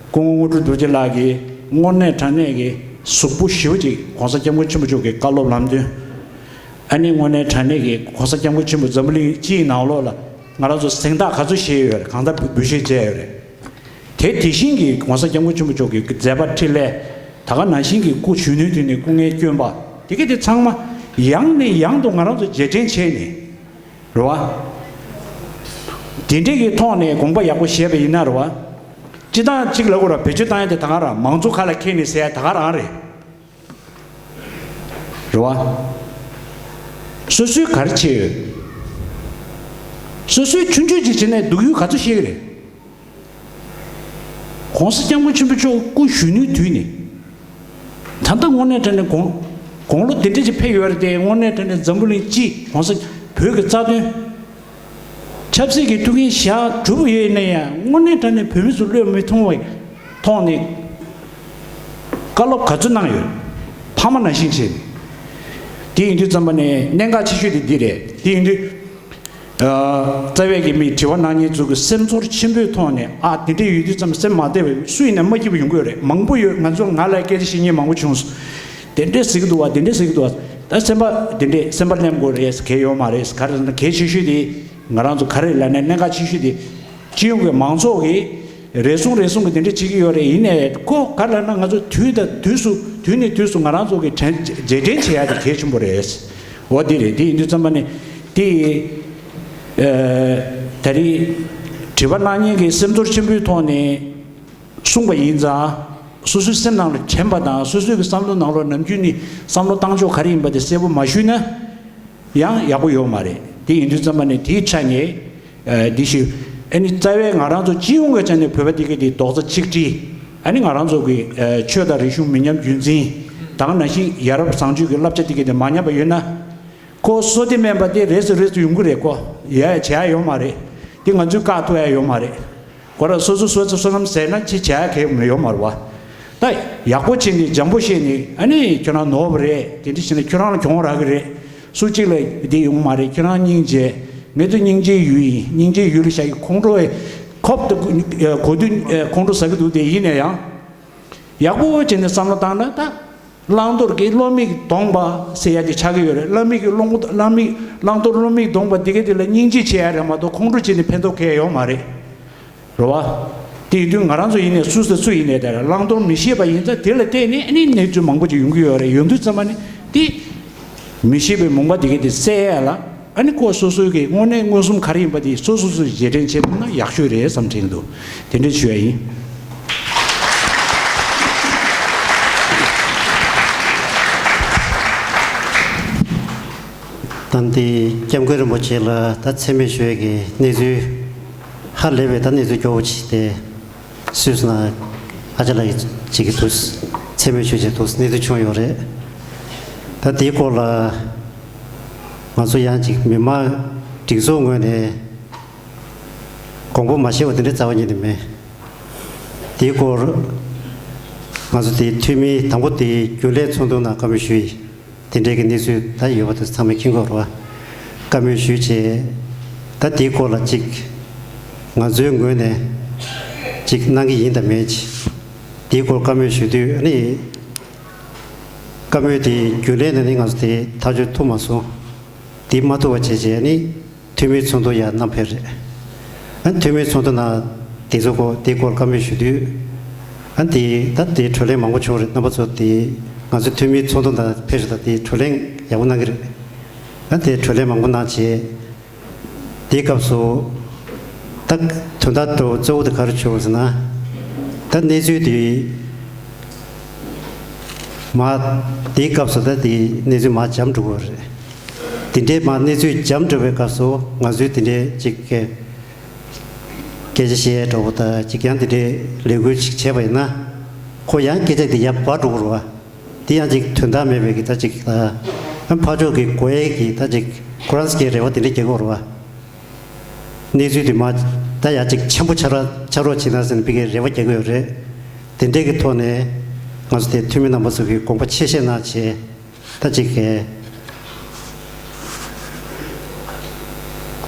སྐུ་ངོ་དངོས་གྲུབ་རྡོ་རྗེ་ལགས་ཀྱིས་དངོས་གནས་དྲང་གནས་ཀྱི་གཟུགས་པོ་ཞེ་པོ་ཅིག་༸གོང་ས་༸སྐྱབས་མགོན་ཆེན་པོ་མཆོག་གི་བཀའ་སློབ་ལམ་སྟོན། ཨ་ནི་དངོས་གནས་དྲང་གནས་ཀྱི་༸གོང་ས་༸སྐྱབས་མགོན་ཆེན་པོ་འཛམ་བུ་གླིང་སྤྱིའི་ནང་ལོགས་ལ་ང་རང་ཚོ་གཟེངས་རྟགས་ག་ཚོད་བཞེས་ཡོད་རེད། གང་ལྟར་འབུལ་བཞེས་བྱས་ཡོད་རེད། དེ་དེ་བཞིན་གྱི་༸གོང་ས་༸སྐྱབས་མགོན་ཆེན་པོ་མཆོག་གི་མཛད་པ་འཕྲིན་ལས་ད་ག་ནང་བཞིན་གྱི་སྐུ་གཞོན་ནུའི་དུས་ནས་སྐུ་ངལ་བསྐྱོན་པ་དེ་ག་དེ་ཚང་མ་ཡང་ནས་ཡང་དུ་ང་རང་ཚོ་རྗེས་དྲན་བྱས་ནས། རེད་བ། དེ་འདྲས་ཀྱི་ཐོག་ནས་དགོངས་པ་ཡག་པོ་བཞེས་པ་ཡིན་ན་རེད་བ། སྤྱི་བཏང་གཅིག་ལབ་དགོས་ར། བེད་སྤྱོད་བཏང་ཡ་དེ་ད་ག་རང་མང་གཙོ་ཁ་ལ་འཁྱེར་ནས་ཟེར་ཡ་ད་ག་རང་རེད། རེད་བ། སོ་སོའི་ག་རེ་བྱས་ཡོད། སོ་སོའི་ཆུང་ཆུང་ཅིག་བྱས་ནས་སྡུག་ཡུས་ག་ཚོད་བཤད་ཀྱི་རེད། ༸གོང་ས་༸སྐྱབས་མགོན་ཆེན་པོ་མཆོག་སྐུ་གཞོན་ནུའི་དུས་ནས། ད་ལྟ་དངོས་གནས་དྲང་གནས་དགུང་དགུང་ལོ་དེ་འདྲ་ཅིག་ཕེབས་ཡོད་རེད་དེ། དངོས་གནས་དྲང་གནས་འཛམ་བུ་གླིང་སྤྱི་༸གོང་ས་བོད་ཀྱི་རྩ་དོན། ཆབ་སྲིད་ཀྱི་ཐུགས་འགན་བཞག་གྲུབ་ཡོད་ན་ཡང་དངོས་གནས་དྲང་གནས་བོད་མི་ཚོ་བློས་མི་ཐོངས་པའི་ཐོག་ནས་བཀའ་སློབ་ག་ཚོད་གནང་ཡོད། ཕ་མ་ནང་བཞིན་བྱས་ནས། དེ་ཡིན་དུས་ཙམ་པ་ནས་གནད་འགག་ཆེ་ཤོས་དེ་འདི་རེད། དེ་ཡིན་དུས། རྩ་བའི་གི་མི་དྲི་བ་གནང་མཁན་ཚོ་གི་སེམས་ཚོར་ཆེན་པོའི་ཐོག་ནས། ཨ། དེ་འདྲ་ཡོད་དུས་ཙམ་སེམས་མ་བདེ་བའི་སུ་ཡིན་ན་མ་སྐྱིད་པ་ཡོང་གི་ཡོད་རེད། མང་པོ་ཡོད། ང་ཚོ་ང་ལ་སྐད་ཆ་བཤད་མཁན་མང་པོ་བྱུང་སོང་། དེ་འདྲས་ཟེར་གི་འདུག་བ། དེ་འདྲས་ཟེར་གི་འདུག་བ། ད་སེམས་པ་དེ་འདྲས་སེམས་པ་ནེམ་དགོས་རེད། གལ་ཡོད་མ་རེད། ག་རེ་ཟེར་ན་གལ་ཆེ་ཤོས་དེ་ང་རང་ཚོ་ག་རེ་ལབ་ན་གནད་འགག་ཆེ་ཤོས་དེ་སྤྱི་ཡོངས་ཀྱི་མང་ཚོགས་ཀྱི་རེ་ཟུང་རེ་ཟུང་གི་དེ་འདྲ་བྱེད་ཀྱི་ཡོད་རེད། ཡིན་ནའི་ཁོ་ག་རེ་ལབ་ན་ང་ཚོ་དུས་དང་དུས་སུ་དུས་ནས་དུས་སུ་ང་རང་ཚོ་གི་དྲན་རྗེས་དྲན་བྱེད་ཡ་དེ་གལ་ཆེན་པོ་རེད། འོ་དེ་རེད། དེ་ཡིན་དུས་ཙམ་པ་ནི་དེ་ད་རེས་དྲི་བ་གནང་མཁན་གྱི་སེམས་ཚོར་ཆེན་པོའི་ཐོག་ནས་གསུངས་པ་ཡིན་ཙང་། སོ་སོའི་སེམས་ནང་ལ་དྲན་པ་དང་སོ་སོའི་གི་བསམ་བློ་ནང་ལོགས་ནམ་རྒྱུན་ནས་བསམ་བློ་བཏང་ཕྱོགས་ག་རེ་ཡིན་པ་དེ་གསལ་པོ་མ་ཞུས་ན། ཡང་ཡག་པོ་ཡོད་མ་རེད། དེ་ཡིན་དུས་ཙམ་པ་ནས་དེའི་ཆ་ནས་འདི་ཞུ། ཨ་ནི་རྩ་བའི་ང་རང་ཚོ་སྤྱི་ཡོངས་ཀྱི་ཆ་ནས་བོད་པ་དེ་ག་དེ་རྡོག་རྩ་གཅིག་སྒྲིལ། ཨ་ནི་ང་རང་ཚོ་གི་ཆོས་དང་རིག་གཞུང་མི་ཉམས་རྒྱུན་འཛིན། ད་ག་ནང་བཞིན་ཡ་རབས་བཟང་སྤྱོད་ཀྱི་བསླབ་བྱ་དེ་ག་དེ་མ་ཉམས་པ་ཡོད་ན། ཁོ་བསོད་བདེ་དམན་པ་དེ་རེས་སུ་རེས་སུ་ཡོང་གི་རེད། ཁོ་ཡ་ཡ་བྱེད་ཡ་ཡོད་མ་རེད། དེ་ང་ཚོས་བཀག་ཐུབ་ཡ་ཡོད་མ་རེད། ཁོ་རང་སོ་སོ་སོ་སོ་བསོད་ནམས་ཟད་ན་ཅི་བྱ་ཡ་གལ་མི་ཡོད་མ་རེད་བ། ད་ཡག་པོ་བྱས་ནས་འཇམ་པོ་བཤད་ནས། ཨ་ནི་ཁྱོད་རང་ནོར་བ་རེད། དེ་འདྲ་བྱས་ན་ཁྱོད་རང་ལ་གྱོང་རག་གི་རེད། སུ་གཅིག་ལ་བདེ་ཡོང་མ་རེད། ཁྱོད་རང་སྙིང་རྗེ། ངེད་ཚོ་སྙིང་རྗེའི་ཡུལ་ཡིན། སྙིང་རྗེའི་ཡུལ་ལ་བཞག་གི་ཁོང་ཁྲོ་བའི་ཁོབ་ཏུ་གོ་དུས་ཁོང་ཁྲོ་ཟ་གི་འདུག་དེ་ཡིན་ན་ཡང་། ཡག་པོ་བྱས་ནས་བསམ་བློ་བཏང་ན་ད། བླང་དོར་གྱི་བློ་མིག་ལྡོངས་པ་ཟེར་ཡ་དེ་ཆགས་ཀྱི་ཡོད་རེད། བླ་མིག་གི་བློ་ངོ་བླ་མིག་བླང་དོར་བློ་མིག་ལྡོངས་པ་འདི་ག་དེ་ལ་སྙིང་རྗེ་བྱེད་ཡ་རེད་མ་གཏོགས་ཁོང་ཁྲོ་བྱས་ནས་ཕན་ཐོགས་གང་ཡང་ཡོད་མ་རེད། རེད་བ། དེ་ཡིན་དུས་ང་རང་ཚོ་ཡིན་ནའི་སུ་དང་སུ་ཡིན་ནའི་དེ་ལ་བླང་དོར་མི་ཤེས་པ་ཡིན་ཙང་དེ་ལ་བརྟེན་ནས་ཨ་ནི་གནས་ཚུལ་མང་པོ་ཅིག་ཡོང་གི་ཡོད་རེད། ཡོང་དུས་ཙམ་པ་ནི་དེ་མི་ཤེས་པའི་མུན་པ་དེ་ག་དེ་བསལ་ཡ་ལ། ཨ་ནི་ཁོ་སོ་སོའི་གི་དངོས་གནས་མངོན་སུམ་ག་རེ་ཡིན་པ་དེ་སོ་སོ་སོས་རྗེས་དྲན་བྱེད་ཐུབ་ན་ཡག་ཤོས་རེད་བསམ་དྲན་འདུག་དེ་འདྲ་ཞུ་ཡ་ཡིན། ད་འདི་༸སྐྱབས་མགོན་རིན་པོ་ཆེ་ལ་ད་མཚན་སྨད་ཞུ་ཡ་གི་གནས་ཚུལ་ཧ་ལས་པའི་ད་གནས་ཚུལ་མགྱོགས་པོ་ཅིག་དེ། སུས་ན་ཨ་ཅག་ལགས་ཀྱིས་ཅིག་གི་འདུག་མཚན་སྨད་ཞུ་བྱས་འདུག་གནས་ཚུལ་བྱུང་ཡོད་རེད། ད་དེའི་སྐོར་ལ་ང་ཚོ་ཡང་ཅིག་མི་མང་སྒྲིག་འཛུགས་ངོས་ནས་དགོངས་པ་མ་བཞེས་པ་དེ་འདྲའི་རྩ་བ་ཉིད་ནས་མེད། དེའི་སྐོར་ང་ཚོ་དེའི་འཐུས་མི་དང་པོ་དེའི་རྒྱུན་ལས་ཚོགས་འདུ་ནང་བཀའ་མོལ་ཞུས་ཡིན། དེ་འདྲའི་གི་གནས་ཚུལ་ད་ཡོད་པ་དེ་ཚང་མས་མཁྱེན་གྱི་ཡོད་རེད་བ། བཀའ་མོལ་ཞུས་བྱས། ད་དེའི་སྐོར་ལ་ཅིག་ང་ཚོའི་ངོས་ནས་ཅིག་གནང་གི་ཡིན་དང་མིན་ཅིག་དེའི་སྐོར་བཀའ་མོལ་ཞུ་དུས་ཨ་ནི། བཀའ་མོལ་དེའི་རྒྱུན་ལས་ནས་ནི་ང་ཚོ་དེ་ཐག་གཅོད་ཐུབ་མ་སོང་། དེ་མ་ཐུབ་པ་བྱས་བྱས་ནི་འཐུས་མིའི་ཚོགས་འདུ་ཡར་བསྣམས་ཕེབས་རེད། ཨ་འཐུས་མིའི་ཚོགས་འདུ་ནང་དེ་ཚོ་གོ་དེའི་སྐོར་བཀའ་མོལ་ཞུ་དུས། ཨ་དེ་ད་དེ་གྲོས་གླེང་མང་པོ་བྱུང་རེད། རྣམ་པ་ཚོ་དེ་ང་ཚོ་འཐུས་མིའི་ཚོགས་འདུ་ནང་ཕེབས་ཤིག་དང་དེ་གྲོས་གླེང་ཡག་པོ་གནང་གི་རེད། ཨ་དེ་གྲོས་གླེང་མང་པོ་གནང་བྱས། དེའི་སྐབས་སུ་ད་དོན་དག་གཙོ་བོ་དེ་ག་རེ་བྱུང་ཟེར་ན། ད་གནས་ཚུལ་དེ་མ་དེའི་སྐབས་སུ་ད་དེ་གནས་ཚུལ་མ་འཇམ་འགྲོ་གི་རེད། དེ་འདྲའི་མ་གནས་ཚུལ་འཇམ་འགྲོ་བའི་སྐབས་སུ་ང་ཚོས་དེ་འདྲའི་ཅིག་སྐད་ཆ་བཤད་འགྲོ་བ་དང་ཅིག་ཡང་དེ་འདྲའི་ལས་འགུལ་ཅིག་བྱས་པ་ཡིན་ན། ཁོ་ཡང་སྐད་ཆ་དེ་ཡར་འབར་འགྲོ་གི་རེད་བ། དེ་ཡང་ཅིག་དོན་དག་མེད་པའི་གི་ད་ཅིག་ཨ་ཕར་ཕྱོགས་ཀྱི་གོ་ཡས་ཀྱི་ད་ཅིག་ཁོ་རང་ཚོ་གི་རེ་བ་དེ་འདྲ་རྒྱག་གི་ཡོད་རེད་བ། གནས་ཚུལ་དེ་མ་ད་ཡང་ཅིག་ཆེན་པོ་ཆགས་ར་ཆགས་རོགས་བྱེད་ན་ཟེར་ནས་ཕ་གིའི་རེ་བ་རྒྱག་གི་ཡོད་རེད། དེ་འདྲའི་གི་ཐོག་ནས་ང་ཚོ་དེ་འཐུས་མི་རྣམ་པ་ཚོ་གི་དགོངས་པ་ཆེ་བཞེས་གནང་བྱས། ད་ཅིག་གི་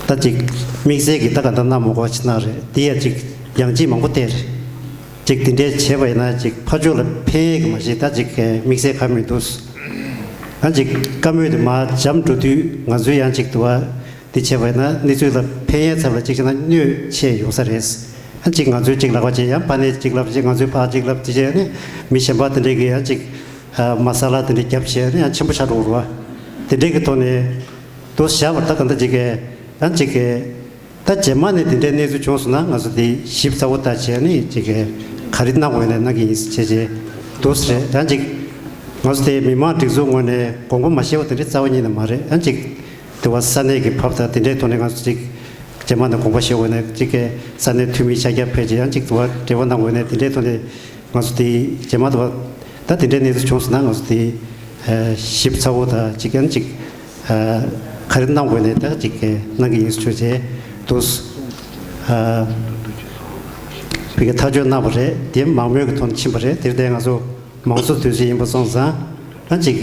ད་ཅིག་དམིགས་བསལ་གྱི་ད་ག་འདྲ་གནང་མ་དགོས་ཅིག་གནང་རེད། དེ་ཡང་ཅིག་ཡང་ཅིག་མང་པོ་བལྟས་རེད། ཅིག་དེ་འདྲའི་བྱས་པ་ཡིན་ན་ཅིག་ཕར་ཕྱོགས་ལ་ཕན་ཡས་ཀྱི་མ་གཞི་ད་ཅིག་དམིགས་བསལ་ཁ་མི་འདུག་ཨ་ཅིག་བཀའ་མོལ་དེ་མར་འཇམ་འགྲོ་དུས་ང་ཚོའི་ཡང་ཅིག་འདུག་ཨ། དེ་བྱས་པ་ཡིན་ན་གནས་ཚུལ་ལ་ཕན་ཡས་ཚབ་ལ་ཅིག་བྱས་ན་གནོད་ཆེ་ཡོང་ས་རེད། ཨ་ཅིག་ང་ཚོའི་ཅིག་ལབ་པ་ཅིག་ཡང་ཕར་ནས་ཅིག་ལབ་ཅིག་ང་ཚོའི་ཕར་ཅིག་ལབ་དེ་བྱས་ནས་མི་གཞན་པ་དེ་འདྲས་ཀྱིས་ཡང་ཅིག་ཨ་མ་ས་ལ་དེ་འདྲས་རྒྱབ་བྱས་ནས་ཡང་ཆེན་པོ་ཆགས་འགྲོ་གི་རེད་བ། དེ་འདྲས་ཀྱི་ཐོག་ནས་དུ་བཞག་པར་ད་ག་འདྲ་ཅིག་གིས་ཡང་ཅིག་གིས། ད་རྗེས་མ་ནས་དེ་འདྲའི་གནས་ཚུལ་བྱུང་སོང་ན་ང་ཚོ་དེ་ཞིབ་ཚགས་པོ་ལྟ་བྱས་ནས་ཅིག་ག་རེ་གནང་དགོས་ན་གནང་གི་ཡིན་ཟེར་བྱས་བྱས་འདུག་ཟེར། ཡང་ཅིག་ང་ཚོ་དེ་མི་མང་སྒྲིག་འཛུགས་ངོས་ནས་དགོངས་པ་མ་བཞེས་པ་དེ་འདྲའི་རྩ་བ་ཉིད་ནས་མ་རེད། ཡང་ཅིག་དེ་བ་ས་གནས་ཀྱི་བབ་དང་དེ་འདྲའི་ཐོག་ནས་ང་ཚོ་ཅིག་རྗེས་མ་ནས་དགོངས་པ་བཞེས་དགོས་ན་ཅིག་ག་ས་གནས་འཐུས་མི་ཤར་རྒྱག་ཕེབས་བྱས་ཡང་ཅིག་དེ་བ་འབྲེལ་བ་གནང་དགོས་ན་དེ་འདྲའི་ཐོག་ནས། ང་ཚོ་དེ་རྗེས་མ་དུ་བ་ད་དེ་འདྲའི་གནས་ཚུལ་བྱུང་སོང་ན་ང་ཚོ་དེ་ཞིབ་ཚགས་པོ་དང་ཅིག་ཡང་ཅིག་ག་རེ་གནང་དགོས་ནས་ད་ཅིག་གནང་གི་ཡིན་ཟེར་བྱས་འདུག་བི་གའི་ཐག་གཅོད་གནང་བ་རེད། དེ་མང་མོས་ཀྱི་ཐོག་ནས་ཕྱིན་པ་རེད། དེར་བརྟེན་ང་ཚོ་མང་གཙོ་དུས་ཚོད་ཡིན་པ་སོང་ཙང་ད་ཅིག་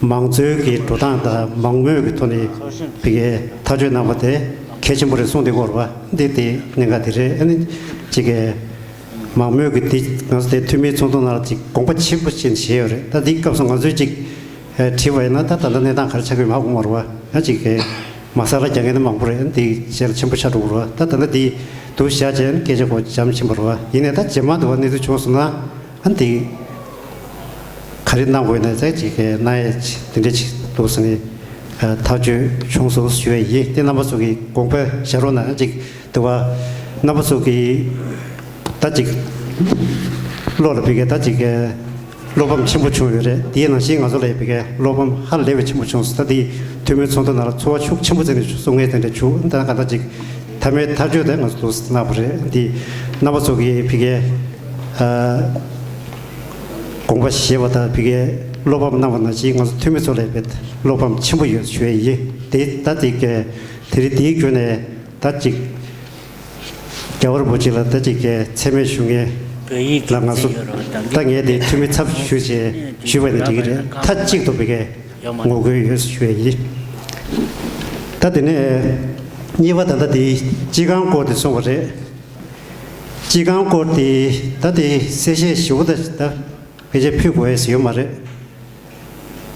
མང་གཙོའི་གི་འགྲོ་སྟངས་དང་མང་མོས་ཀྱི་ཐོག་ནས་བི་གའི་ཐག་གཅོད་གནང་བ་དེ་གལ་ཆེན་པོ་རེད་གསུངས་དེ་སྐོར་བ་འདི་དེ་གནད་འགག་དེ་རེད། ཨ་ནི་ཅིག་གི་མང་མོས་ཀྱི་འདི་ང་ཚོ་དེ་འཐུས་མིའི་ཚོགས་འདུ་ནང་ལ་ཅིག་དགོངས་པ་ཆེན་པོ་ཅན་བཞེས་ཡོད་རེད། ད་འདི་སྐབས་སུ་ང་ཚོས་ཅིག་ཨ་དྲིས་པ་ཡིན་ན་ད་ད་ལྟ་གནས་སྟངས་ག་རེ་ཆགས་ཀྱི་ཡོད་མ་གོ་མ་རེད་བ། ཡང་ཅིག་གི་མ་ས་ལ་རྒྱག་མཁན་ནི་མང་པོ་རེད། འདི་ཞལ་ཆེན་པོ་ཆགས་འགྲོ་གི་རེད་བ། ད་ད་ལྟ་འདི་འདུག་བཞག་བྱས་ནས་སྐད་ཆ་གོ་འཇམ་ཕྱིན་པ་རེད་བ། ཡིན་ནའི་ད་རྗེས་མ་འདུག་བ་གནས་ཚུལ་བྱུང་སོང་ན་ཨ་འདི་ག་རེ་གནང་དགོས་ན་ད་ཅིག་གི་གནང་ཡས་དེ་འདྲ་ཅིག་འདུག་ཟེར་ནས་ཐག་གཅོད་བྱུང་སོང་ཞུ་བ་ཡིན། དེ་རྣམ་པ་ཚོ་གི་དགོངས་པ་བཞག་རོགས་གནང་ཅིག་དེ་བ་རྣམ་པ་ཚོ་གི་ད་ཅིག་བློ་ལ་བི་གའི་ད་ཅིག་བློ་ཕམ་ཆེན་པོ་བྱུང་ཡོད་རེད། དེའི་ནང་བཞིན་ང་ཚོ་ལ་བི་གའི་བློ་ཕམ་ཧ་ལས་པའི་ཆེན་པོ་བྱུང་སོང་། ད་དེ་འཐུས་མིའི་ཚོགས་འདུ་ནང་ལ་ཚོར་བ་ཤུགས་ཆེན་པོ་བྱས་ནས་གསུང་མཁན་དེ་འདྲ་བྱུང་། ད་ག་ད་ཅིག་མཐའ་མའི་ཐག་གཅོད་དེ་ང་ཚོ་འདུག་སེ་གནང་བ་རེད། དེ་རྣམ་པ་ཚོ་གི་བི་གའི་དགོངས་པ་བཞེས་པ་དང་བི་གའི་བློ་ཕམ་གནང་བ་ནང་བཞིན་ང་ཚོ་འཐུས་མི་ཚོ་ལ་བི་གའི་བློ་ཕམ་ཆེན་པོ་ཡོད་ཞུ་ཡས་ཡིན། དེ་ད་དེ་གའི་དེ་རིང་དེའི་བརྒྱུད་ནས་ད་ཅིག་རྒྱལ་བ་རིན་པོ་ཆེ་ལ་ད་ཅིག་གི་མཚན་སྨད་ཞུ་མཁན་ལ་ང་ཚོ་ད་ངས་དེ་འཐུས་མི་ཚབ་ཞུས་བྱས་ཞུས་པ་ནི་འགྲིག་གི་རེད། མཐའ་གཅིག་ཏུ་བི་གའི་ངོ་རྒོལ་ཡོད་ཞུ་ཡས་ཡིན། ད་དེ་ནས་གཉིས་པ་ད་ལྟ་དེ་སྤྱི་ཁང་སྐོར་དེ་གསུངས་པ་རེད། སྤྱི་ཁང་སྐོར་དེ་ད་དེ་གསལ་བཤད་ཞིབ་པོ་ད་ད་ཕལ་ཆེར་ཕུལ་དགོས་ཡས་ཡོད་མ་རེད།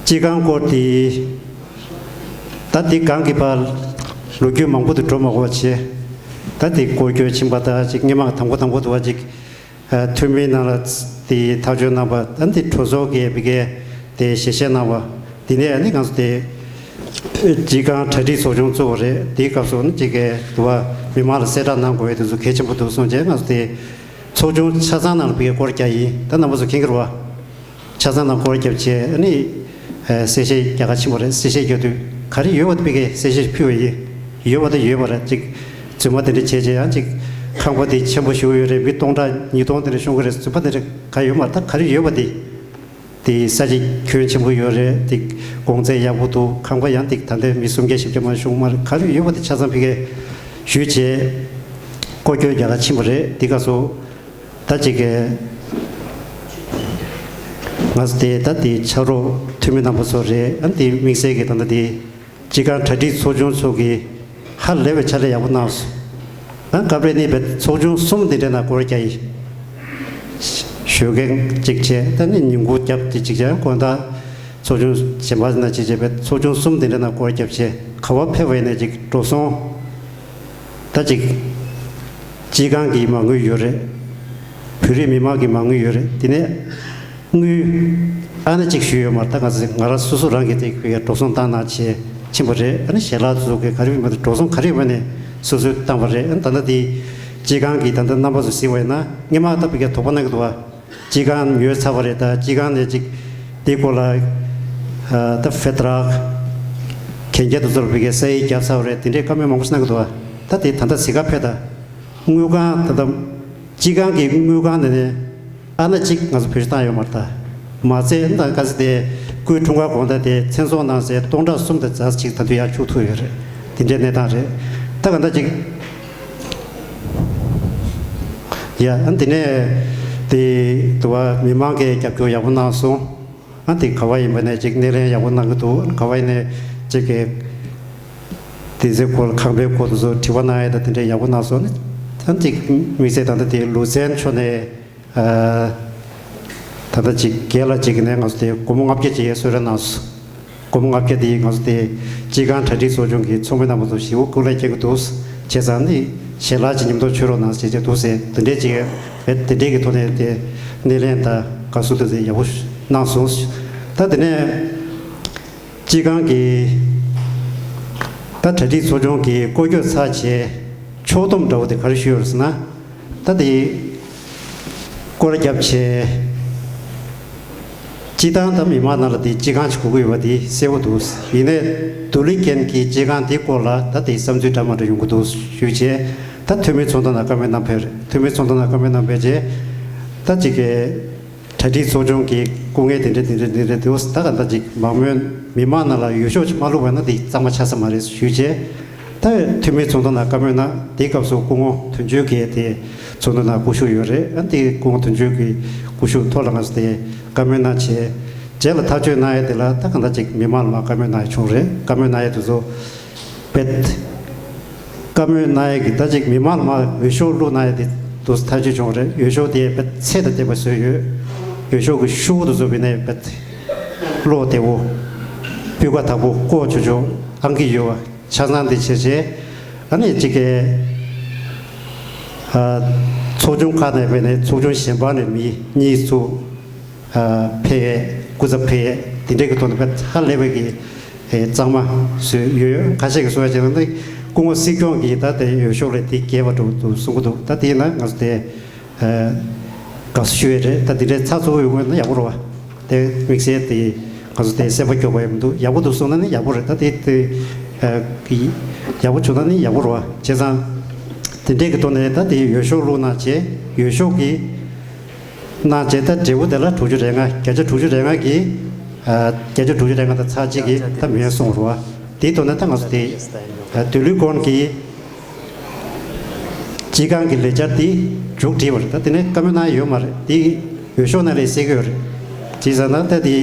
སྤྱི་ཁང་སྐོར་དེ་ད་དེ་གང་གི་བར་ལོ་རྒྱུས་མང་པོ་དེ་འགྲོ་མ་དགོས་པ་བྱས། ད་དེ་སྐོར་སྐྱོད་ཕྱིན་པ་ད་ཅིག་སྔོན་མ་དང་པོ་དང་པོ་དུ་བ་ཅིག་འཐུས་མིའི་ནང་ལ་དེ་ཐག་གཅོད་གནང་བ་ད་དེ་གྲོས་ཚོགས་ཀྱི་བི་གའི་དེ་ཞལ་བཞེས་གནང་བ། དེ་ནས་ནི་ང་ཚོ་དེ་སྤྱི་ཁང་གྲ་སྒྲིག་ཚོགས་ཆུང་བཙུགས་པ་རེད། དེའི་སྐབས་སུ་ནི་ཅིག་གི་དུ་བ་མི་མང་ལ་གསལ་བསྒྲགས་གནང་དགོས་ཡས་དེ་ཚོ་གལ་ཆེན་པོ་འདུག་གསུངས་རྗེས་ང་ཚོ་དེ་ཚོགས་ཆུང་ཆ་ཚང་ནང་ལ་བི་གའི་སྐོར་རྒྱག་ཡིན། ད་རྣམ་པ་ཚོ་མཁྱེན་གྱི་རེད་བ། ཆ་ཚང་ནང་སྐོར་རྒྱབ་བྱས་ནི་གསལ་བཤད་རྒྱག་ག་ཕྱིན་པ་རེད། གསལ་བཤད་རྒྱག་དུས་ག་རེ་ཡོད་པ་དེ་བི་གའི་གསལ་བཤད་ཕུལ་བ་ཡིན། ཡོད་པ་དེ་ཡོད་པ་རེད། ཅིག་རྫུན་མ་དེ་འདྲ་བྱས་བྱས་ཡང་ཅིག་ཁང་པ་དེ་ཆེན་པོ་ཞེ་པོ་ཡོད་རེད། མི་སྟོང་ཕྲག་ཉིས་སྟོང་དེ་འདྲ་ཤོང་གི་རེད། རྫུན་མ་དེ་འདྲ་ག་ཡོད་མ་རེད། ད་ག་རེ་ཡོད་པ་དེ། དེ་ས་ཆ་ཁྱོན་ཆེན་པོ་ཡོད་རེད། དེ་གོང་ཚད་ཡག་པོ་འདུག་ཁང་པ་ཡང་དེ་ད་ལྟའི་མི་སུམ་བརྒྱ་བཞི་བརྒྱ་མ་བྱུང་མ་རེད། ག་རེ་ཡོད་པ་དེ་ཆ་ཚང་བི་གའི་ཞུས་བྱས་སྐོར་སྐྱོད་རྒྱག་ག་ཕྱིན་པ་རེད། དེ་སྐབས་སུ་ད་ཅིག་གི་ང་ཚོ་དེ་ད་དེ་ཕྱག་རོགས་འཐུས་མི་རྣམ་པ་ཚོ་རེད། ཨ་དེ་དམིགས་བསལ་གྱི་ད་ལྟ་དེ་ སྤྱི་ཁང་གྲ་སྒྲིག་ཚོགས་ཆུང་ཚོ་གིས་ཧ་ལས་པའི་ཕྱག་ལས་ཡག་པོ་གནང་སོང་། ཨ་སྐབས་རེ་ནི་བས་ཚོགས་ཆུང་གསུམ་འདི་འདྲའི་ནང་སྐོར་རྒྱག་ཡིན། ཞོགས་ཀས་གཅིག་བྱས། ད་ནི་ཉིན་གུང་རྒྱབ་དེ་གཅིག་བྱས། དགོང་དག་ཚོགས་ཆུང་གཞན་པ་ནང་གཅིག་བྱས། བས་ཚོགས་ཆུང་གསུམ་འདི་འདྲའི་ནང་སྐོར་རྒྱབ་བྱས། ག་པར་ཕེབས་པ་ཡིན་ནའི་གཅིག་འགྲོ་སོང་། ད་ཅིག་སྤྱི་ཁང་གི་མ་དངུལ་ཡོད་རེད། བོད་རིགས་མི་མང་གི་མ་དངུལ་ཡོད་རེད། དེ་ནས་དངུལ་ཨ་ནི་གཅིག་ཞུས་ཡོད་མ་རེད། ད་ང་ཚོ་ང་རང་སོ་སོ་རང་གིས་དེ་གི་འགྲོ་སོང་བཏང་གནང་བྱས་ཕྱིན་པ་རེད། ཨ་ནི་ཞལ་ལག་ཚོ་གི་ག་རེ་ཡོད་མ་རེད། འགྲོ་སོང་ག་རེ་ཡོད་མ་ནས་སོ་སོས་བཏང་བ་རེད། ཨ་ནི་ད་ལྟ་དེ་སྤྱི་ཁང་གི་ད་ལྟ་རྣམ་པ་ཚོ་གཟིགས་པ་ཡིན་ན་སྔོན་མ་ད་བི་གའི་དོགས་པ་གནང་གི་འདུག་བ། སྤྱི་ཁང་ཉོས་ཚར་བ་རེད། ད་སྤྱི་ཁང་ནས་ཅིག་དེའི་སྐོར་ལ་ཨ་ད་ཧྥེ་ཏྲ་གན་རྒྱ་དུ་ཚོར་བི་གའི་ས་ཡིག་བརྒྱབ་ཚར་བ་རེད། དེ་འདྲའི་བཀའ་མོལ་མང་པོ་ཞིག་གནང་གི་འདུག་བ། ད་དེ་ད་ལྟ་གཟིགས་ག་ཕེབས་ད། དངུལ་ཁང་ད་ལྟ་སྤྱི་ཁང་གི་དངུལ་ཁང་ནས་ནས་ཨ་ན་གཅིག་ང་ཚོ་བེད་སྤྱོད་བཏང་ཡོད་མ་རེད། ད་མ་ཚད་ད་ག་ཚོད་དེ་སྐུའི་འཁྲུངས་སྐར་དགོང་དག་དེ་མཚན་ཚོགས་གནང་སའི་སྟོང་ཕྲག་གསུམ་དང་ཛ་གཅིག་ད་དུང་ཡར་བཅུག་ཐུབ་ཡོད་རེད། དེ་འདྲའི་གནས་སྟངས་རེད། ད་ག་འདྲ་ཅིག་ཡ་ཨ་དེ་ནས་དེ་དུ་བ་མི་མང་གིས་རྒྱབ་སྐྱོར་ཡག་པོ་གནང་སོང་། ཨ་དེ་ག་བ་ཡིན་པ་ནས་ཅིག་སྣེ་ལེན་ཡག་པོ་གནང་གི་འདུག་ག་བ་ཡིན་ནས་ཅིག་གི་དེ་ཚོའི་སྐོར་ལ་ཁང་པའི་སྐོར་དུ་ཚོ་དྲི་བ་གནང་ཡས་དང་དེ་འདྲའི་ཡག་པོ་གནང་སོང་ནི། ཨ་ཅིག་དམིགས་བསལ་ད་ལྟ་དེ་ལུ་ཙན་ཕྱོགས་ནས་ཨ་ད་ལྟ་ཅིག་རྒན་ལགས་ཅིག་ནས་ང་ཚོ་དེ་སྒོར་མོ་ལྔ་བརྒྱ་ཅིག་གསོལ་རས་གནང་སོང་། སྒོར་མོ་ལྔ་བརྒྱ་དེ་ང་ཚོ་དེ་སྤྱི་ཁང་གྲ་སྒྲིག་ཚོགས་ཆུང་གི་ཚོགས་མི་རྣམ་པ་ཚོ་ཞེ་པོ་སྐུ་ལས་སྐྱེལ་གི་འདུག་བྱས་ཙང་ནི་ཞལ་ལག་ཅིག་མཉམ་དུ་མཆོད་རོགས་གནང་ཞེས་བྱས་འདུག་ཟེར། དེ་འདྲས་ཅིག་རེད། དེ་འདྲས་ཀྱི་ཐོག་ནས་དེ་སྣེ་ལེན་དང་དགའ་བསུ་དེ་ཚོ་ཡག་པོ་གནང་སོང་། ད་དེ་ནས་སྤྱི་ཁང་གི་ད་གྲ་སྒྲིག་ཚོགས་ཆུང་གི་སྐོར་སྐྱོད་ཚར་བྱས་ཕྱོགས་བསྡོམས་འདྲ་བོ་དེ་ག་རེ་ཞུས་ཡོད་རེད་ཟེར་ན། ད་དེ་སྐོར་ར་བརྒྱབ་བྱས། སྤྱི་བཏང་ད་མི་མང་ནང་ལ་དེ་སྤྱི་ཁང་ཞིག་དགོས་ཀྱི་ཡོད་པ་དེ་གསལ་པོ་འདུག་ཡིན་ནའི་བསྡུ་ལེན་མཁན་གྱི་སྤྱི་ཁང་དེའི་སྐོར་ལ་ད་དེ་བསམ་ཚུལ་འདྲ་མི་འདྲ་ཡོང་གི་འདུག་ཞུས་བྱས། ད་འཐུས་མི་ཚོགས་འདུ་ནང་བཀའ་མོལ་གནང་ཕེབས་རེད། འཐུས་མི་ཚོགས་འདུ་ནང་བཀའ་མོལ་གནང་ཕེབས་བྱས། ད་ཅིག་གི་གྲ་སྒྲིག་ཚོགས་ཆུང་གི་སྐུ་ངལ་དེ་འདྲ་དེ་འདྲ་དེ་འདྲ་འདུག་ད་ག་ད་ཅིག་མང་མོས་མི་མང་ནང་ལ་འོས་ཤོག་ཅིག་མ་བླུགས་པ་ན་དེ་གཙང་མ་ཆགས་ས་མ་རེད་ཞུས་བྱས། ད་འཐུས་མི་ཚོགས་འདུ་ནང་བཀའ་མོལ་གནང་། དེའི་སྐབས་སུ་སྐུ་ངོ་དོན་གཅོད་ཀྱིས་དེ་ཚོགས་འདུ་ནང་སྐུ་བཞུགས་ཡོད་རེད། ཨ་དེ་སྐུ་ངོ་དོན་གཅོད་ཀྱི་སྐུ་བཞུགས་ཐོག་ལ་ང་ཚོ་དེ་བཀའ་མོལ་གནང་བྱས། རྗེས་ལ་ཐག་གཅོད་གནང་ཡས་དེ་ལ་ད་གང་ལྟར་ཅིག་མི་མང་ལ་མར་བཀའ་མོལ་གནང་ཡས་བྱུང་རེད། བཀའ་མོལ་གནང་ཡས་དེ་ཚོ་བེད། བཀའ་མོལ་གནང་ཡས་ཀྱི་ད་ཅིག་མི་མང་ལ་མར་འོས་ཤོག་བླུགས་གནང་ཡས་དེ་དུ་ཐག་གཅོད་བྱུང་རེད། འོས་ཤོག་དེ་བེད་ཚད་དང་ལྡན་པ་བཟོས་ཡོད། འོས་ཤོག་གི་ཤོག་བུ་དེ་ཚོ་བེད་ནས་བེད། བློ་བདེ་བོ། སྤུས་ཀ་དག་པོ། ལྐོག་ཆུ་ཆུ་ཨང་ཀི་ཡོད་པ། ཆ་ཚང་དེ་བྱས་བྱས། ཨ་ནི་གཅིག་གི་ཨ་ཚོགས་ཆུང་ཁག་ནས་བྱས་ནས་ཚོགས་ཆུང་གཞན་པ་ནས་མི་གཉིས་བཙུགས། ཨ་ཕེབས་ཡས་སྐུ་ཚབ་ཕེབས་ཡས་དེ་འདྲས་ཀྱི་ཐོག་ནས་ཕེབས་ཧ་ལས་པའི་གི་ཨེ་གཙང་མ་བཟོས་ཡོད། ཁ་ཤས་ཀྱིས་གསུང་ཡ་བྱས་ན་ནི་སྐུ་ངོ་སྲིད་སྐྱོང་གིས་ད་དེ་འོས་ཤོག་ལས་དེ་རྒྱས་པ་འགྲོ་འདུག་གསུང་གི་འདུག་ད་དེ་ཡིན་ན་ང་ཚོ་དེ། ཨ་དགའ་བསུ་ཞུ་ཡས་རེད། ད་འདི་འདྲའི་ཚགས་ཚུད་པོ་ཡོང་བ་ན་ཡག་པོ་རེད་བ། དེ་དམིགས་བསལ་དེ་ང་ཚོ་དེ་སེམས་པ་སྐྱོ་བ་ཡོང་མི་འདུག་ཡག་པོ་འདུག་གསུངས་ན་ནི་ཡག་པོ་རེད། ད་དེ་དེ་ཨ་ཡག་པོ་བྱུང་ན་ནི་ཡག་པོ་རེད་བ། བྱས་ཙང་དེ་འདྲའི་གི་ཐོག་ནས་ད་དེ་འོས་ཤོག་བླུགས་གནང་བྱས། འོས་ཤོག་གི་གནང་བྱས་ད་འབྲས་བུ་དེ་ལ་དྲུག་ཅུ་རེ་ལྔ། བརྒྱ་ཆ་དྲུག་ཅུ་རེ་ལྔ་གི་ཨ་བརྒྱ་ཆ་དྲུག་ཅུ་རེ་ལྔ་དང་ཚེག་གཅིག་གིས་ད་མེད་སོང་རེད་བ། དེའི་ཐོག་ནས་ད་ང་ཚོ་དེ་ཨ་སྡོད་ལུགས་སྐོར་གྱི། སྤྱི་ཁང་གི་ལས་འཆར་དེ་མཇུག་བསྒྲིལ་བ་རེད། ད་དེ་ནས་བཀའ་མོལ་གནང་ཡ་ཡོད་མ་རེད། དེ་འོས་ཤོག་ནང་ལས་གསལ་གྱི་ཡོད་རེད། བྱས་ཙང་ན་ད་དེ་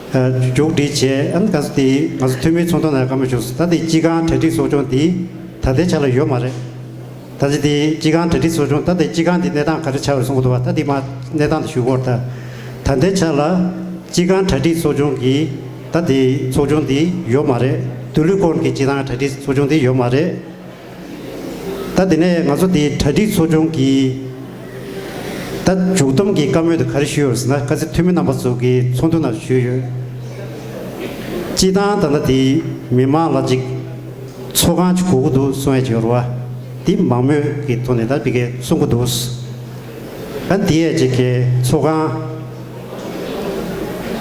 ཨ་མཇུག་བསྒྲིལ་བྱས། ཨ་ནི་ག་ཚོད་དེ་ང་ཚོ་འཐུས་མིའི་ཚོགས་འདུ་ནང་བཀའ་མོལ་བྱུང་སོང་། ད་དེ་སྤྱི་ཁང་གྲ་སྒྲིག་ཚོགས་ཆུང་དེ་ད་ལྟའི་ཆ་ལ་ཡོད་མ་རེད། ད་ཅི་དེ་སྤྱི་ཁང་གྲ་སྒྲིག་ཚོགས་ཆུང་ད་དེ་སྤྱི་ཁང་དེ་གནས་སྟངས་ག་རེ་ཆགས་ཡོད་གསུང་གི་འདུག་བ། ད་དེ་མ་གནས་སྟངས་དེ་ཞུ་དགོས་རེད། ད་ད་ལྟའི་ཆ་ལ་སྤྱི་ཁང་གྲ་སྒྲིག་ཚོགས་ཆུང་གི་ད་དེ་ཚོགས་ཆུང་དེ་ཡོད་མ་རེད། སྡོད་ལུགས་སྐོར་གྱི་སྤྱི་ཁང་གྲ་སྒྲིག་ཚོགས་ཆུང་དེ་ཡོད་མ་རེད། ད་དེ་ནས་ང་ཚོ་དེའི་གྲ་སྒྲིག་ཚོགས་ཆུང་གིས་ད་མཇུག་བསྡོམས་ཀྱི་བཀའ་མོལ་དེ་ག་རེ་ཞུས་ཡོད་ཟེར་ན། གལ་སྲིད་འཐུས་མི་རྣམ་པ་ཚོ་གིས་ཚོགས་འདུ་ནང་ཞུས་ཡོད། སྤྱི་བཏང་ད་ལྟ་དེ་མི་མང་ལ་ཅིག་ཚོགས་ཁང་ཅིག་དགོས་ཀྱི་འདུག་གསུང་ཡ་ཅིག་ཡོད་རེད་བ། དེ་མང་མོས་ཀྱི་ཐོག་ནས་ད་བི་གས་གསུང་གི་འདུག་ཨ་དེ་ཡས་ཅིག་གི་ཚོགས་ཁང་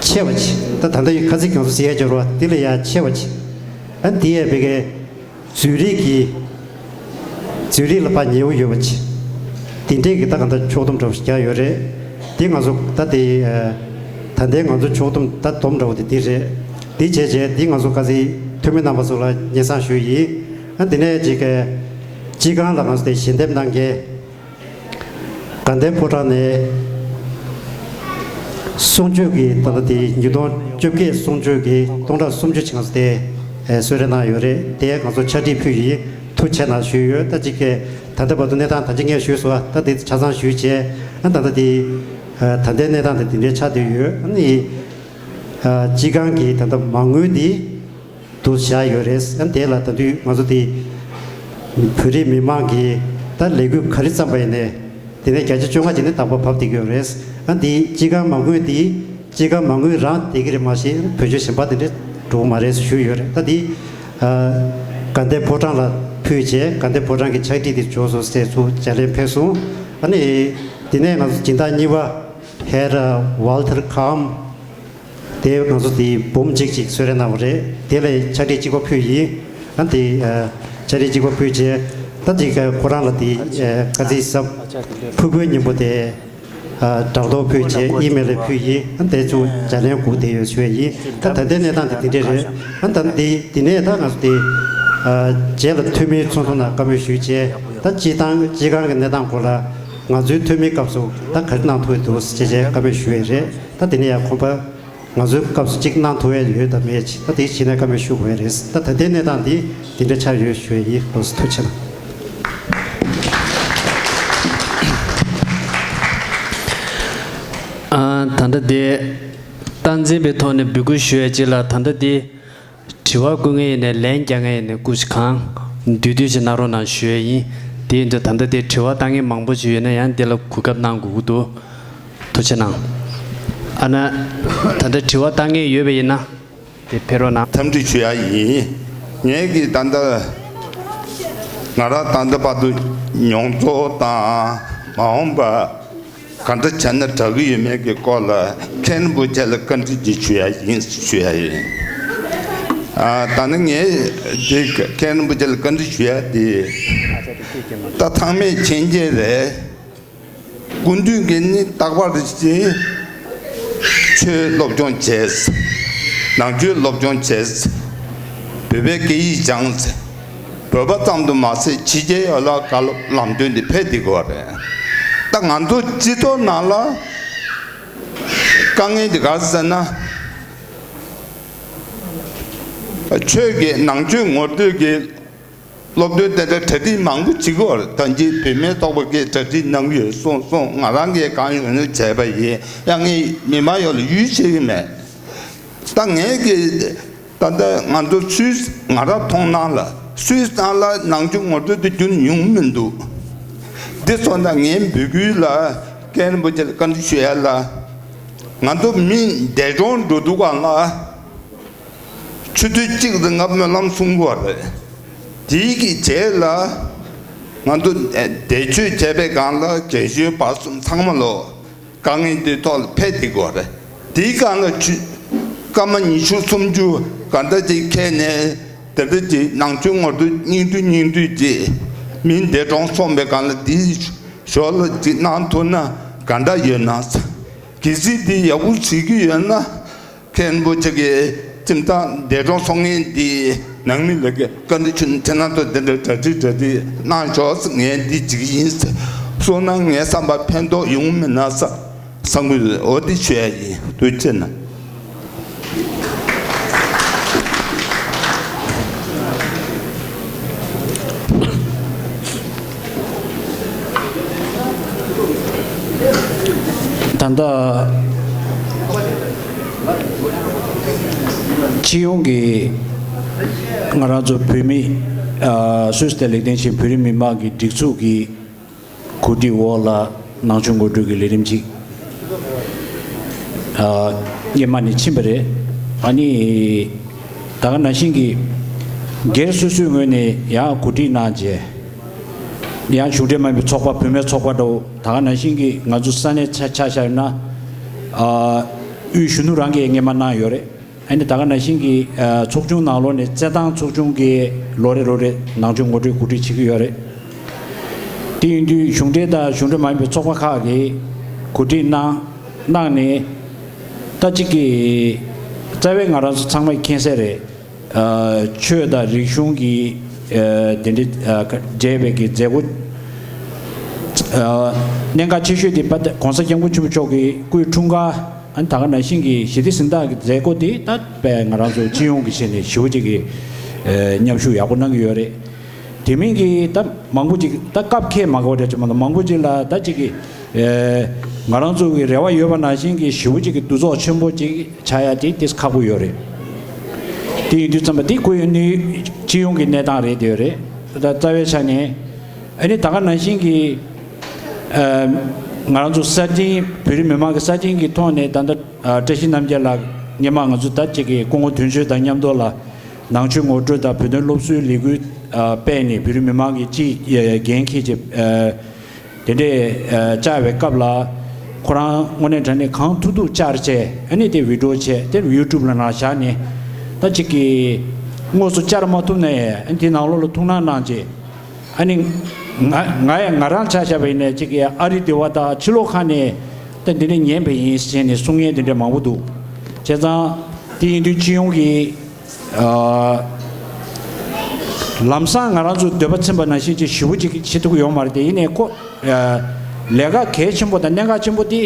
ཆེ་བ་ཅིག་ད་ད་ལྟ་ཁ་ཚིག་ཡོངས་སུ་ཟེར་ཡ་ཅིག་ཡོད་རེད་བ། དེ་ལས་ཡ་ཆེ་བ་ཅིག་ཨ་དེ་ཡས་བི་གས། ཛུ་རིག་གི། ཛུ་རིག་ལ་ཕར་ཉེ་བོ་ཡོད་པ་ཅིག་དེ་འདྲས་ཀྱི་ད་ག་འདྲ་ཕྱོགས་བསྡོམས་འདྲ་བོ་ཞིག་རྒྱག་ཡོད་རེད། དེ་ང་ཚོ་ད་དེ་ད་ལྟའི་ང་ཚོ་ཕྱོགས་བསྡོམས་ད་བསྡོམས་འདྲ་བོ་དེ་འདི་རེད། དེ་བྱས་བྱས་དེ་ང་ཚོ་ག་ཚོད་འཐུས་མི་རྣམ་པ་ཚོ་ལ་སྙན་སེང་ཞུས་ཡིན། ཨ་དེ་ནས་ཅིག་སྤྱི་ཁང་ལ་ང་ཚོ་དེ་ཞལ་འདེབས་གནང་མཁན། དགའ་ལྡན་ཕོ་བྲང་ནས་གསུང་ཆོས་ཀྱི་ད་ལྟ་དེ་ཉིས་སྟོང་བཅོ་བརྒྱད་གསུང་ཆོས་ཀྱི་སྟོང་ཕྲག་སུམ་ཅུ་ཅིག་ང་ཚོ་དེ་ གསོལ་རས་གནང་ཡོད་རེད། དེ་ང་ཚོ་ཕྱག་བྲིས་ཕུལ་ཡིན། ཐུགས་རྗེ་གནང་ཞུས་ཡོད། ད་ཅིག་གི་ད་ལྟ་བར་དུ་གནས་སྟངས་ད་ཅི་ངས་ཞུས་སོང་། ད་དེ་ཆ་ཚང་ཞུས་བྱས། ཨ་ད་ལྟ་དེ་ད་ལྟའི་གནས་སྟངས་དེ་དེ་འདྲའི་ཆགས་བསྡད་ཡོད། ཨ་ནི་སྤྱི་ཁང་གི་ད་ལྟ་མ་དངུལ་དེ་དུ་བཞག་ཡོད་རེད། ཨ་དེ་ལ་ད་དུས་ང་ཚོ་དེ་བོད་རིགས་མི་མང་གི་ད་ལས་འགུལ་ག་རེ་བརྩམས་པ་ཡིན་ནའི་དེ་ནས་བརྒྱ་ཆ་བཅོ་ལྔ་ཅིག་ནི་དམ་པ་བབས་བསྡད་ཀྱི་ཡོད་རེད། ཨ་འདི་སྤྱི་ཁང་མ་དངུལ་འདི་སྤྱི་ཁང་མ་དངུལ་རང་བསྡད་ཀྱི་རེད་མ་གཞི་བོད་ཆོས་གཞན་པ་དེ་འདྲ་འགྲོ་གི་མ་རེད་ཞུས་ཡོད་རེད། ད་འདི་དགའ་ལྡན་ཕོ་བྲང་ལ་ཕུལ་རྗེས་དགའ་ལྡན་ཕོ་བྲང་གི་ཕྱག་བྲིས་དེ་འབྱོར་སོང་ཟེར་ཚུར་ལྗགས་ལན་ཕེབས་སོང་། ཨ་ནི་དེ་ནས་ང་ཚོ་སྦྱིན་བདག་གཉིས་པ་ཧེ་ར་ཝལ་ཐར་ཁམ། དེ་ང་ཚོ་དེ་འབུམ་གཅིག་ཅིག་གསོལ་རས་གནང་བ་རེད། དེ་ལ་ཕྱག་བྲིས་གཅིག་པ་ཕུལ་ཡིན། ཨ་དེ་ཨ་ཕྱག་བྲིས་གཅིག་པ་ཕུལ་རྗེས་ད་དེ་ཁོ་རང་ལ་དེ་ཨ་ཁ་ཚིག་གཟབ་ཕུར་བུའི་སྙིང་པོ་དེ་ཨ་སྦྲག་ཐོག་ཕུལ་རྗེས་ཨི་མེལ་ལ་ཕུལ་ཡིན། ཨ་དེ་ཚོ་ལྗགས་ལན་སྒུག་བསྡད་ཡོད་ཞུ་ཡ་ཡིན། ད་ད་ལྟའི་གནས་སྟངས་དེ་དེ་འདྲས་རེད། ཨ་ད་དེ་དེ་ནས་ད་ང་ཚོ་དེ་ཨ་རྗེས་ལ་འཐུས་མི་ཚོ་ཚོ་ནང་བཀའ་མོལ་ཞུས་རྗེས་ད་སྤྱི་བཏང་སྤྱི་ཁང་གི་གནས་སྟངས་སྐོར་ལ་ང་ཚོའི་འཐུས་མིའི་སྐབས་སུ་ད་ག་རེ་གནང་ཐུབ་ཀྱི་འདུག་ཅེས་བཀའ་མོལ་ཞུས་ཡ་རེད། ད་དེ་ནས་ཡང་ཁོམ་པ། ང་ཚོའི་སྐབས་སུ་གཅིག་གནང་ཐུབ་ཡས་ཡོད་དམ་མེད་ཅིག་ད་དེའི་ཕྱི་ནས་བཀའ་མོལ་ཞུ་དགོས་ཡས་རེད། ད་ད་ལྟའི་གནས་སྟངས་འདི་འདི་འདྲ་ཆགས་ཡོད་ཞུ་ཡས་ཡིན། ལགས་སོ། ཐུགས་རྗེ་གནང་། ཨ་ད་ལྟ་དེ་སྟངས་འཛིན་པའི་ཐོག་ནས་འབོད་སྐུལ་ཞུ་ཡས་གཅིག་ལ། ད་ལྟ་དེ་དྲི་བ་བཀོད་མཁན་ཡིན་ནའི་ལན་རྒྱག་མཁན་ཡིན་ནའི་སྐུ་མཁྱེན་གང་འདོད་འདོད་ཅིག་གནང་རོགས་གནང་ཞུ་ཡས་ཡིན། དེ་ཡིན་དུས་ད་ལྟ་དེ་དྲི་བ་བཏང་མཁན་མང་པོ་ཅིག་ཡོད་ན་ཡང་དེ་ལ་གོ་སྐབས་གནང་དགོས་ཀྱི་འདུག་ཐུགས་རྗེ་གནང་། ཨ་ན། ད་ལྟ་དྲི་བ་བཏང་མཁན་ཡོད་པ་ཡིན་ན་དེ་ཕེབས་རོགས་གནང་། འཚམས་འདྲི་ཞུ་ཡ་ཡིན། ངས་ཀྱིས་ད་ལྟ་ང་རང་ད་ལྟ་བར་དུ་མྱོང་ཚོར་དང་མ་འོངས་པ་ག་འདྲ་བྱས་ན་དྲག་གི་ཡོད་མེད་ཀྱི་སྐོར་ལ་མཁན་རིན་པོ་ཆེ་ལ་བཀའ་འདྲི་ཅིག་ཞུ་ཡ་ཡིན་ཞུ་ཡ་ཡིན། ཨ་ད་ནི་ངས་དེ་མཁན་རིན་པོ་ཆེ་ལ་བཀའ་འདྲི་ཞུ་ཡ་དེ་ད་ཚང་མས་མཁྱེན་གྱི་རེད། སྐུ་མདུན་གྱིས་ནི་རྟག་པར་ཅིག་ཆོས་སློབ་སྦྱོང་བྱས། ནང་ཆོས་སློབ་སྦྱོང་བྱས། བོད་པའི་སྐད་ཡིག་སྦྱངས། བོད་པ་ཙམ་དུ་མ་ཟད་ཕྱི་རྒྱལ་ཡོངས་ལ་བཀའ་སློབ་ལམ་སྟོན་དེ་ཕེབས་བསྡད་ཀྱི་ཡོད་རེད། ད་ང་ཚོ་སྤྱི་ཚོགས་ནང་ལ་དཀའ་ངལ་དེ་ག་རེ་ཟེར་ན། ཆོས་ཀྱི་ནང་ཆོས་ངོ་སྤྲོད་ཀྱི་སློབ་སྟོན་དེ་འདྲ་གྲ་སྒྲིག་མང་པོ་བྱེད་ཀྱི་ཡོད་རེད། ད་ཅི་བུད་མེད་ཚོགས་པ་གིས་གྲ་སྒྲིག་གནང་གི་ཡོད་གསུངས་སོང་། ང་རང་གིས་གང་ཡོད་མེད་བྱས་པ་ཡིན། ཡང་ངས་མི་མང་ཡོངས་ལ་ཡུལ་བཤད་ཀྱི་མེད། ད་ངས་ཀྱི་ད་ལྟ་ང་ཚོ་སུད་ང་རང་མཐོང་སྣང་ལ་སུད་སི་ནང་ལ་ནང་ཆོས་ངོ་སྤྲོད་དེ་རྒྱུན་ཡོང་མི་འདུག་འདི་སོང་ཙང་ངའི་འབོད་སྐུལ་ལ་མཁན་རིན་པོ་ཆེ་ལ་བཀའ་འདྲི་ཞུ་ཡ་ལ། ང་ཚོ་མི་འདས་གྲོངས་འགྲོ་དུས་སྒང་ལ། ཆུ་ཚོད་གཅིག་ཙམ་སྔ་སྨོན་ལམ་གསུང་གི་ཡོད་རེད། དེའི་གི་རྗེས་ལ་ང་ཚོ་འདས་མཆོད་བྱས་པའི་སྒང་ལ་རྒན་གཞོན་བར་གསུམ་ཚང་མ་ལོ་དཀའ་ངལ་འདིའི་ཐོག་ལ་ཕེབས་བསྡད་ཀྱི་ཡོད་རེད། དེའི་སྒང་ལ་ཆུ་སྐར་མ་ཉི་ཤུ་སུམ་ཅུ་ག་འདྲ་ཅིག་འཁེལ་ནས་དེ་འདྲ་ཅིག་ནང་ཆོས་ངོ་སྤྲོད་སྙིང་བསྡུས་སྙིང་བསྡུས་ཅིག་མི་འདས་གྲོངས་སོང་པའི་སྒང་ལ་འདིའི་ཞོར་ལ་ཅིག་གནང་ཐུབ་ན་ག་འདྲ་ཡོད་ན། གལ་སྲིད་འདི་ཡག་པོ་བྱེད་ཀྱི་ཡོད་ན། མཁན་རིན་པོ་ཆེ་གིས་ཁྱིམ་ཚང་འདས་གྲོངས་སོང་མཁན་དེའི་ནང་མི་ལ་གི་བཀའ་འདྲི་ཞུ་ན་ཁྱེད་རང་ཚོ་འདི་འདྲ་གྲ་སྒྲིག་གྲ་སྒྲིག་གནང་ཤོག་ངས་འདི་བྱེད་ཀྱི་ཡིན། སོང་ན་ངའི་བསམ་པ་ཕན་ཐོགས་ཡོང་མིན་ན་བསམ་བསམ་གི་འོ་འདི་ཞུ་ཡ་ཡིན། ཐུགས་རྗེ་གནང་། ད་ལྟ་སྤྱི་ཡོངས་ཀྱི་ང་རང་ཚོ་བོད་མི་ཨ་སུད་སི་ལ་ལེགས་ལྡན་ཆེན་བོད་རིགས་མི་མང་གི་སྒྲིག་འཛུགས་ཀྱི་གོ་སྒྲིག་འོག་ལ་ནང་ཆོས་ངོ་སྤྲོད་ཀྱི་ལས་རིམ་ཅིག་ཨ་སྔོན་མ་ནས་ཕྱིན་པ་རེད། ཨ་ནི་ད་ག་ནང་བཞིན་གྱི་སྒེར་སོ་སོའི་ངོས་ནས་ཡང་གོ་སྒྲིག་གནང་རྗེས་ཡང་གཞུང་འབྲེལ་མ་ཡིན་པའི་ཚོགས་པ་བུད་མེད་ཚོགས་པ་འདྲ་བོ་ད་ག་ནང་བཞིན་གྱི་ང་ཚོ་ས་གནས་ཆ་ཆ་བཞག་ན་ཨ་དབུས་གཞོན་ནུ་རང་གིས་སྔོན་མ་གནང་ཡོད་རེད། ཨ་ནི་ད་ག་ནང་བཞིན་གྱི་ཨ་ཚོགས་ཆུང་ནང་ལོགས་ནས་རྩེད་ཐང་ཚོགས་ཆུང་གིས་ལོ་རེ་ལོ་རེ་ནང་ཆོས་ངོ་སྤྲོད་གོ་སྒྲིག་བྱེད་ཀྱི་ཡོད་རེད། དེ་ཡིན་དུས་གཞུང་འབྲེལ་དང་གཞུང་འབྲེལ་མ་ཡིན་པའི་ཚོགས་པ་ཁག་གིས་གོ་སྒྲིག་གནང་གནང་ནས་ད་གཅིག་གི་རྩ་བའི་ང་རང་ཚོ་ཚང་མས་མཁྱེན་གསལ་རེད། ཨ་ཆོས་དང་རིག་གཞུང་གི་ཨ་དེ་འདྲའི་ཨ་འབྲེལ་བའི་གི་མཛད་སྒོ་ཨ་གནད་འགག་ཆེ་ཤོས་དེ་པ་༸གོང་ས་༸སྐྱབས་མགོན་ཆེན་པོ་མཆོག་གི་སྐུའི་འཁྲུངས་སྐར། ཨ་ནི་ད་ག་ནང་བཞིན་གྱི་ཞི་བདེ་གཟེངས་རྟགས་ཀྱི་མཛད་སྒོ་དེ་ད་དཔེ་ང་རང་ཚོ་སྤྱི་ཡོངས་ཀྱི་ཆ་ནས་ཞེ་པོ་ཅིག་གི་ མཉམ་ཞུགས་ཡག་པོ་གནང་གི་ཡོད་རེད། དེ་མིན་གྱི་ད་མང་པོ་ཅིག་ད་སྐབས་འཁེལ་མ་དགོས་རེད་ཅེས་མ་གཏོགས་མང་པོ་ཅིག་ལ་ད་ཅིག་གི་ང་རང་ཚོ་གི་རེ་བ་ཡོད་པ་ནང་བཞིན་གྱི་ཞེ་པོ་ཅིག་གི་འདུ་ཚོགས་ཆེན་པོ་ཅིག་ཆགས་ཡ་དེ་ཏིས་ཁག་པོ་ཡོད་རེད། དེ་ཡིན་དུས་ཙམ་པ་དེ་ཁོ་ཡོད་ནི་སྤྱི་ཡོངས་ཀྱི་གནས་སྟངས་རེད་དེ་རེད། ད་རྩ་བའི་ཆ་ནས་ཨ་ནི་ད་ག་ནང་བཞིན་གྱི་ང་རང་ཚོ་གསར་བརྗེའི་བོད་རིགས་མི་མང་གི་གསར་བརྗེའི་གི་ཐོག་ནས་ད་ལྟ་བཀྲ་ཤིས་རྣམ་རྒྱལ་ལགས་སྔོན་མ་ང་ཚོ་ད་ཅིག་གི་སྐུ་ངོ་དོན་གཅོད་དང་མཉམ་དུ་ལ་ནང་ཆོས་ངོ་སྤྲོད་དང་བོད་དོན་སློབ་གསོའི་ལས་འགུལ་སྤེལ་ནས་བོད་རིགས་མི་མང་གི་སྤྱིའི་འགན་འཁྱེར་བྱས། དེ་འདྲས་བཅར་བའི་སྐབས་ལ་ཁོ་རང་དངོས་གནས་དྲང་གནས་གང་ཐུབ་ཐུབ་བཅར་བྱས་ཨ་ནི་དེ་བི་ཌི་ཡོ་བྱས་དེ་ཡུ་ཊུབ་ལ་ནང་བཞག་ནས་ད་ཅིག་གི་དངོས་སུ་བཅར་མ་ཐུབ་ན་ཡང་ཨ་ནི་དེ་ནང་ལོགས་ལ་ཐུགས་སྣང་གནང་བྱས་ཨ་ནི་ང་ང་ཡང་ང་རང་ཆ་བཞག་པ་ཡིན་ན་ཅིག་གི་ཨ་རི་དེ་བ་དང་ཕྱི་ལོགས་ཁག་ནས་ད་འདི་འདྲས་ཉན་པ་ཡིན་ཟེར་ནས་གསུང་མཁན་དེ་འདྲས་མང་པོ་འདུག་བྱས་ཙང་དེ་ཡིན་དུས་སྤྱི་ཡོངས་ཀྱི་ལམ་སང་ང་རང་ཚོ་འདོད་པ་ཚིམ་པ་ནང་བཞིན་ཅིག་ཞེ་པོ་ཅིག་བྱེད་ཐུབ་ཀྱི་ཡོད་མ་རེད་དེ་ཡིན་ནའི་ཁོ་ལས་ཀ་གལ་ཆེན་པོ་དང་གནད་འགག་ཆེན་པོ་དེ་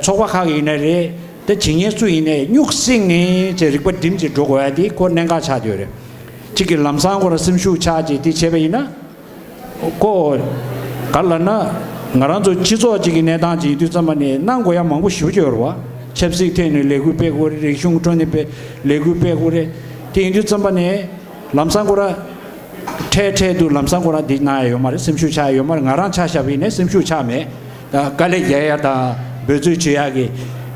ཚོགས་པ་ཁག་ཡིན་ན་རེད་དེ་བྱེད་མཁན་སུ་ཡིན་ནའི་སྨྱུག་སྲིང་ནས་ཅིག་རིག་པ་སྒྲིམ་ཅིག་འགྲོ་དགོས་ཡ་དེ་ཁོ་གནད་འགག་ཆགས་བསྡད་ཡོད་རེད། གཅིག་གི་ལམ་སང་ཁོ་རང་སེམས་ཤུགས་ཆག་ཅིག་དེ་བྱས་པ་ཡིན་ན། ཀོ། ག་ལ་ན། ང་རང་ཚོ་སྤྱི་ཚོགས་གཅིག་གི་གནས་སྟངས་གཅིག་ཡིན་དུས་ཙམ་པ་ནས་གནང་དགོས་ཡ་མང་པོ་ཞེ་པོ་ཅིག་ཡོད་རེད་བ། ཆབ་སྲིད་ཐད་ནས་ལས་འགུལ་སྤེལ་དགོས་རེད། རིག་གཞུང་ཁྲོད་ནས་སྤེལ་ལས་འགུལ་སྤེལ་དགོས་རེད། དེ་ཡིན་དུས་ཙམ་པ་ནས་ལམ་སང་ཁོ་ར། འཕྲལ་འཕྲལ་དུ་ལམ་སང་ཁོ་ར་འདི་གནང་ཡ་ཡོད་མ་རེད། སེམས་ཤུགས་ཆག་ཡ་ཡོད་མ་རེད། ང་རང་ཆ་བཞག་པ་ཡིན་ནའི་སེམས་ཤུགས་ཆག་མེད། ད་དཀའ་ལས་རྒྱག་ཡ་དང་འབོད་ཚིག་བྱེད་ཡ་གི་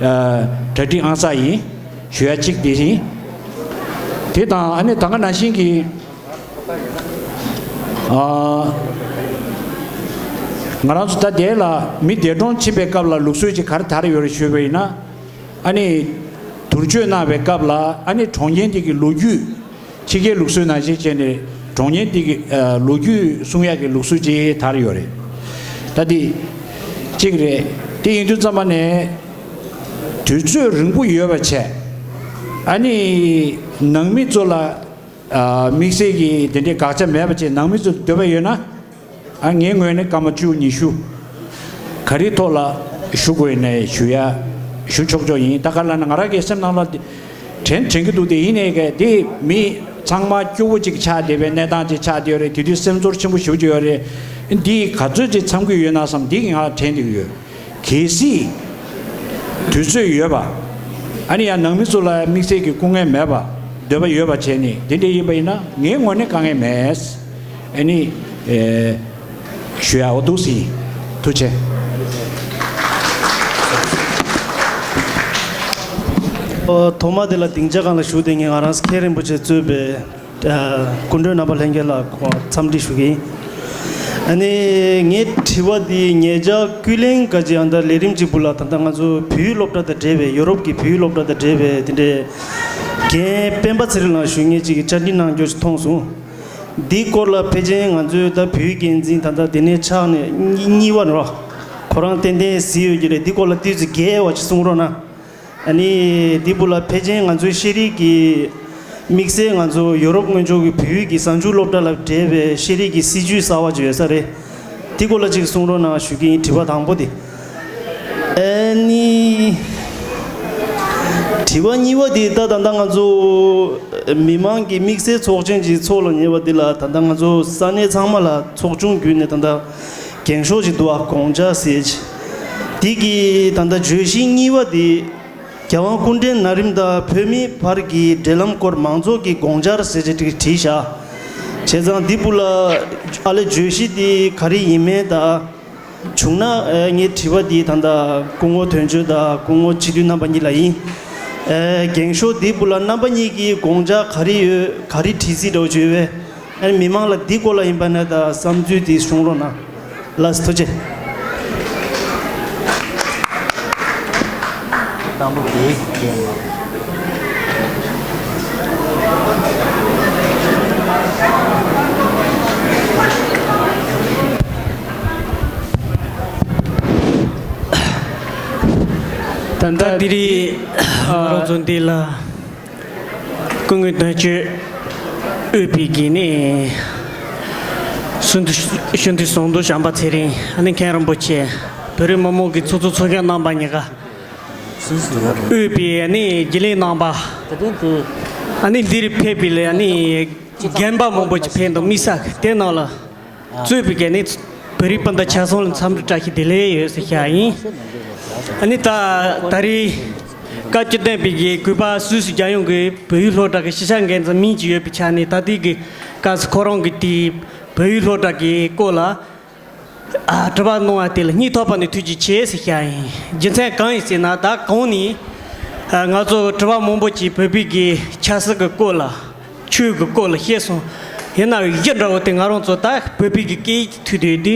གྲ་སྒྲིག་ཨང་གསར་ཡིན། ཞུ་ཡ་གཅིག་དེ་ཡིན། དེ་དང་ཨ་ནི་ད་ག་ནང་བཞིན་གྱི། ཨ། ང་རང་ཚོ་ད་དེ་ལ་མི་འདས་གྲོངས་ཕྱིན་པའི་སྐབས་ལ་ལུགས་སྲོལ་ཅིག་ག་རེ་དར་ཡོད་རེད་ཞུས་པ་ཡིན་ན། ཨ་ནི། དུར་མཆོད་གནང་བའི་སྐབས་ལ་ཨ་ནི་གྲོངས་མཁན་དེ་གི་ལོ་རྒྱུས། ཕྱི་རྒྱལ་ལུགས་སྲོལ་ནང་བཞིན་བྱས་ནས་གྲོངས་མཁན་དེ་གི་ལོ་རྒྱུས་གསུང་ཡག་གི་ལུགས་སྲོལ་ཅིག་དར་ཡོད་རེད། ད་དེ། གཅིག་རེད། དེ་ཡིན་དུས་ཙམ་པ་ནས། དུས་ཚོད་རིང་པོ་ཡོད་པ་བྱས། ཨ་ནི། ནང་མི་ཚོ་ལ། དམིགས་བསལ་གྱི་དེ་འདྲའི་དགག་བྱ་མེད་པ་བྱས་ནང་མི་ཚོ་འདོད་པ་ཡོད་ན། ཨ་ངའི་ངོས་ནས་སྐར་མ་བཅུ་ཉི་ཤུ། ག་རེའི་ཐོག་ལ་ཞུ་དགོས་ནས་ཞུ་ཡ། ཞུ་ཆོག་ཆོག་ཡིན། ད་ག་ལ་ན་ང་རང་གི་སེམས་ནང་ལ་དྲན་དྲན་གྱི་འདུག་དེ་ཡིན་ནའི་ག་དེ་མི་ཚང་མ་སྐྱོ་བོ་ཅིག་ཆགས་བསྡད་པའི་གནས་སྟངས་ཅིག་ཆགས་བསྡད་ཡོད་རེད། དེ་དུས་སེམས་ཚོར་ཆེན་པོ་ཞེ་པོ་ཅིག་ཡོད་རེད། འདི་ག་ཚོད་ཅིག་འཚམ་གྱི་ཡོད་ན་བསམ་འདི་གི་ང་ལ་དྲན་བསྡད་ཀྱི་ཡོད། གལ་སྲིད། དུས་ཚོད་ཡོད་པ། ཨ་ནི་ཡང་ནང་མི་ཚོ་ལ་དམིགས་བསལ་གྱི་སྐུ་ངལ་མེད་པ། འདོད་པ་ཡོད་པ་བྱས་ནས་དེ་འདྲ་ཡིན་པ་ཡིན་ན་ངའི་ངོས་ནས་དཀའ་ངལ་མེད། ཨ་ནི། ཨེ། ཞུ་ཡ་འོ་འདུག་སེ་ཡིན། ཐུགས་རྗེ་ཆེ། ཨོ། ཐོག་མ་དེ་ལ་སྡིངས་ཆ་སྒང་ལ་བཞུགས་བསྡད་མཁན་ང་རང་མཁན་རིན་པོ་ཆེ་གཙོས་པའི་སྐུ་མགྲོན་རྣམ་པ་ལྷན་རྒྱས་ལ་འཚམས་འདྲི་ཞུ་གི་ཡིན། ཨ་ནི་ངའི་དྲི་བ་འདི་ཉེ་ཆར་ཀུན་གླེང་ག་ཅིག་ཡང་ད་ལས་རིམ་གཅིག་པུ་ལ་ད་ལྟ་ང་ཚོ་བོད་ཡིག་སློབ་གྲྭ་དང་འབྲེལ་བའི་ཡོ་རོབ་ཀྱི་བོད་ཡིག་སློབ་གྲྭ་དང་འབྲེལ་བའི་དེ་འདྲའི་རྒན་སྤེན་པ་ཚེ་རིང་ལགས་ཞུ་མཁན་ཅིག་གིས་བཅར་འདྲི་གནང་རྒྱུ་ཞིག་མཐོང་སོང་། འདིའི་སྐོར་ལ་ཕལ་ཆེར་ང་ཚོའི་ད་བོད་ཡིག་འགན་འཛིན་ད་ལྟ་དེ་ནས་ཕྱག་ནས་གཉིས་པ་རེད་བ། ཁོ་རང་ཏན་ཏན་གཟིགས་ཡོད་ཀྱི་རེད། འདིའི་སྐོར་ལ་ཏོག་ཙམ་རྒྱས་པ་ཅིག་གསུང་རོགས་གནང་། ཨ་ནི་འདི་བུ་ལ་ཕལ་ཆེར་ང་ཚོའི་ཤེས་རིག་གི་དམིགས་བསལ་ང་ཚོ་ཡོ་རོབ་སྔོན་ཕྱོགས་ཀྱི་བོད་ཡིག་གི་གཟའ་མཇུག་སློབ་གྲྭ་ལ་འབྲེལ་བའི་ཤེས་རིག་གི་སྲིད་བྱུས་གསར་བ་ཅིག་ཡོད་ས་རེད། འདི་སྐོར་ལ་ཅིག་གསུང་རོགས་གནང་ཞུ་གི་ཡིན། དྲི་བ་དང་པོ་དེ། ཨ་ནི། དྲི་བ་གཉིས་པ་དེ་ད་ད་ལྟ་ང་ཚོ་མི་མང་གི་དམིགས་བསལ་ཚོགས་ཆེན་གྱི་ཚོགས་ལ་ཉེ་བ་འདི་ལ་ད་ལྟ་ང་ཚོ་ས་གནས་ཚང་མ་ལ་ཚོགས་ཆུང་བརྒྱུད་ནས་ད་ལྟ་འགེངས་ཤོག་ཅིག་འདུག་ཨ། དགོངས་འཆར་ཟེར་ཅིག་འདི་གི་ད་ལྟ་བརྗོད་གཞི་གཉིས་པ་འདི། རྒྱལ་དབང་སྐུ་ཕྲེང་ན་རིམ་དང་བོད་མིའི་བར་གྱི་འབྲེལ་ལམ་སྐོར་མང་ཚོགས་ཀྱི་དགོངས་འཆར་ཟེར་ཅིག་བྲིས་བཞག་བྱས་ཙང་འདི་བུ་ལ་ཨ་ལས་བརྗོད་གཞི་འདི་ག་རེ་ཡིན་མིན་དང་། བྱུང་ན་ངའི་དྲི་བ་འདི་ད་ལྟ་སྐུ་ངོ་དོན་གཅོད་དང་སྐུ་ངོ་སྤྱི་འཐུས་རྣམ་པ་གཉིས་ལ་ཡིན། འགེངས་ཤོག་འདི་བུ་ལ་རྣམ་པ་གཉིས་ཀྱི་དགོངས་འཆར་ག་རེ་ཡོད། ག་རེ་བྲིས་སྲིད་འདྲ་བོ་བརྗོད་པས། ཨ་ནི་མི་མང་ལ་འདི་སྐོར་ལ་ཡིན་པ་ན་ད་བསམ་ཚུལ་དེ་གསུང་རོགས་གནང་། ལགས་སོ། ཐུགས་རྗེ་ཆེ། དང་པོ་དེ། ད་ལྟ་དེ་རིང་ང་རང་ཚོ་འདི་ལ། སྐུ་ངོ་དོན་གཅོད་དབུས་པའི་དགེ་བསྙེན་ཞུ་འདུ་ཞུ་འདུ་ཟུང་འདུ་བྱམས་པ་ཚེ་རིང་ཨ་ནི་མཁན་རིན་པོ་ཆེ་བོད་རིགས་མི་མང་གི་ཚོགས་གཙོ་ཚོགས་གཞོན་རྣམ་པ་གཉིས་ཀ་དབུས་པའི་ཨ་ནི་དགེ་ལས་རྣམ་པ། དེ་དྲན་དེ། ཨ་ནི་འདིར་ཕེབས་པའི་ལས་ཨ་ནི་རྒན་པ་མང་པོ་ཅིག་ཕེབས་འདུག་དམིགས་བསལ་དེ་ནང་ལ་གཙོས་པའི་གལ་ནི་བོད་རིགས་སྤུན་ཟླ་ཆ་ཚང་ལ་འཚམས་འདྲི་བཀྲ་ཤིས་བདེ་ལེགས་ཡོད་ཟེར་བྱ་ཡིན། ཨ་ནི་ད་ད་རེས་བཀའ་བཅུ་བསྟན་པའི་གི་གུས་པ་སུད་སི་རྒྱལ་ཡོངས་ཀྱི་བོད་ཡིག་སློབ་གྲྭ་གི་གཞིས་ཆགས་འགན་འཛིན་མིང་ཅིག་ཡོད་པའི་ཆ་ནས། ད་ལྟའི་གི་སྐབས་སུ་ཁོ་རང་གི་དེའི་བོད་ཡིག་སློབ་གྲྭ་གི་སྐོར་ལ་ཨ་དྲི་བ་གནང་བ་དེ་ལ་སྙིང་ཐག་པ་ནས་ཐུགས་རྗེ་ཆེ་ཟེར་བྱ་ཡིན། རྒྱུ་མཚན་གང་ཡིན་ཟེར་ན། ད་གོང་ནས་ཨ་ང་ཚོ་དྲི་བ་མང་པོ་ཅིག་བོད་པའི་གི་ཆབ་སྲིད་ཀྱི་སྐོར་ལ། ཆོས་ཀྱི་སྐོར་ལ་བཤད་སོང་། ཡིན་ནའང་གཞི་འདྲ་བོ་དེ་ང་རང་ཚོ་ད་བོད་པའི་གི་སྐད་ཡིག་ཐོས་དུས་དེ་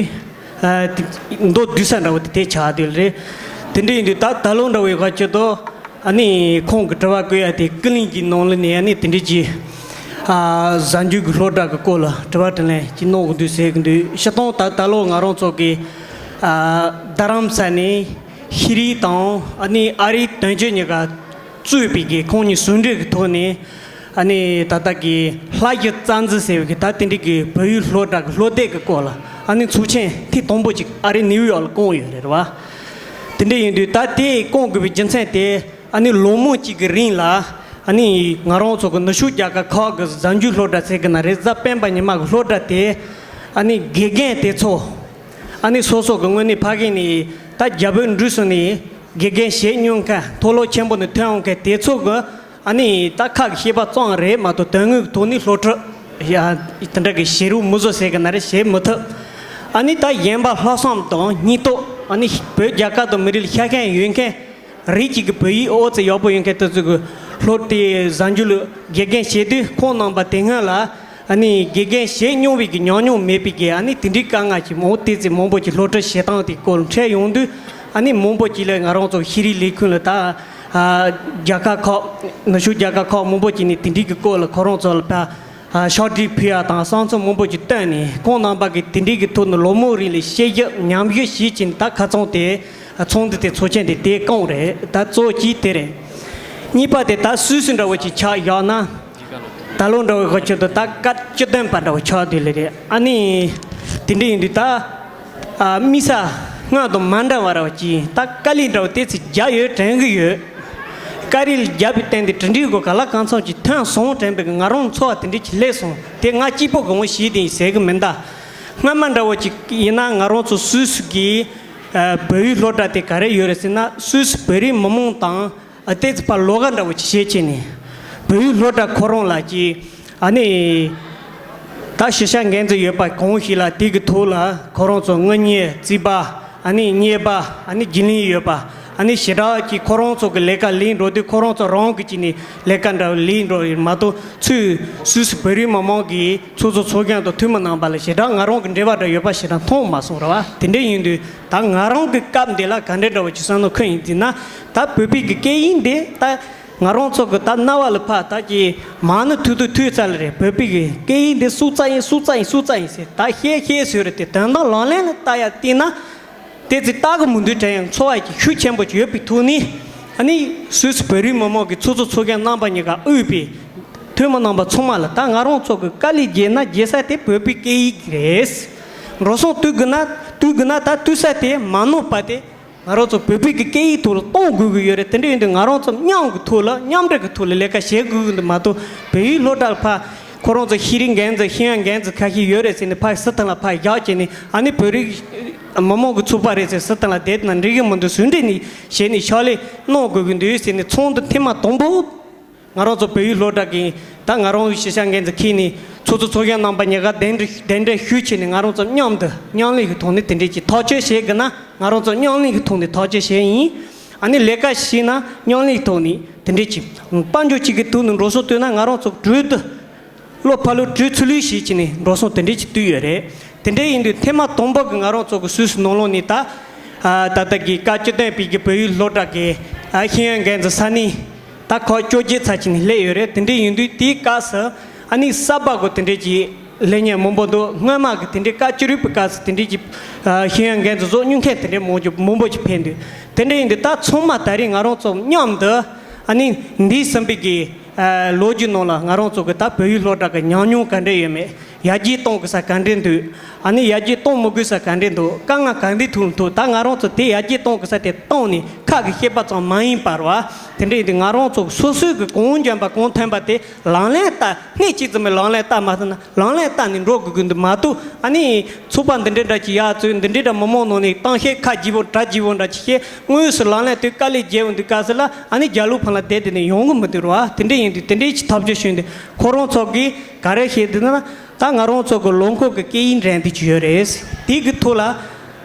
ཨ་དེ་མདོར་བསྡུས་ས་འདྲ་བོ་དེ་དེ་ཆགས་དུས་རེད། དེ་འདྲ་ཡིན་དུས་ད་ད་ལོ་འདྲ་བོའི་ཁ་ཆེ་དོ། ཨ་ནི་ཁོང་གི་དྲི་བ་བཀོད་ཡ་དེ་ཀུན་གླེང་གི་ནང་ལ་ནས་ཨ་ནི་དེ་འདྲ་ཅིག་ཨ་གཟའ་མཇུག་གི་སློབ་གྲྭ་གི་སྐོར་ལ་དྲི་བ་དྲིས་ལན་ཅིག་གནང་དགོས་འདུག་ཟེར་གི་འདུག་སྤྱིར་བཏང་ད་ད་ལོ་ང་རང་ཚོ་གི་ཨ་རྡ་རམ་ས་ནས་ཤེས་རིག་དང་ཨ་ནི་ཨ་རིའི་དོན་གཅོད་གཉིས་ཀ་གཙོས་པའི་གི་ཁོང་གཉིས་ཟུང་འབྲེལ་གྱི་ཐོག་ནས་ཨ་ནི་ད་ལྟ་གི་ལྷ་བཞི་རྩ་འཛིན་ཟེར་བའི་གི་ད་དེ་འདྲའི་གི་བོད་ཡིག་སློབ་གྲྭ་གི་སློབ་དེབ་ཀྱི་སྐོར་ལ་ཨ་ནི་ཚོགས་ཆེན་ཐེངས་དང་པོ་ཅིག་ཨ་རི་ནིའུ་ཡོག་ལ་བསྐོངས་ཡོད་རེད་བ། དེ་འདྲ་ཡིན་དུས་ད་དེ་བསྐོངས་དགོས་པའི་རྒྱུ་མཚན་དེ། ཨ་ནི་ལོ་མང་ཅིག་གི་རིང་ལ་ཨ་ནི་ང་རང་ཚོ་གི་ནུབ་ཕྱོགས་རྒྱལ་ཁབ་ཁག་གི་གཟའ་མཇུག་སློབ་གྲྭ་ཟེར་གི་ན་རེད། གཟའ་སྤེན་པ་ཉི་མ་གི་སློབ་གྲྭ་དེ་ཨ་ནི་དགེ་རྒན་དེ་ཚོ་ཨ་ནི་སོ་སོ་གི་དངོས་གནས་ཕ་གི་ནས་ད་རྒྱ་བོད་འབྲུག་གསུམ་ནས་དགེ་རྒན་བྱེད་མྱོང་མཁན། མཐོ་སློབ་ཆེན་པོ་ནས་ཐོན་འོང་མཁན་དེ་ཚོ་གི་ཨ་ནི་ད་ཁ་གི་ཤེས་པ་ཙམ་རེད་མ་གཏོགས་དོན་དངོས་ཀྱི་ཐོག་ནས་སློབ་ཁྲིད་ཡ་དེ་འདྲ་གི་བྱེད་རོགས་མི་བཟོ་ཟེར་གི་ན་རེད། བྱེད་མི་ཐུབ། ཨ་ནི་ད་གཞན་པ་ལྷག་བསམ་དང་སྙིང་སྟོབས། ཨ་ནི་བོད་རྒྱལ་ཁབ་དང་མི་རིགས་ལ་ཤ་མཁན་ཡོད་མཁན། རིགས་གཅིག་གི་བོད་ཡིག་ཨོ་ཙི་ཡག་པོ་ཡོད་མཁན་དེ་ཚོ་གི་སློབ་དེ་གཟའ་མཇུག་ལ་དགེ་རྒན་བྱེད་དུས། ཁོང་རྣམ་པ་དེ་སྔོན་ལ་ཨ་ནི་དགེ་རྒན་བྱེད་མྱོང་བའི་གི་ཉམས་མྱོང་མེད་པའི་གི་ཨ་ནི་དེ་འདྲའི་དཀའ་ངལ་གྱི་མང་ཏོག་ཙམ་མང་པོ་ཅིག་སློབ་ཁྲིད་བྱེད་སྟངས་དེ་སྐོར་འཕྲད་ཡོང་དུས། ཨ་ནི་མང་པོ་ཅིག་ལ་ང་རང་ཚོ་ཤེས་རིག་ལས་ཁུངས་ལ་ད་ཨ་རྒྱལ་ཁབ་ཁག་ནུབ་ཕྱོགས་རྒྱལ་ཁབ་ཁག་མང་པོ་ཅིག་ནས་དེ་འདྲའི་གི་སྐོར་ལ་ཁོ་རང་ཚོ་ལ་ཕར་ཨ་ཕྱག་བྲིས་ཕུལ་ཡ་དང་བསམ་ཚུལ་མང་པོ་ཅིག་བཏོན་ནས། ཁོང་རྣམ་པ་གིས་དེ་འདྲའི་གི་ཐོག་ནས་ལོ་མང་རིང་ལ་དཔྱད་ཞིབ་ཉམས་ཞིབ་བྱས་ཕྱིན། ད་ཁ་ཚང་དེ་ཚོགས་འདུ་དེ་ཚོགས་ཆེན་དེ་དེ་བསྐོངས་རེད། ད་གཙོ་བོ་གཅིག་དེ་རེད། གཉིས་པ་དེ་ད་སུད་སི་འདྲ་བོ་ཅིག་ཆ་བཞག་ན། ད་ལོ་འདྲ་བོ་གི་ཆེད་དུ་ད་བཀའ་བཅུ་བསྟན་པ་འདྲ་བོ་ཆགས་དུས་ལ་རེད། ཨ་ནི་དེ་འདྲ་ཡིན་དུས་ད་ཨ་དམིགས་བསལ་སྔར་དང་མ་འདྲ་བ་ར་བ་ཅིག་ད་དཀའ་ལས་འདྲ་བོ་དེ་ཚོ་རྒྱག་ཡོད་དྲན་གི་ཡོད། དཀའ་ལས་རྒྱག་པའི་སྟེང་དེ་གྲུབ་འབྲས་གོ་ག་ལ་གང་འཚམ་ཅིག་ཐོན་སོང་དྲན་པའི་ང་རང་ཚོར་བ་དེ་འདྲ་ཅིག་སླེབས་སོང་། དེ་ང་གཅིག་པོ་གང་བོ་ཞིག་དེ་ཡིན་ཟེར་གི་མིན་ད། སྔ་མ་འདྲ་བོ་ཅིག་ཡིན་ན་ང་རང་ཚོ་སུད་སི་གི་ཨ་བོད་ཡིག་སློབ་གྲྭ་དེ་ག་རེ་ཡོད་རེད་ཟེར་ན། སུད་སི་བོད་རིགས་མི་མང་དང་ཨ་ཏེ་ཙི་ཕ་ལོགས་ཀ་འདྲ་བོ་ཅིག་བྱེད་ཆེད་ནས་བོད་ཡིག་སློབ་གྲྭ་ཁོ་རང་ལ་ཅིག་ཨ་ནི་ད་ཤེས་བྱ་འགན་འཛིན་ཡོད་པ་གང་ཞིག་ལ་དེ་གི་ཐོག་ལ་ཁོ་རང་ཚོ་དངུལ་གཉེར་རྩིས་པ། ཨ་ནི་གཉེར་པ། ཨ་ནི་རྒྱུན་ལས་ཡོད་པ། ཨ་ནི་ཞེ་དྲག་གི་ཁོ་རང་ཚོ་གི་ལས་ཀ་ལས་འགྲོ་དུས་ཁོ་རང་ཚོ་རང་གི་ཅིག་ནས་ལས་ཀ་འདྲ་བོ་ལས་འགྲོ་ཡོད་མ་གཏོགས། ཚུར་སུད་སི་བོད་རིགས་མི་མང་གི་ཚོགས་གཙོ་ཚོགས་རྒྱན་དང་འཐུས་མི་རྣམ་པ་ལ་ཞེ་དྲག་ང་རང་གི་འབྲེལ་བ་འདྲ་ཡོད་པ་ཞེ་དྲག་མཐོང་མ་སོང་ར་བ། དེ་འདྲ་ཡིན་དུས་ད་ང་རང་གི་སྐབས་འདི་ལ་ག་འདྲ་འདྲ་བོ་ཅིག་བསམ་བློ་འཁོར་ཡིན་ཟེར་ན། ད་བོད་པའི་གི་སྐད་ཡིག་འདི་ད་ང་རང་ཚོ་གི་ད་རྣ་བ་ལ་ཕར་ད་ཀྱི་མང་ནི་ཐུག་ཐུག་ཐུག་ཚར་ལ་རེད། བོད་པའི་གི་སྐད་ཡིག་འདི་སུ་རྩ་ཡིན་སུ་རྩ་ཡིན་སུ་རྩ་ཡིན་ཟེར་ད་བཤད་བཤད་ཟེར་རེད་དེ། དོན་དག་ལག་ལེན་ལ་བསྟར་ཡ་བལྟས་ན། དེ་ཚོ་ལྟ་གི་མི་འདུག་དྲན་ཡང་ཚོར་བ་ཅིག་ཤུགས་ཆེན་པོ་ཅིག་ཡོད་པའི་ཐོག་ནས། ཨ་ནི་སུད་སི་བོད་རིགས་མི་མང་གི་ཚོགས་གཙོ་ཚོགས་རྒྱན་རྣམ་པ་གཉིས་ཀ་དབུས་པའི་འཐུས་མི་རྣམ་པ་ཚང་མ་ལ་ད་ང་རང་ཚོ་གི་དཀའ་ལས་བརྒྱབ་ན་བརྒྱབ་ས་དེ་བོད་པའི་སྐད་ཡིག་རེད། འགྲོ་སོང་བཏུས་དགོས་ན་བཏུས་དགོས་ན་ད་བཏུས་ས་དེ་མ་ནོར་བ་དེ་ང་རང་ཚོ་བོད་པའི་གི་སྐད་ཡིག་ཐོག་ལ་གཏོང་དགོས་ཀྱི་ཡོད་རེད། དེ་འདྲ་ཡིན་དུས་ང་རང་ཚོ་མཉམ་གི་ཐོག་ལ་མཉམ་འབྲེལ་གི་ཐོག་ལ་ལས་ཀ་བྱེད་དགོས་ཀྱི་འདུག་མ་གཏོགས། བོད་ཡིག་སློབ་གྲྭ་ལ་ཕར་ཁོ་རང་ཚོ་ཤེས་རིག་འགན་འཛིན་ཤེས་ཡོན་འགན་འཛིན་ཁ་ཤས་ཡོད་རེད་ཟེར་ནས་ཕར་སི་ཐན་ལ་ཕར་བཞག་བྱས་ནས། ཨ་ནི་བོད་རིགས་མི་མང་གི་ཚོགས་པ་རེད་ཟེར་སི་ཐན་ལ་བསྡད་ན་འགྲིག་གི་མི་འདུག་ཟུང་འབྲེལ་ནས་བྱས་ནས་ཕྱག་ལས་གནང་དགོས་ཀྱི་འདུག་ཟེར་ནས། ཚོགས་འདུ་ཐེངས་མ་དང་པོ་ང་རང་ཚོ་བོད་ཡིག་སློབ་གྲྭ་གི་ད་ང་རང་གི་ཤེས་བྱ་འགན་འཛིན་ཁྱེར་ནས་ཚོགས་གཙོ་ཚོགས་གཞོན་རྣམ་པ་གཉིས་ཀ་གདན་འདྲེན་གདན་འདྲེན་ཞུས་བྱས་ནས། ང་རང་ཚོ་མཉམ་དུ་མཉམ་ལས་ཀྱི་ཐོག་ནས་དེ་འདྲས་ཀྱི་ཐག་གཅོད་བྱེད་དགོས་ན་ང་རང་ཚོ་མཉམ་ལས་ཀྱི་ཐོག་ནས་ཐག་གཅོད་བྱས་ཡིན། ཨ་ནི་ལས་ཀ་བྱས་ན་མཉམ་ལས་ཀྱི་ཐོག་ནས་དེ་འདྲས་ཀྱི་དཔལ་འབྱོར་གཅིག་གི་ཐོག་ནས་འགྲོ་སོང་བཏོན་ན་ང་རང་ཚོ་གྲོས་བསྡུར། བློ་ཕར་ལོག་གྲོས་ཚུལ་ལུགས་ཤིག་བྱས་ནས་འགྲོ་སོང་དེ་འདྲས་ཀྱི་བཏོན་ཡོད་རེད། དེ་འདྲས་ཡིན་དུས་ཐེངས་མ་དང་པོ་གི་ང་རང་ཚོ་གི་སུད་སི་ནང་ལོགས་ནས་ད་ཨ་ད་ལྟ་གི་བཀའ་བཅུ་བསྟན་པའི་གི་བོད་ཡིག་སློབ་གྲྭ་གི་ཨ་ཤེས་ཡོན་འགན་འཛིན་ས་གནས་ད་ཁག་བཅོ་བརྒྱད་ཚར་བྱས་ནས་སླེབས་ཡོད་རེད། དེ་འདྲས་ཡིན་དུས་དེའི་སྐབས་སུ་ཨ་ནི་གསར་པ་གི་དེ་འདྲས་ཀྱི་སླེབས་མཁན་མང་པོ་འདུག་སྔོན་མ་གི་དེ་འདྲས་བཀའ་བཅུ་རིག་པའི་སྐབས་སུ་དེ་འདྲས་ཀྱི་ཨ་ཤེས་ཡོན་འགན་འཛིན་བཟོ་མྱོང་མཁན་དེ་འདྲས་མང་པོ་མང་པོ་ཅིག་ཕེབས་འདུག་དེ་འདྲས་ཡིན་དུས་ད་ཚང་མ་ད་རེས་ང་རང་ཚོ་མཉམ་དུ་ཨ་ནི་འདས་ཟིན་པའི་གི་ཨ་ལོ་རྒྱུས་ནང་ལ་ང་རང་ཚོ་གི་ད་བོད་ཡིག་སློབ་གྲྭ་གི་ཉམས་མྱོང་ག་འདྲ་ཡོད་མེད། ཡར་རྒྱས་གཏོང་དགོས་ས་ག་འདྲས་འདུག་ཨ་ནི་ཡར་རྒྱས་གཏོང་མི་དགོས་ས་ག་འདྲས་འདུག་དཀའ་ངལ་ག་འདྲས་ཐུག་ཐུག་ད་ང་རང་ཚོ་དེ་ཡར་རྒྱས་གཏོང་དགོས་ས་དེ་བཏང་ནས་ཁ་གི་བཤད་པ་ཙམ་མ་ཡིན་པར་བ། དེ་འདྲས་ཡིན་དུས་ང་རང་ཚོ་སོ་སོའི་གི་གང་འཇོན་པ་གང་ཐོན་པ་དེ་ལག་ལེན་བསྟར། སྣེ་གཅིག་ཙམ་མའི་ལག་ལེན་བསྟར་མ་ཐུབ་ན་ལག་ལེན་བསྟར་ནས་འགྲོ་དགོས་ཀྱི་འདུག་མ་གཏོགས། ཨ་ནི་ཚོགས་པ་འདི་འདྲའི་འདྲ་ཅིག་ཡར་བཙུགས། འདི་འདྲའི་འདྲ་མི་མང་ནང་ནས་གཏམ་བཤད་ཁ་རྒྱས་པོ་གྲ་རྒྱས་པོ་འདྲ་ཅིག་བཤད། དངོས་སུ་ལག་ལེན་དུ་དཀའ་ལས་རྒྱག་འོང་དུས་སྐབས་སུ་ལ་ཨ་ནི་རྒྱབ་ལོགས་ཕར་ལ་བསྡད་དེ་ནས་ཡོང་གི་མི་འདུག་ར་བ། དེ་འདྲ་ཡིན་དུས་དེ་འདྲའི་ཅིག་ཐབས་ཇུས་བྱུང་དུས་ཁོ་རང་ཚོ་གིས་ག་རེ་བཤད་འདུག་ན། ད་ང་རང་ཚོ་གི་ལོ་འཁོར་གི་སྐད་ཡིག་འགྲན་བསྡུར་ཅིག་ཡོད་རེད། དེ་གི་ཐོག་ལ་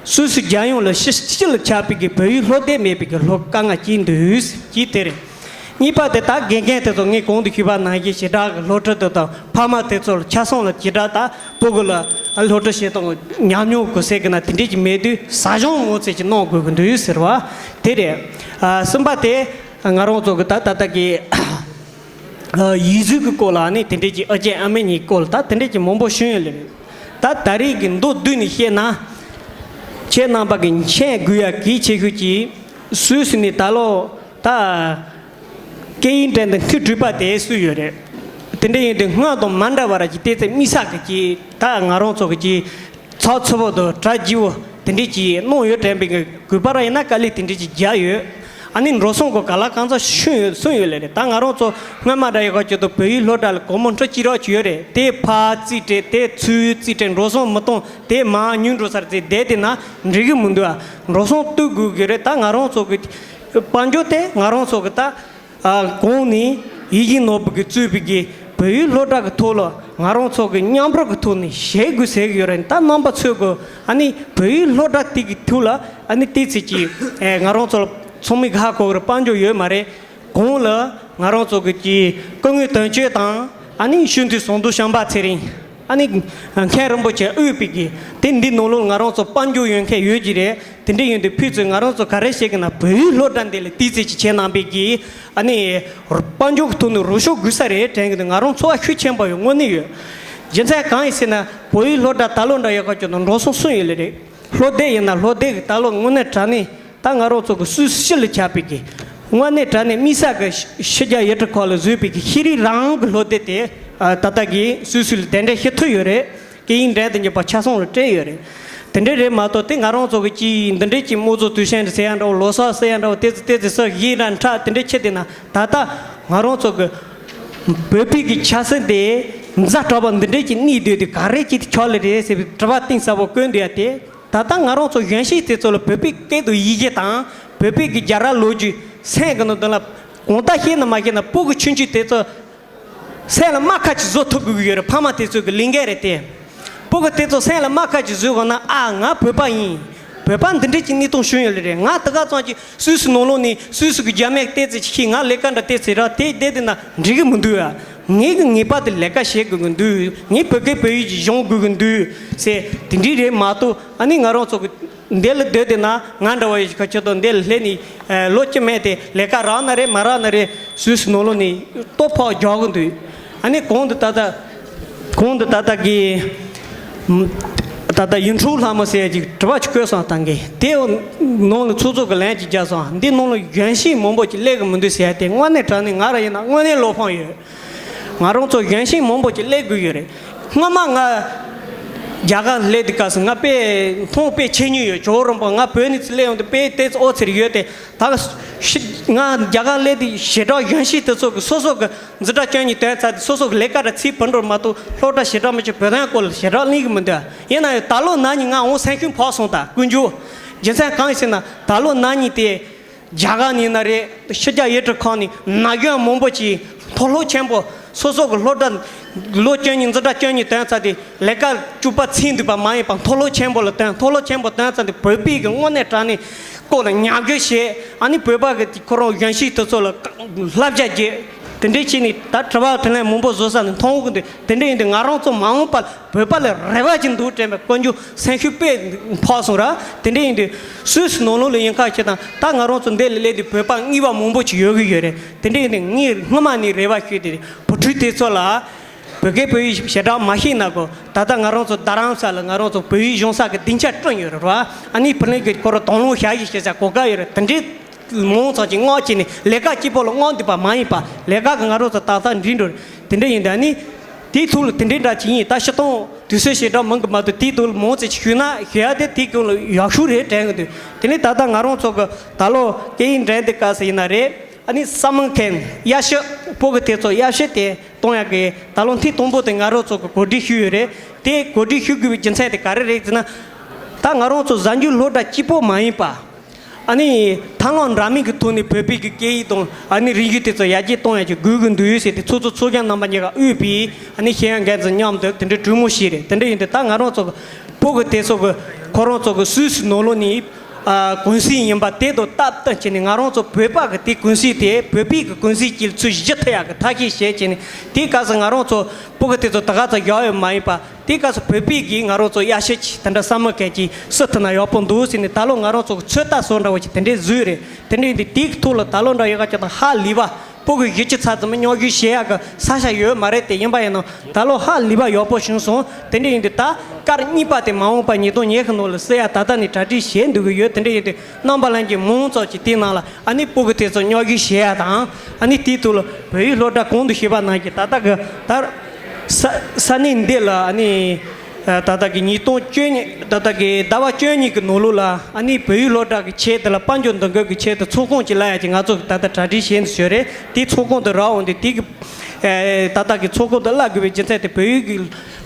སུད་སི་རྒྱལ་ཡོངས་ལ་ཕྱི་ཕྱི་ལ་ཁྱབ་པའི་གི་བོད་ཡིག་སློབ་དེབ་མེད་པའི་གི་སློབ་དཀའ་ངལ་ཅིག་འདུག་ཅིག་དེ་རེད། གཉིས་པ་དེ་ད་དགེ་རྒན་དེ་ཚོ་ངས་གོང་དུ་ཞུས་པ་ནང་བཞིན་ཞེ་དྲག་གི་སློབ་ཕྲུག་དེ་དང་ཕ་མ་དེ་ཚོ་ལ་ཆ་ཚང་ལ་ཞེ་དྲག་ད་སྤུ་གུ་ལ་སློབ་ཕྲུག་བྱེད་སྟངས་ཉམས་མྱོང་དགོས་ཟེར་གི་ན་དེ་འདྲས་ཀྱི་མེད་དུས་ཟ་སྦྱོང་མང་ཙམ་ཅིག་གནང་དགོས་ཀྱི་འདུག་ཟེར་བ་དེ་རེད། ཨ་གསུམ་པ་དེ་ང་རང་ཚོ་གི་ད་ད་ལྟ་གི་ཨ་ཡིག་གཟུགས་ཀྱི་སྐོར་ལ་ནི་དེ་འདྲས་ཀྱི་ཨ་ཅེ་ཨ་མེ་གཉིས་སྐོར་ལ་ད་དེ་འདྲས་ཀྱི་མང་པོ་ཞུས་ཡོད་ལེ་རེད། ད་ད་རེས་ཀྱི་མདོར་བསྡུས་ནས་བཤད་ན། ཁྱེད་རྣམ་པ་གི་མཁྱེན་དགོས་ཡ་གལ་ཆེ་ཤོས་ཀྱི་སུད་སི་ནས་ད་ལོ་ད། སྐད་ཡིག་འགྲན་བསྡུར་འཐུས་གྲུབ་པ་དེ་སུ་ཡོད་རེད། དེ་འདྲ་ཡིན་དུས་སྔར་དང་མ་འདྲ་བ་ར་ཅིག་བལྟས་ཚེ་དམིགས་བསལ་གྱི་ཅིག་ད་ང་རང་ཚོ་གི་ཅིག་ཚགས་ཚུད་པོ་དང་གྲ་རྒྱས་པོ་དེ་འདྲས་ཅིག་གནང་ཡོད་དྲན་པའི་གི་གུས་པ་ར་ཡིན་ན་དཀའ་ལས་དེ་འདྲས་ཅིག་རྒྱག་ཡོད། ཨ་ནི་འགྲོ་སོང་གི་ག་ལ་གང་ཚ་ཤུན་ཡོད་སུན་ཡོད་ལེ་རེད། ད་ང་རང་ཚོ་སྔོན་མ་འདྲ་ཡོད་ག་ཅིག་ཏུ་བོད་ཡིག་སློབ་གྲྭ་ལ་སྒོར་མོ་ཁྲི་གཅིག་རོགས་ཅིག་ཡོད་རེད། དེ་ཕར་རྩིས་སྤྲད་དེ་ཚུར་རྩིས་སྤྲད་འགྲོ་སོང་མི་གཏོང་དེ་མར་ཉུང་འགྲོ་སར་རྩིས་བསྡད་དེ་ན་འགྲིག་གི་མི་འདུག་ཨ། འགྲོ་སོང་བཏུག་དགོས་གི་རེད། ད་ང་རང་ཚོ་གི་དཔལ་འབྱོར་དེ་ང་རང་ཚོ་གི་ད། ཨ་གོང་ནས་ཡིད་བཞིན་ནོར་བུ་གིས་གཙོས་པའི་གི་བོད་ཡིག་སློབ་གྲྭ་གི་ཐོག་ལ་ང་རང་ཚོ་གི་མཉམ་རུབ་གི་ཐོག་ནས་བྱེད་དགོས་ཟེར་གི་ཡོད་རེད། ད་རྣམ་པ་ཚོས་གི་ཨ་ནི་བོད་ཡིག་སློབ་གྲྭ་དེ་གི་ཐོག་ལ་ཨ་ནི་ཏོག་ཙམ་ཅིག་ཨེ་ང་རང་ཚོ་ཚང་མས་ཧ་གོ་གི་རེད། དཔལ་འབྱོར་ཡོད་མ་རེད། གོང་ལ་ང་རང་ཚོ་གི་ཅིག་སྐུ་ངོ་དོན་གཅོད་དང་ཨ་ནི་ཤུལ་འདུས་ཟུང་དུ་བྱམས་པ་ཚེ་རིང་། ཨ་ནི་མཁན་རིན་པོ་ཆེ་དབུས་པའི་གི་དེ་འདི་ནང་ལོགས་ང་རང་ཚོ་དཔལ་འབྱོར་ཡོད་མཁན་ཡོད་ཀྱི་རེད། དེ་འདྲ་ཡིན་དུས་ཕུལ་ཚོས་ང་རང་ཚོ་ག་རེ་བྱེད་ཀྱི་ན་བོད་ཡིག་སློབ་གྲྭ་འདི་ལ་ཏོག་ཙམ་ཅིག་ཁྱེད་རྣམ་པས་ཀྱིས་ཨ་ནི་དཔལ་འབྱོར་གྱི་ཐོག་ནས་རོགས་སྐྱོར་དགོས་ས་རེད་དྲན་གྱི་འདུག་ང་རང་ཚོར་བ་ཤུགས་ཆེན་པོ་ཡོད་དངོས་གནས་ཡོད། རྒྱུ་མཚན་གང་ཡིན་ཟེར་ན་བོད་ཡིག་སློབ་གྲྭ་ད་ལོ་འདྲ་ཡོད་ཁ་ཅིག་ཏུ་འགྲོ་སོང་སུན་ཡོད་ལེ་རེད། སློབ་དེབ་ཡིན་ན་སློབ་དེབ་ཀྱི་ད་ལོ་དངོས་གནས་དྲང་གནས་ད་ང་རང་ཚོ་གི་སུད་སི་ལ་ཁྱབ་པའི་གི་དངོས་གནས་དྲང་གནས་དམིགས་བསལ་གི་ཕྱི་རྒྱལ་ཡུལ་གྲུ་ཁག་ལ་བཟོས་པའི་གི་ཤེས་རིག་རང་དབང་གི་སློབ་དེབ་དེ་ད་ལྟ་གི་སུད་སི་ལ་གདན་འདྲེན་ཞུ་ཐུབ་ཡོད་རེད། སྐད་ཡིག་འགྲན་དུ་འཇུག་པ་ཆ་ཚང་ལ་སྤྲད་ཡོད་རེད། དེ་འདྲ་རེད་མ་གཏོགས་དེ་ང་རང་ཚོ་གི་ཅིག་འདི་འདྲའི་ཅིག་དམངས་གཙོ་དུས་ཆེན་རེད་ཟེར་ཡ་འདྲ་བོ་ལོ་གསར་ཟེར་ཡ་འདྲ་བོ་དེ་ཚོ་དེ་ཚོ་སོགས་ཡིན་ར་འཁྲབ་དེ་འདྲ་ཆེ་དེ་ན་ད་ལྟ་ང་རང་ཚོ་གི་བོད་པའི་གི་ཆབ་སྲིད་དེ་ཛ་དྲག་པ་འདི་འདྲའི་ཅིག་གནས་སྡོད་དུས་ག་རེ་ཅིག་ཆགས་ལེ་རེད་ཟེར་བའི་དྲི་བ་གཏིང་ཟབ་པོ་བཀོད་འདུག་ཡ་དེ་ད་ལྟ་ང་རང་ཚོ་གཞོན་སྐྱེས་དེ་ཚོ་ལ་བོད་པའི་སྐད་དང་ཡི་གེ་དང་བོད་པའི་གི་རྒྱལ་རབས་ལོ་རྒྱུས་སེམས་གི་ནང་དོན་ལ་གང་ལྟར་ཤེས་ན་མ་ཤེས་ན་སྤུ་གུ་ཆུང་ཆུང་དེ་ཚོ། སེམས་ལ་རྨ་ཁ་ཅིག་བཟོ་ཐུབ་དགོས་ཀྱི་ཡོད་རེད། ཕ་མ་དེ་ཚོ་གི་ལས་འགན་རེད་དེ། སྤུ་གུ་དེ་ཚོ་སེམས་ལ་རྨ་ཁ་ཅིག་བཟོས་དགོས་ན་ཨ་ང་བོད་པ་ཡིན། བོད་པ་འདི་འདྲས་ཀྱི་གནས་སྟངས་བྱུང་ཡོད་ལེ་རེད། ང་དེ་ག་ཙམ་གྱི་སུད་སི་ནང་ལོགས་ནས་སུད་སི་གི་རྒྱ་མིས་ཏོག་ཙམ་ཅིག་ཤེས། ང་ལས་ཀ་འདྲ་ཏོག་ཙམ་ར་དེ་བསྡད་དེ་ན་འགྲིག་གི་མི་འདུག་ཨ། ངེད་ཀྱི་ངེས་པར་དུ་ལས་ཀ་བྱེད་དགོས་ཀྱི་འདུག་ངས་བོད་སྐད་བོད་ཡིག་ཅིག་སྦྱོང་དགོས་ཀྱི་འདུག་ཟེར་དེ་འདྲས་རེད་མ་གཏོགས་ཨ་ནི་ང་རང་ཚོ་གི་འདི་ལ་སྡོད་དེ་ན་ང་འདྲ་བ་ཡི་ཁ་ཆེ་དོ་འདི་ལ་སླེབས་ནས་ལོ་གཅིག་མེད་དེ་ལས་ཀ་རག་ན་རེད་མ་རག་ན་རེད་སུད་སི་ནང་ལོགས་ནས་ལྟོ་ཕོག་རྒྱག་གི་འདུག་ཨ་ནི་གོང་དུ་ད་ལྟ་གོང་དུ་ད་ལྟ་གི་ད་ལྟ་ཡུན་ཧྲུའུ་ལྷ་མོ་ཟེར་ཡ་ཅིག་དྲི་བ་ཅིག་བཀོད་སོང་། ད་གི་དེ་ནང་ལ་ཚོགས་གཙོ་གི་ལན་ཅིག་བརྒྱབ་སོང་། འདི་ནང་ལ་གཞོན་སྐྱེས་མང་པོ་ཅིག་སླེབས་གི་མི་འདུག་ཟེར་ཡ་དེ་དངོས་གནས་དྲང་གནས་ང་རང་ཡིན་ན་དངོས་གནས་བློ་ཕམ་ཡོད། ང་རང་ཚོ་གཞོན་སྐྱེས་མང་པོ་ཅིག་སླེབས་དགོས་ཡོད་རེད། སྔོན་མ་ང་རྒྱ་གར་སླེབས་དུས་སྐབས་སུ་ང་དཔེ་མཐོང་དཔེ་ཆེ་ཉུང་ཡོད། ཇོ་བོ་རིན་པོ་ང་བོད་ནས་ཚུར་སླེབས་ཡོང་དུས་དཔེ་ཏོག་ཙམ་ཨོ་ཚེར་ཡོད་དེ། ད་ང་རྒྱ་གར་སླེབས་དུས་ཞེ་དྲག་གཞོན་སྐྱེས་དེ་ཚོ་གི་སོ་སོ་གི་འཛིན་གྲྭ་བཅུ་གཉིས་དོན་ཚར་དུས་སོ་སོ་གི་ལས་ཀ་ར་ཚིག་བུ་འགྲོ་མ་གཏོགས་སློབ་གྲྭ་ཞེ་དྲག་མི་བྱེད། བོད་དོན་སྐོར་ལ་ཞེ་དྲག་གླེང་གི་མི་འདུག་ཡིན་ན་ཡང་ད་ལོ་ན་ནིང་ང་འོང་སེམས་ཤུགས་འཕར་སོང་། ད་ཀུན་འཇུག་རྒྱུ་མཚན་གང་ཡིན་ཟེར་ན་ད་ལོ་ན་ནིང་དེ། རྒྱ་གར་ནས་ན་རེད། ཕྱི་རྒྱལ་ཡུལ་གྲུ་ཁག་ནས་ན་གཞོན་མང་པོ་ཅིག་མཐོ་སློབ་ཆེན་པོ་སོ་སོ་གི་སློབ་གྲྭ་ལོ་བཅུ་གཉིས་འཛིན་གྲྭ་བཅུ་གཉིས་དོན་ཚར་ཏེ་ལས་ཀ་བཅུ་པ་ཚིག་འདུག་པ་མ་ཡིན་པ་མཐོ་སློབ་ཆེན་པོ་ལ་ཐོན། མཐོ་སློབ་ཆེན་པོ་དོན་ཚར་ཏེ་བོད་པའི་གི་དངོས་གནས་དྲང་གནས་སྐོར་ལ་མཉམ་ཞུགས་བྱས། ཨ་ནི་བོད་པ་གི་ཁོ་རང་གཞོན་སྐྱེས་དེ་ཚོ་ལ་བསླབ་བྱ་བརྒྱབ། དེ་འདྲས་བྱས་ནས་ད་དྲི་བ་དྲིས་ལན་མང་པོ་བཟོ་ས་ནས་མཐོང་གི་འདུག་དེ་འདྲས་ཡིན་དུས་ང་རང་ཚོ་མ་འོངས་པ་བོད་པ་ལ་རེ་བ་ཅིག་འདུག་དྲན་པའི་ཀུན་འཇུག་སེམས་ཤུགས་དཔེ་འཕར་སོང་ར། དེ་འདྲ་ཡིན་དུས་སུད་སི་ནང་ལོགས་ལ་ཡིན་ཁ་ཆེ་དང་ད་ང་རང་ཚོ་འདི་ལ་སླེབས་དུས་བོད་པ་ངེས་པ་མང་པོ་ཅིག་ཡོད་གི་ཡོད་རེད། དེ་འདྲ་ཡིན་དུས་ངས་སྔོན་མ་ནས་རེ་བ་ཞུས་ཏེ་བུ་ཕྲུག་དེ་ཚོ་ལ་བོད་སྐད་བོད་ཡིག་ཞེ་དྲག་མ་ཤེས་ན་གོ། ད་ལྟ་ང་རང་ཚོ་རྡ་རམ་ས་ལ་ང་རང་ཚོ་བོད་ཡིག་སྦྱོང་ས་གི་སྡིངས་ཆ་བསྐྲུན་ཡོད་རེད་ར། ཨ་ནི་བུ་ལོན་གི་ཁོ་རང་དང་བླངས་བྱ་ཡིག་ཤེས་ས་གོ་སྐབས་ཡོད་རེད། དེ་འདྲའི་མང་ཙམ་ཅིག་མངགས་བྱས་ནས་ལས་ཀ་གཅིག་པོ་ལ་མངགས་འདུག་པ་མ་ཡིན་པ་ལས་ཀ་གི་ང་རང་ཚོ་ཏག་ཏག་འགྲིག་འགྲོ་རེད། དེ་འདྲ་ཡིན་དུས་ཨ་ནི། དེའི་ཐོག་ལ་དེ་འདྲའི་འདྲ་ཅིག་ཡིན། ད་སྤྱིར་བཏང་དུས་ཚོད་ཞེ་དྲག་མང་གི་མ་གཏོགས། དེའི་ཐོག་ལ་མང་ཙམ་ཞུས་ན་ཞུ་ཡ་དེ་དེའི་སྐོར་ལ་ཡག་ཤོས་རེད་དྲན་གི་འདུག་དེ་ནས་ད་ལྟ་ང་རང་ཚོ་གི་ད་ལོ་སྐད་ཡིག་འགྲན་བསྡུར་སྐབས་སུ་ཡིན་ན་རེད། ཨ་ནི་སམ་མར་ཁེམ་དབྱར་ཞོགས། སྤུ་གུ་དེ་ཚོ་དབྱར་ཞོགས་དེ་གཏོང་ཡག་གི་ད་ལོ་ཐེངས་དང་པོ་དེ་ང་རང་ཚོ་གི་གོ་སྒྲིག་ཞུས་ཡོད་རེད། དེ་གོ་སྒྲིག་ཞུ་དགོས་པའི་རྒྱུ་མཚན་དེ་ག་རེ་རེད་ཟེར་ན། ད་ང་རང་ཚོ་གཟའ་མཇུག་སློབ་གྲྭ་གཅིག་པོ་མ་ཡིན་པ། ཨ་ནི་མཐའ་ལམ་འདྲ་མིན་གྱི་ཐོག་ནས་བོད་པའི་གི་སྐད་ཡིག་དང་ཨ་ནི་རིག་གཞུང་དེ་ཚོ་ཡར་རྒྱས་གཏོང་ཡག་གི་དགོས་ཀྱི་འདུག་ཟེར་ཏེ། ཚོགས་གཙོ་ཚོགས་གཞོན་རྣམ་པ་གཉིས་ཀ་དབུས་པའི་ཨ་ནི་ཤེས་ཡོན་འགན་འཛིན་མཉམ་དུ་དེ་འདྲའི་གྲོས་མོལ་བྱས་རེད། དེ་འདྲ་ཡིན་དུས་ད་ང་རང་ཚོ་གི་སྤུ་གུ་དེ་ཚོ་གི་ཁོ་རང་ཚོ་གི་སུད་སི་ནང་ལོགས་ནས་ཨ་གུང་སེང་ཡིན་པ་དེ་དང་སྟབས་བསྟུན་བྱས་ནས། ང་རང་ཚོ་བོད་པ་གི་དེ་གུང་སེང་དེ་བོད་པའི་གི་གུང་སེང་གཅིག་ལ་ཚུར་བསྒྱུར་ཐུབ་ཡག་གི་ཐབས་ཤེས་བྱས་བྱས་ནས། དེའི་སྐབས་སུ་ང་རང་ཚོ་སྤུ་གུ་དེ་ཚོ་ད་ག་ཚོད་བཞག་ཡོད་མ་ཡིན་པ། དེའི་སྐབས་སུ་བོད་པའི་གི་ང་རང་ཚོ་དབྱར་ཞོགས་ཀྱི་དེ་འདྲ་སམ་མར་ཁེམ་ཅིག་སྲིད་ཐུབ་ན་ཡག་པོ་འདུག་ཟེར་ནས། ད་ལོ་ང་རང་ཚོ་གི་ཚོད་ལྟ་བཟོ་འདྲ་བོ་ཅིག་དེ་འདྲའི་བཟོས་རེད། དེ་འདྲའི་འདི་དེའི་ཐོག་ལ་ད་ལོ་འདྲ་ཡོད་ག་ཅིག་དང་ཧ་ལས་པ། སྤུ་གུ་བཞི་བཅུ་ཚར་ཙམ་མཉམ་ཞུགས་བྱེད་ཡག་གི་ས་ཆ་ཡོད་མ་རེད་དེ། ཡིན་པ་ཡིན་ན་ད་ལོ་ཧ་ལས་པ་ཡག་པོ་བྱུང་སོང་། དེ་འདྲ་ཡིན་དུས་ད་སྐར་གཉིས་པ་དེ་མ་འོངས་པ་ཉིས་སྟོང་ཉི་ཤུ་ནང་ལ་སྲིད་ཡག་ད་ལྟ་ནས་གྲ་སྒྲིག་བྱས་འདུག་གི་ཡོད། དེ་འདྲ་ཡིན་དུས་རྣམ་པ་ལྷན་རྒྱས་མང་ཙམ་ཅིག་དེའི་ནང་ལ་ཨ་ནི་སྤུ་གུ་དེ་ཚོ་མཉམ་ཞུགས་བྱེད་ཡག་དང་། ཨ་ནི་དེའི་ཐོག་ལ་བོད་ཡིག་སློབ་གྲྭ་གོང་དུ་ཞུས་པ་ནང་བཞིན་ད་ལྟ་གི་ད་ས་ས་གནས་འདི་ལ་ཨ་ནི་ད་ལྟ་གི་ཉིས་སྟོང་བཅུ་གཉིས། ད་ལྟ་གི་ཟླ་བ་བཅུ་གཉིས་ཀྱི་ནང་ལོགས་ལ་ཨ་ནི་བོད་ཡིག་སློབ་གྲྭ་གི་ཆེད་དུ་ལ་དཔལ་འབྱོར་འདུ་འགོད་ཀྱི་ཆེད་དུ་ཚོགས་ཁང་ཅིག་གླ་ཡག་ཅིག་ང་ཚོ་གི་ད་ལྟ་གྲ་སྒྲིག་བྱས་འདུག་ཟེར་རེད། དེའི་ཚོགས་ཁང་དུ་རག་འོང་དུས་དེ་གི་ཨེ་ད་ལྟ་གི་ཚོགས་ཁང་དུ་གླ་དགོས་པའི་རྒྱུ་མཚན་དེ་བོད་ཡིག་གི་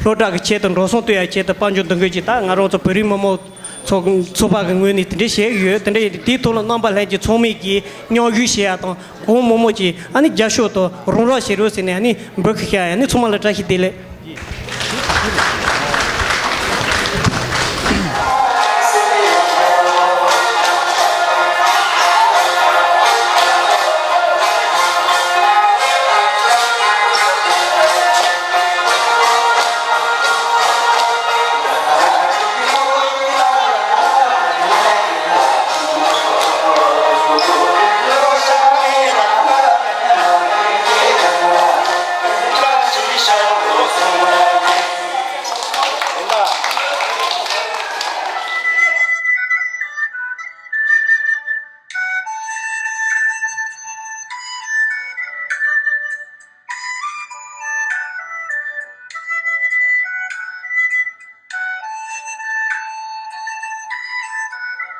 སློབ་གྲྭ་གི་ཆེད་དུ་འགྲོ་སོང་སྟེར་ཡག་ཆེད་དུ་དཔལ་འབྱོར་འདུ་འགོད་ཅིག་ད་ང་རང་ཚོ་བོད་རིགས་མི་མང་ཚོགས་ཚོགས་པ་གི་ངོས་ནས་དེ་འདྲ་བྱེད་ཀྱི་ཡོད། དེ་འདྲ་ཡིན་དུས་དེའི་ཐོག་ལ་རྣམ་པ་ལྷན་རྒྱས་ཚང་མས་ཀྱིས་མཉམ་ཞུགས་བྱེད་ཡག་དང་། གང་མང་མང་ཅིག་ཨ་ནི་རྒྱབ་སྐྱོར་དང་རོགས་རམ་བྱེད་རོགས་ཟེར་ནས་ཨ་ནི་འབོད་སྐུལ་ཞུ་ཡག་ཡིན། ཨ་ནི་ཚང་མ་ལ་བཀྲ་ཤིས་བདེ་ལེགས།